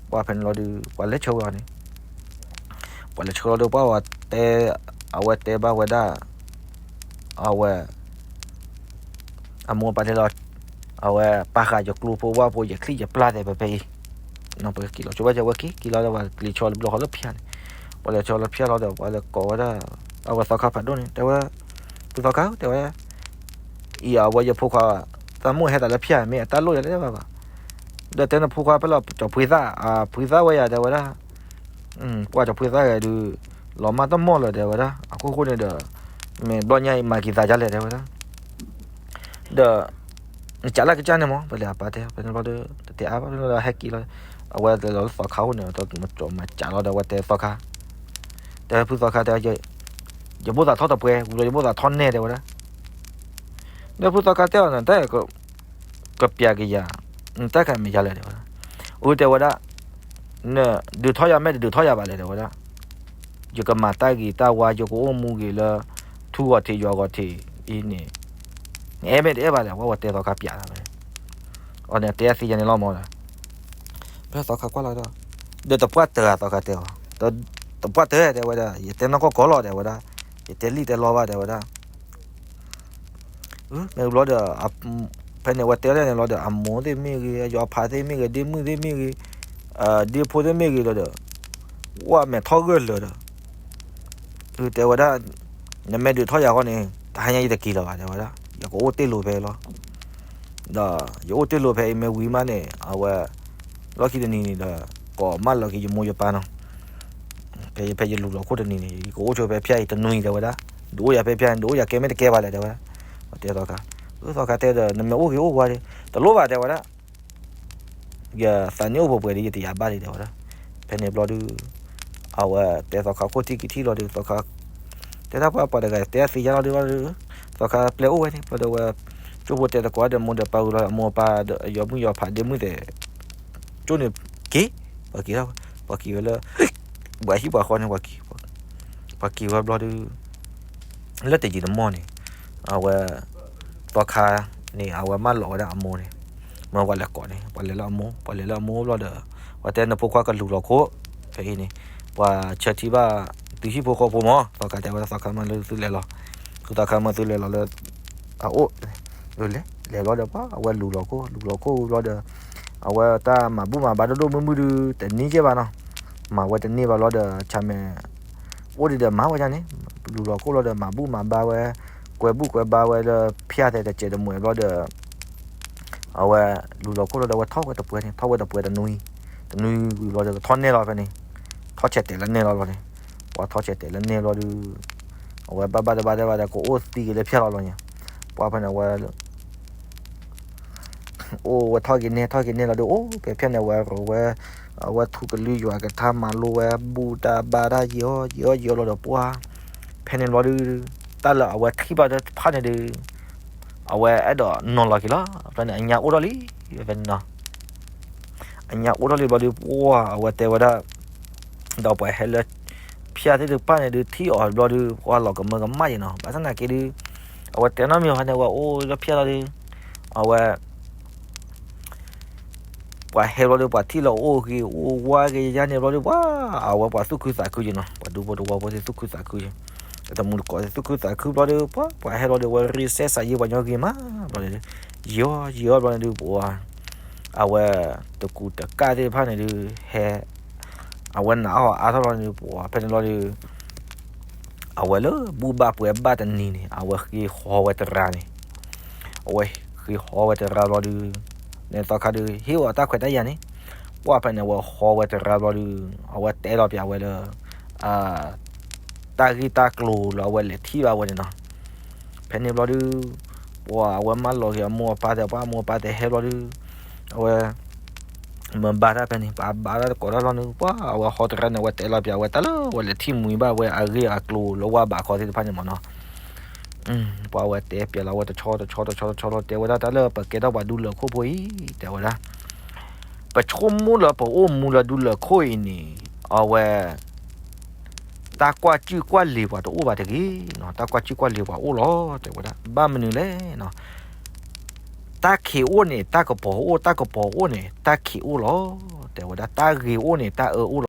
ပှၤဖဲန့ၣ်လီၤဒီး ပှၤလဲၤဆှၢဝဲအီၤန့ၣ် ပှၤလဲၤဆှၢလီၤဒီး ပှၤဝဲတဲ, အဝဲတဲဘၣ်ဝဲဒၣ်, အဝဲ, အမိၢ်အပၢ်တဲလီၤ, အဝဲပာ်ဃာ်ယကျိဖိဝၣ်ဖိ ယချံၣ်ယပျၢ်သဲးဖဲဖဲအံၤ, ပက့ၤလီၤဆိဘၣ် ဝဲက့ၤက့ၤလီၤဒီး ပှၤလဲၤဆှၢလီၤတဘျီဃီလၢဖၠၣ်န့ၣ်, ပှၤလဲၤဆှၢလီၤဖၠၣ်လီၤဒီး ပှၤလဲၤကိးဝဲဒၣ်, အဝဲသီခါဖးဒိၣ်န့ၣ် တဲဝဲ, ဖုသီခါဧၢ တဲဝဲ အံၤအဝဲယဖိခွါ, တၢ်မိၣ်ဟဲသးလၢဖၠၣ် မ့ၢ်အတၢ်လိၣ်ယၤလၢဘၣ်ဘၣ်, ဒီးတဲနဖိခွါဖဲလီၤ ကၠီၤဖှံသၣ်, ဖှံသၣ်ဝဲယၤ တဲဝဲဒၣ်, ပှၤကၠီၤဖှံသၣ်ဂဲၤဒုး, လီၤမၢ်တၢ်မီၢ်လၢၤ တဲဝဲဒၣ်, အခိၣ်ဃိန့ၣ်ဒီး, မ့ၢ်ဘျီညါအံၤမၤက့ၤသးဒ်လဲၣ် တဲဝဲဒၣ်, ဒီး နကးလၢကစၢ်န့ၣ်မး ပလဲၤအပၢ်တဲ ဖဲန့ၣ်ဘျီဒီး တတဲအါဘၣ် ဖဲန့ၣ်လီၤဒီးဟဲက့ၤလီၤ, အဝဲလဲၤလီၤလၢသီခါအိၣ်န့ၣ် မၤစးလီၤဒီး အဝဲတဲသီခါ, တဲဖုသီခါတဲ, ယဘိၣ်သးထီၣ်တပှဲၤ ဝံၤလီၤ ယဘိၣ်သးထီၣ်နဲၣ် တဲဝဲဒၣ်, ဒီးဖုသီခါတဲအီၤန့ၣ် တၢ် ကပျးကယၤ, နတၢ်ခးမ့ၢ်ယၤလဲၣ် တဲဝဲဒၣ်, အိၣ်တဲဝဲဒၣ်, နဒုးထီၣ်ယၤ မ့ၢ်တဒုးထီၣ်ယၤဘၣ်လဲၣ် တဲဝဲဒၣ်, ယကမၤတၢ်ဂ့ၤတၢ်ဝါ ယကအိၣ်မူဂ့ၤလၢ ထူဂီၤထံးယွၤဂီၤထံးအံၤန့ၣ်, နအဲၣ်မ့ၢ်တအဲၣ်ဘၣ်လဲၣ် ဝဲဝဲတဲသီခါပျးလီၤ, အန့ၣ်တဲသ့ယၤန့ၣ်လီၤမး, ဖဲသီခါကွၢ်လီၤဒီး, ဒီးတပှၢ်တၢၢ် သီခါတဲအီၤ, တပှၢ်တၢၢ် တဲဝဲဒၣ် ယတဲနီၢ်ကီၢ်ကီၢ်လီၤ တဲဝဲဒၣ်, ယတဲလံၣ်တဲလီဘၣ် တဲဝဲဒၣ် မ့ၢ်ဘျီဒီး, ဖဲန့ၣ် အဝဲတဲဒၣ်န့ၣ်လီၤဒီး အမိၢ်သ့ၣ်မ့ၢ်ဂ့ၤ ယွၤဖးသ့ၣ်မ့ၢ်ဂ့ၤ ဒ့မုၣ်သ့ၣ်မ့ၢ်ဂ့ၤ, ဒ့ဖိသ့ၣ်မ့ၢ်ဂ့ၤလီၤဒီး, ဝဲမဲာ်ထီၣ်ဂၢၢ်လၢာ်ဒီး, တဲဝဲဒၣ်, နမ့ၢ်ဒုးထီၣ်ယၤဃီန့ၣ် တဟါညါယတက့ၤလၢၤဘၣ် တဲဝဲဒၣ်, ယကအိၣ်တ့ၢ်လိာ်ဖဲအံၤလီၤ ဒီးယအိၣ်တ့ၢ်လိာ်ဖဲအံၤမ့ၢ်ဝံၤမးန့ၣ် အဝဲ, လီၢ်ခံတနံၤန့ၣ်ဒီး, ကိးမၢလီၤက့ၤယမိၢ်ယပၢ်နီၤ, ဖဲယဖဲယလူၤလီၤခိၣ်တနံၤန့ၣ် ယကအိၣ်ဆိဖဲဖၠၣ်အံၤတနွံ တဲဝဲဒၣ်, ဒုးအိၣ်ယၤဖဲဖၠၣ်န့ၣ် ဒုးအိၣ်ယၤကဲမ့ၢ်တကဲဘၣ်လဲၣ် တဲဝဲဒၣ်, တဲသီခါ, အသီခါတဲဒီး နမ့ၢ်အိၣ်ဂ့ၤအိၣ်ဝါဒီး, တလိၣ်ဘၣ် တဲဝဲဒၣ် ယသးနံၣ်အိၣ်ပှဲၤပှဲၤဒီး ယတယာ်ဘၣ်ဒံး တဲဝဲဒၣ်, ဖဲန့ၣ်ဘျီဒုး, အဝဲတဲသီခါခိၣ်ထံၣ်ကံထံၣ်လီၤဒီး သီခါ, တဲတၢ်ပှၤပှၤတဂၤတဲသ့ယါလီၤဒုးလီၤဒီး, သီခါပျဲအိၣ်ဝဲန့ၣ် ဘျီဒီးဝဲ, ကၠိဖိတဲသကိးဒီးမိၢ်ဒီးပၢ်ဝံၤလီၤ အမိၢ်အပၢ်ဒီး ယွၤမုၣ်ယွၤဖးဒ့မုၣ်သ့ၣ်, ကၠိန့ၣ်, က့ၤ, ပှၤက့ၤလီၤ, ပှၤက့ၤဝဲလၢ, ပှၤဟံၣ်ပှၤဃီန့ၣ် ပှၤက့ၤ, ပှၤက့ၤဝဲဘျီဒုး လၢတယံာ်တမီၢ်န့ၣ်, အဝဲ, သီခါန့ၣ် အဝဲမၢလီၤဝဲဒၣ်အမိၢ်န့ၣ်, မ့ၢ်ပှၤလဲၤကိးန့ၣ် ပှၤလဲၤလၢအမိၢ် ပှၤလဲၤလၢအမိၢ်ဘျီဒီး, ပှၤတဲနဖိခွါကလူၤလီၤခိၣ်, ဖဲအံၤန့ၣ်, ပှၤဆၢထံဘၣ်, သုဟံၣ်ဖိဃီဖိမး သီခါတဲဝဲဒၣ် သီခါမၢသုလဲၤလီၤ, သုသီခါမၢသုလဲၤလီၤလၢ, အအိၣ်, လဲၤလဲၤလီၤဒီးပှၤ အဝဲလူၤလီၤခိၣ် လူၤလီၤခိၣ်ဝံၤဘျီဒီး, အဝဲတၢ်မၤဘူၣ်မၤဘါဒိၣ်ဒိၣ်မုၢ်မုၢ်ဒုး တန့ၢ်ကဲဘၣ်နီၤ, မၤဝဲတန့ၢ်ဘၣ်ဘျီဒီး ဆၣ်မဲာ် အိၣ်ဒံးဒီးမၤဝဲဒၣ်န့ၣ်, လူၤလီၤခိၣ်လီၤဒီးမၤဘူၣ်မၤဘါဝဲ, ကွဲဘူၣ်ကွဲဘါဝဲလၢဖၠၣ်သဲးတစဲးတမှဲာ်ဘျီဒီး, အဝဲ, လူၤလီၤခိၣ်လီၤဒီးအဝဲထီၣ်ဝဲတပှဲၤန့ၣ် ထီၣ်ဝဲတပှဲၤတနွံ, တနွံဝံၤဘျီဒီးကထီၣ်နဲၣ်လီၤဖဲန့ၣ်, ထီၣ်ဆဲးတဲာ်လၢနဲၣ်လီၤဘျီန့ၣ်, ပှၤထီၣ်ဆဲးတဲာ်လၢနဲၣ်ဘျီဒီး, အဝဲဘၣ်ဘၣ်တဘၣ်တဲဘၣ်ဒီး ကအိၣ်သံက့ၤလၢဖၠၣ်လီၤဘျီန့ၣ်, ပှၤဖဲန့ၣ်အဝဲ အိၣ်ဝဲထီၣ်က့ၤနဲၣ်ထီၣ်က့ၤနဲၣ်လီၤဒီး အိၣ်ဖဲဖၠၣ်န့ၣ် အဝဲရိၤဝဲ, အဝဲထူကလုၢ်ယွၤကထါမၤလိဝဲ ဘူၣ်တၢ်ဘါတၢ်ယံာ်အီၤယံာ်အီၤယံာ်အီၤလီၤဒီးပှၤ, ဖဲန့ၣ်ဘျီဒုး, တၢ်လၢအဝဲထံၣ်ဘၣ်တဖၣ်န့ၣ်ဒုး, အဝဲအဲၣ်ဒိးနီၤလီၤက့ၤလီၤ, ဖဲန့ၣ် အညါအိၣ်ထီၣ်လံ, ဖဲန့ၣ်နီၤ, အညါအိၣ်ထီၣ်လံဘျီဒုး ပှၤအဝဲတဲဝဲဒၣ် ဒီးပှၤဟဲလၢ, ဖၠၣ်သ့ၣ်တဖၣ်န့ၣ်ဒုး ထံၣ်အီၤဘျီဒုး ပှၤလီၤကမၢကမၣ်ယံၤနီၤ, ဘၣ်ဆၣ်သနာ်က့ဒုး, အဝဲတဲနီတမံၤဘၣ်န့ၣ် အဝဲအိၣ်လၢဖၠၣ်လီၤဒုး, အဝဲ, ပှၤဟဲဘျီဒီး ပှၤထံၣ်လၢအအိၣ်ဂ့ၤအိၣ်ဝါဂ့ၤယါန့ၣ်ဘျီဒီး ပှၤအဝဲပှၤသူၣ်ခုသးခုက့ၤနီၤ, ပှၤဒူဖိတဝီဖိသ့ၣ်သူၣ်ခုသးခုက့ၤ, တမူတကိးသ့ၣ်သူၣ်ခုသးခုဘျီဒီး ပှၤ ပှၤဟဲဘျီဒီး အဝဲရ့စဲးစးယံၤပှၤညီဂ့ၤမးဘျီန့ၣ်ဒုး, ယံၤအီၤယံၤအီၤဘျီန့ၣ်ဒုး ပှၤ အဝဲတကူးတကၣ်သ့ၣ်တဖၣ်န့ၣ်ဒုး ဟဲ အဝဲနာ်အီၤအါထီၣ်ဘျီန့ၣ်ဒုး ပှၤဖဲန့ၣ်ဘျီဒီး အဝဲလၢဘူၣ်ဘၣ်ပှဲၤဘၣ်တနံၤန့ၣ် အဝဲဃ့ဟီဝဲတရါန့ၣ်, အဝဲဃ့ဟီဝဲတရါဘျီဒုး န့ၣ်သီခါဒုး ဟ့ၣ်အီၤတၢ်ခွဲးတၢ်ယာ်န့ၣ်, ပှၤဖဲန့ၣ် အဝဲဟီဝဲတရါဘျီဒုး အဝဲတဲလီၤပၠးဝဲလၢ တၢ်ဂ့ၢ်တၢ်ကျိၤလၢအဝဲလဲၤထံၣ်ဘၣ်ဝဲန့ၣ်နီၤ. ဖဲန့ၣ်ဘျီဒုး ပှၤအဝဲမၢလီၤက့ၤအမိၢ်အပၢ်သ့ၣ် ပှၤအမိၢ်အပၢ်သ့ၣ်ဟဲဘျီဒုး အဝဲ မ့ၢ်ဘါတၢ်ဖဲန့ၣ် ပှၤဘါတၢ်တကိးတၢ်လီၤန့ၣ် ပှၤအဝဲဟီတရါန့ၣ် အဝဲတဲလီၤပၠးဝဲတၢ်လၢအဝဲလဲၤထံၣ်မှံဘၣ်ဝဲအဂ့ၢ်အကျိၤလၢဝါဘးခီသ့ၣ်တဖၣ်န့ၣ်မ့ၢ်နီၤ. ပှၤအဝဲတဲပၠးလီၤဝဲတဆီတဆီတဆီတဆီတဆီလီၤ တဲဝဲဒၣ်တၢ်လၢပကဲထီၣ်ပှၤဒူလၢာ်ခိၣ်ဖိအံၤ တဲဝဲဒၣ် ပဆိကမိၣ်လၢပအိၣ်မူလၢဒူလၢာ်ခိၣ်အံၤန့ၣ် အဝဲ တၢ်ကွၢ်စံၣ်ကွၢ်လ့ၤပှၤတအိၣ်ဘၣ်တဂ့ၤနီၤ, တၢ်ကွၢ်စံၣ်ကွၢ်လ့ၤပှၤအိၣ်လီၤ တဲဝဲဒၣ်. ဘၣ်မနုၤလဲၣ်နီၤ, တၢ်ခံးအိၣ်န့ၣ် တၢ်ကပီၤအိၣ်, တၢ်ကပီၤအိၣ်န့ၣ် တၢ်ခံးအိၣ်လီၤ တဲဝဲဒၣ်. တၢ်ဂ့ၤအိၣ်န့ၣ် တၢ်အၢအိၣ်လီၤ.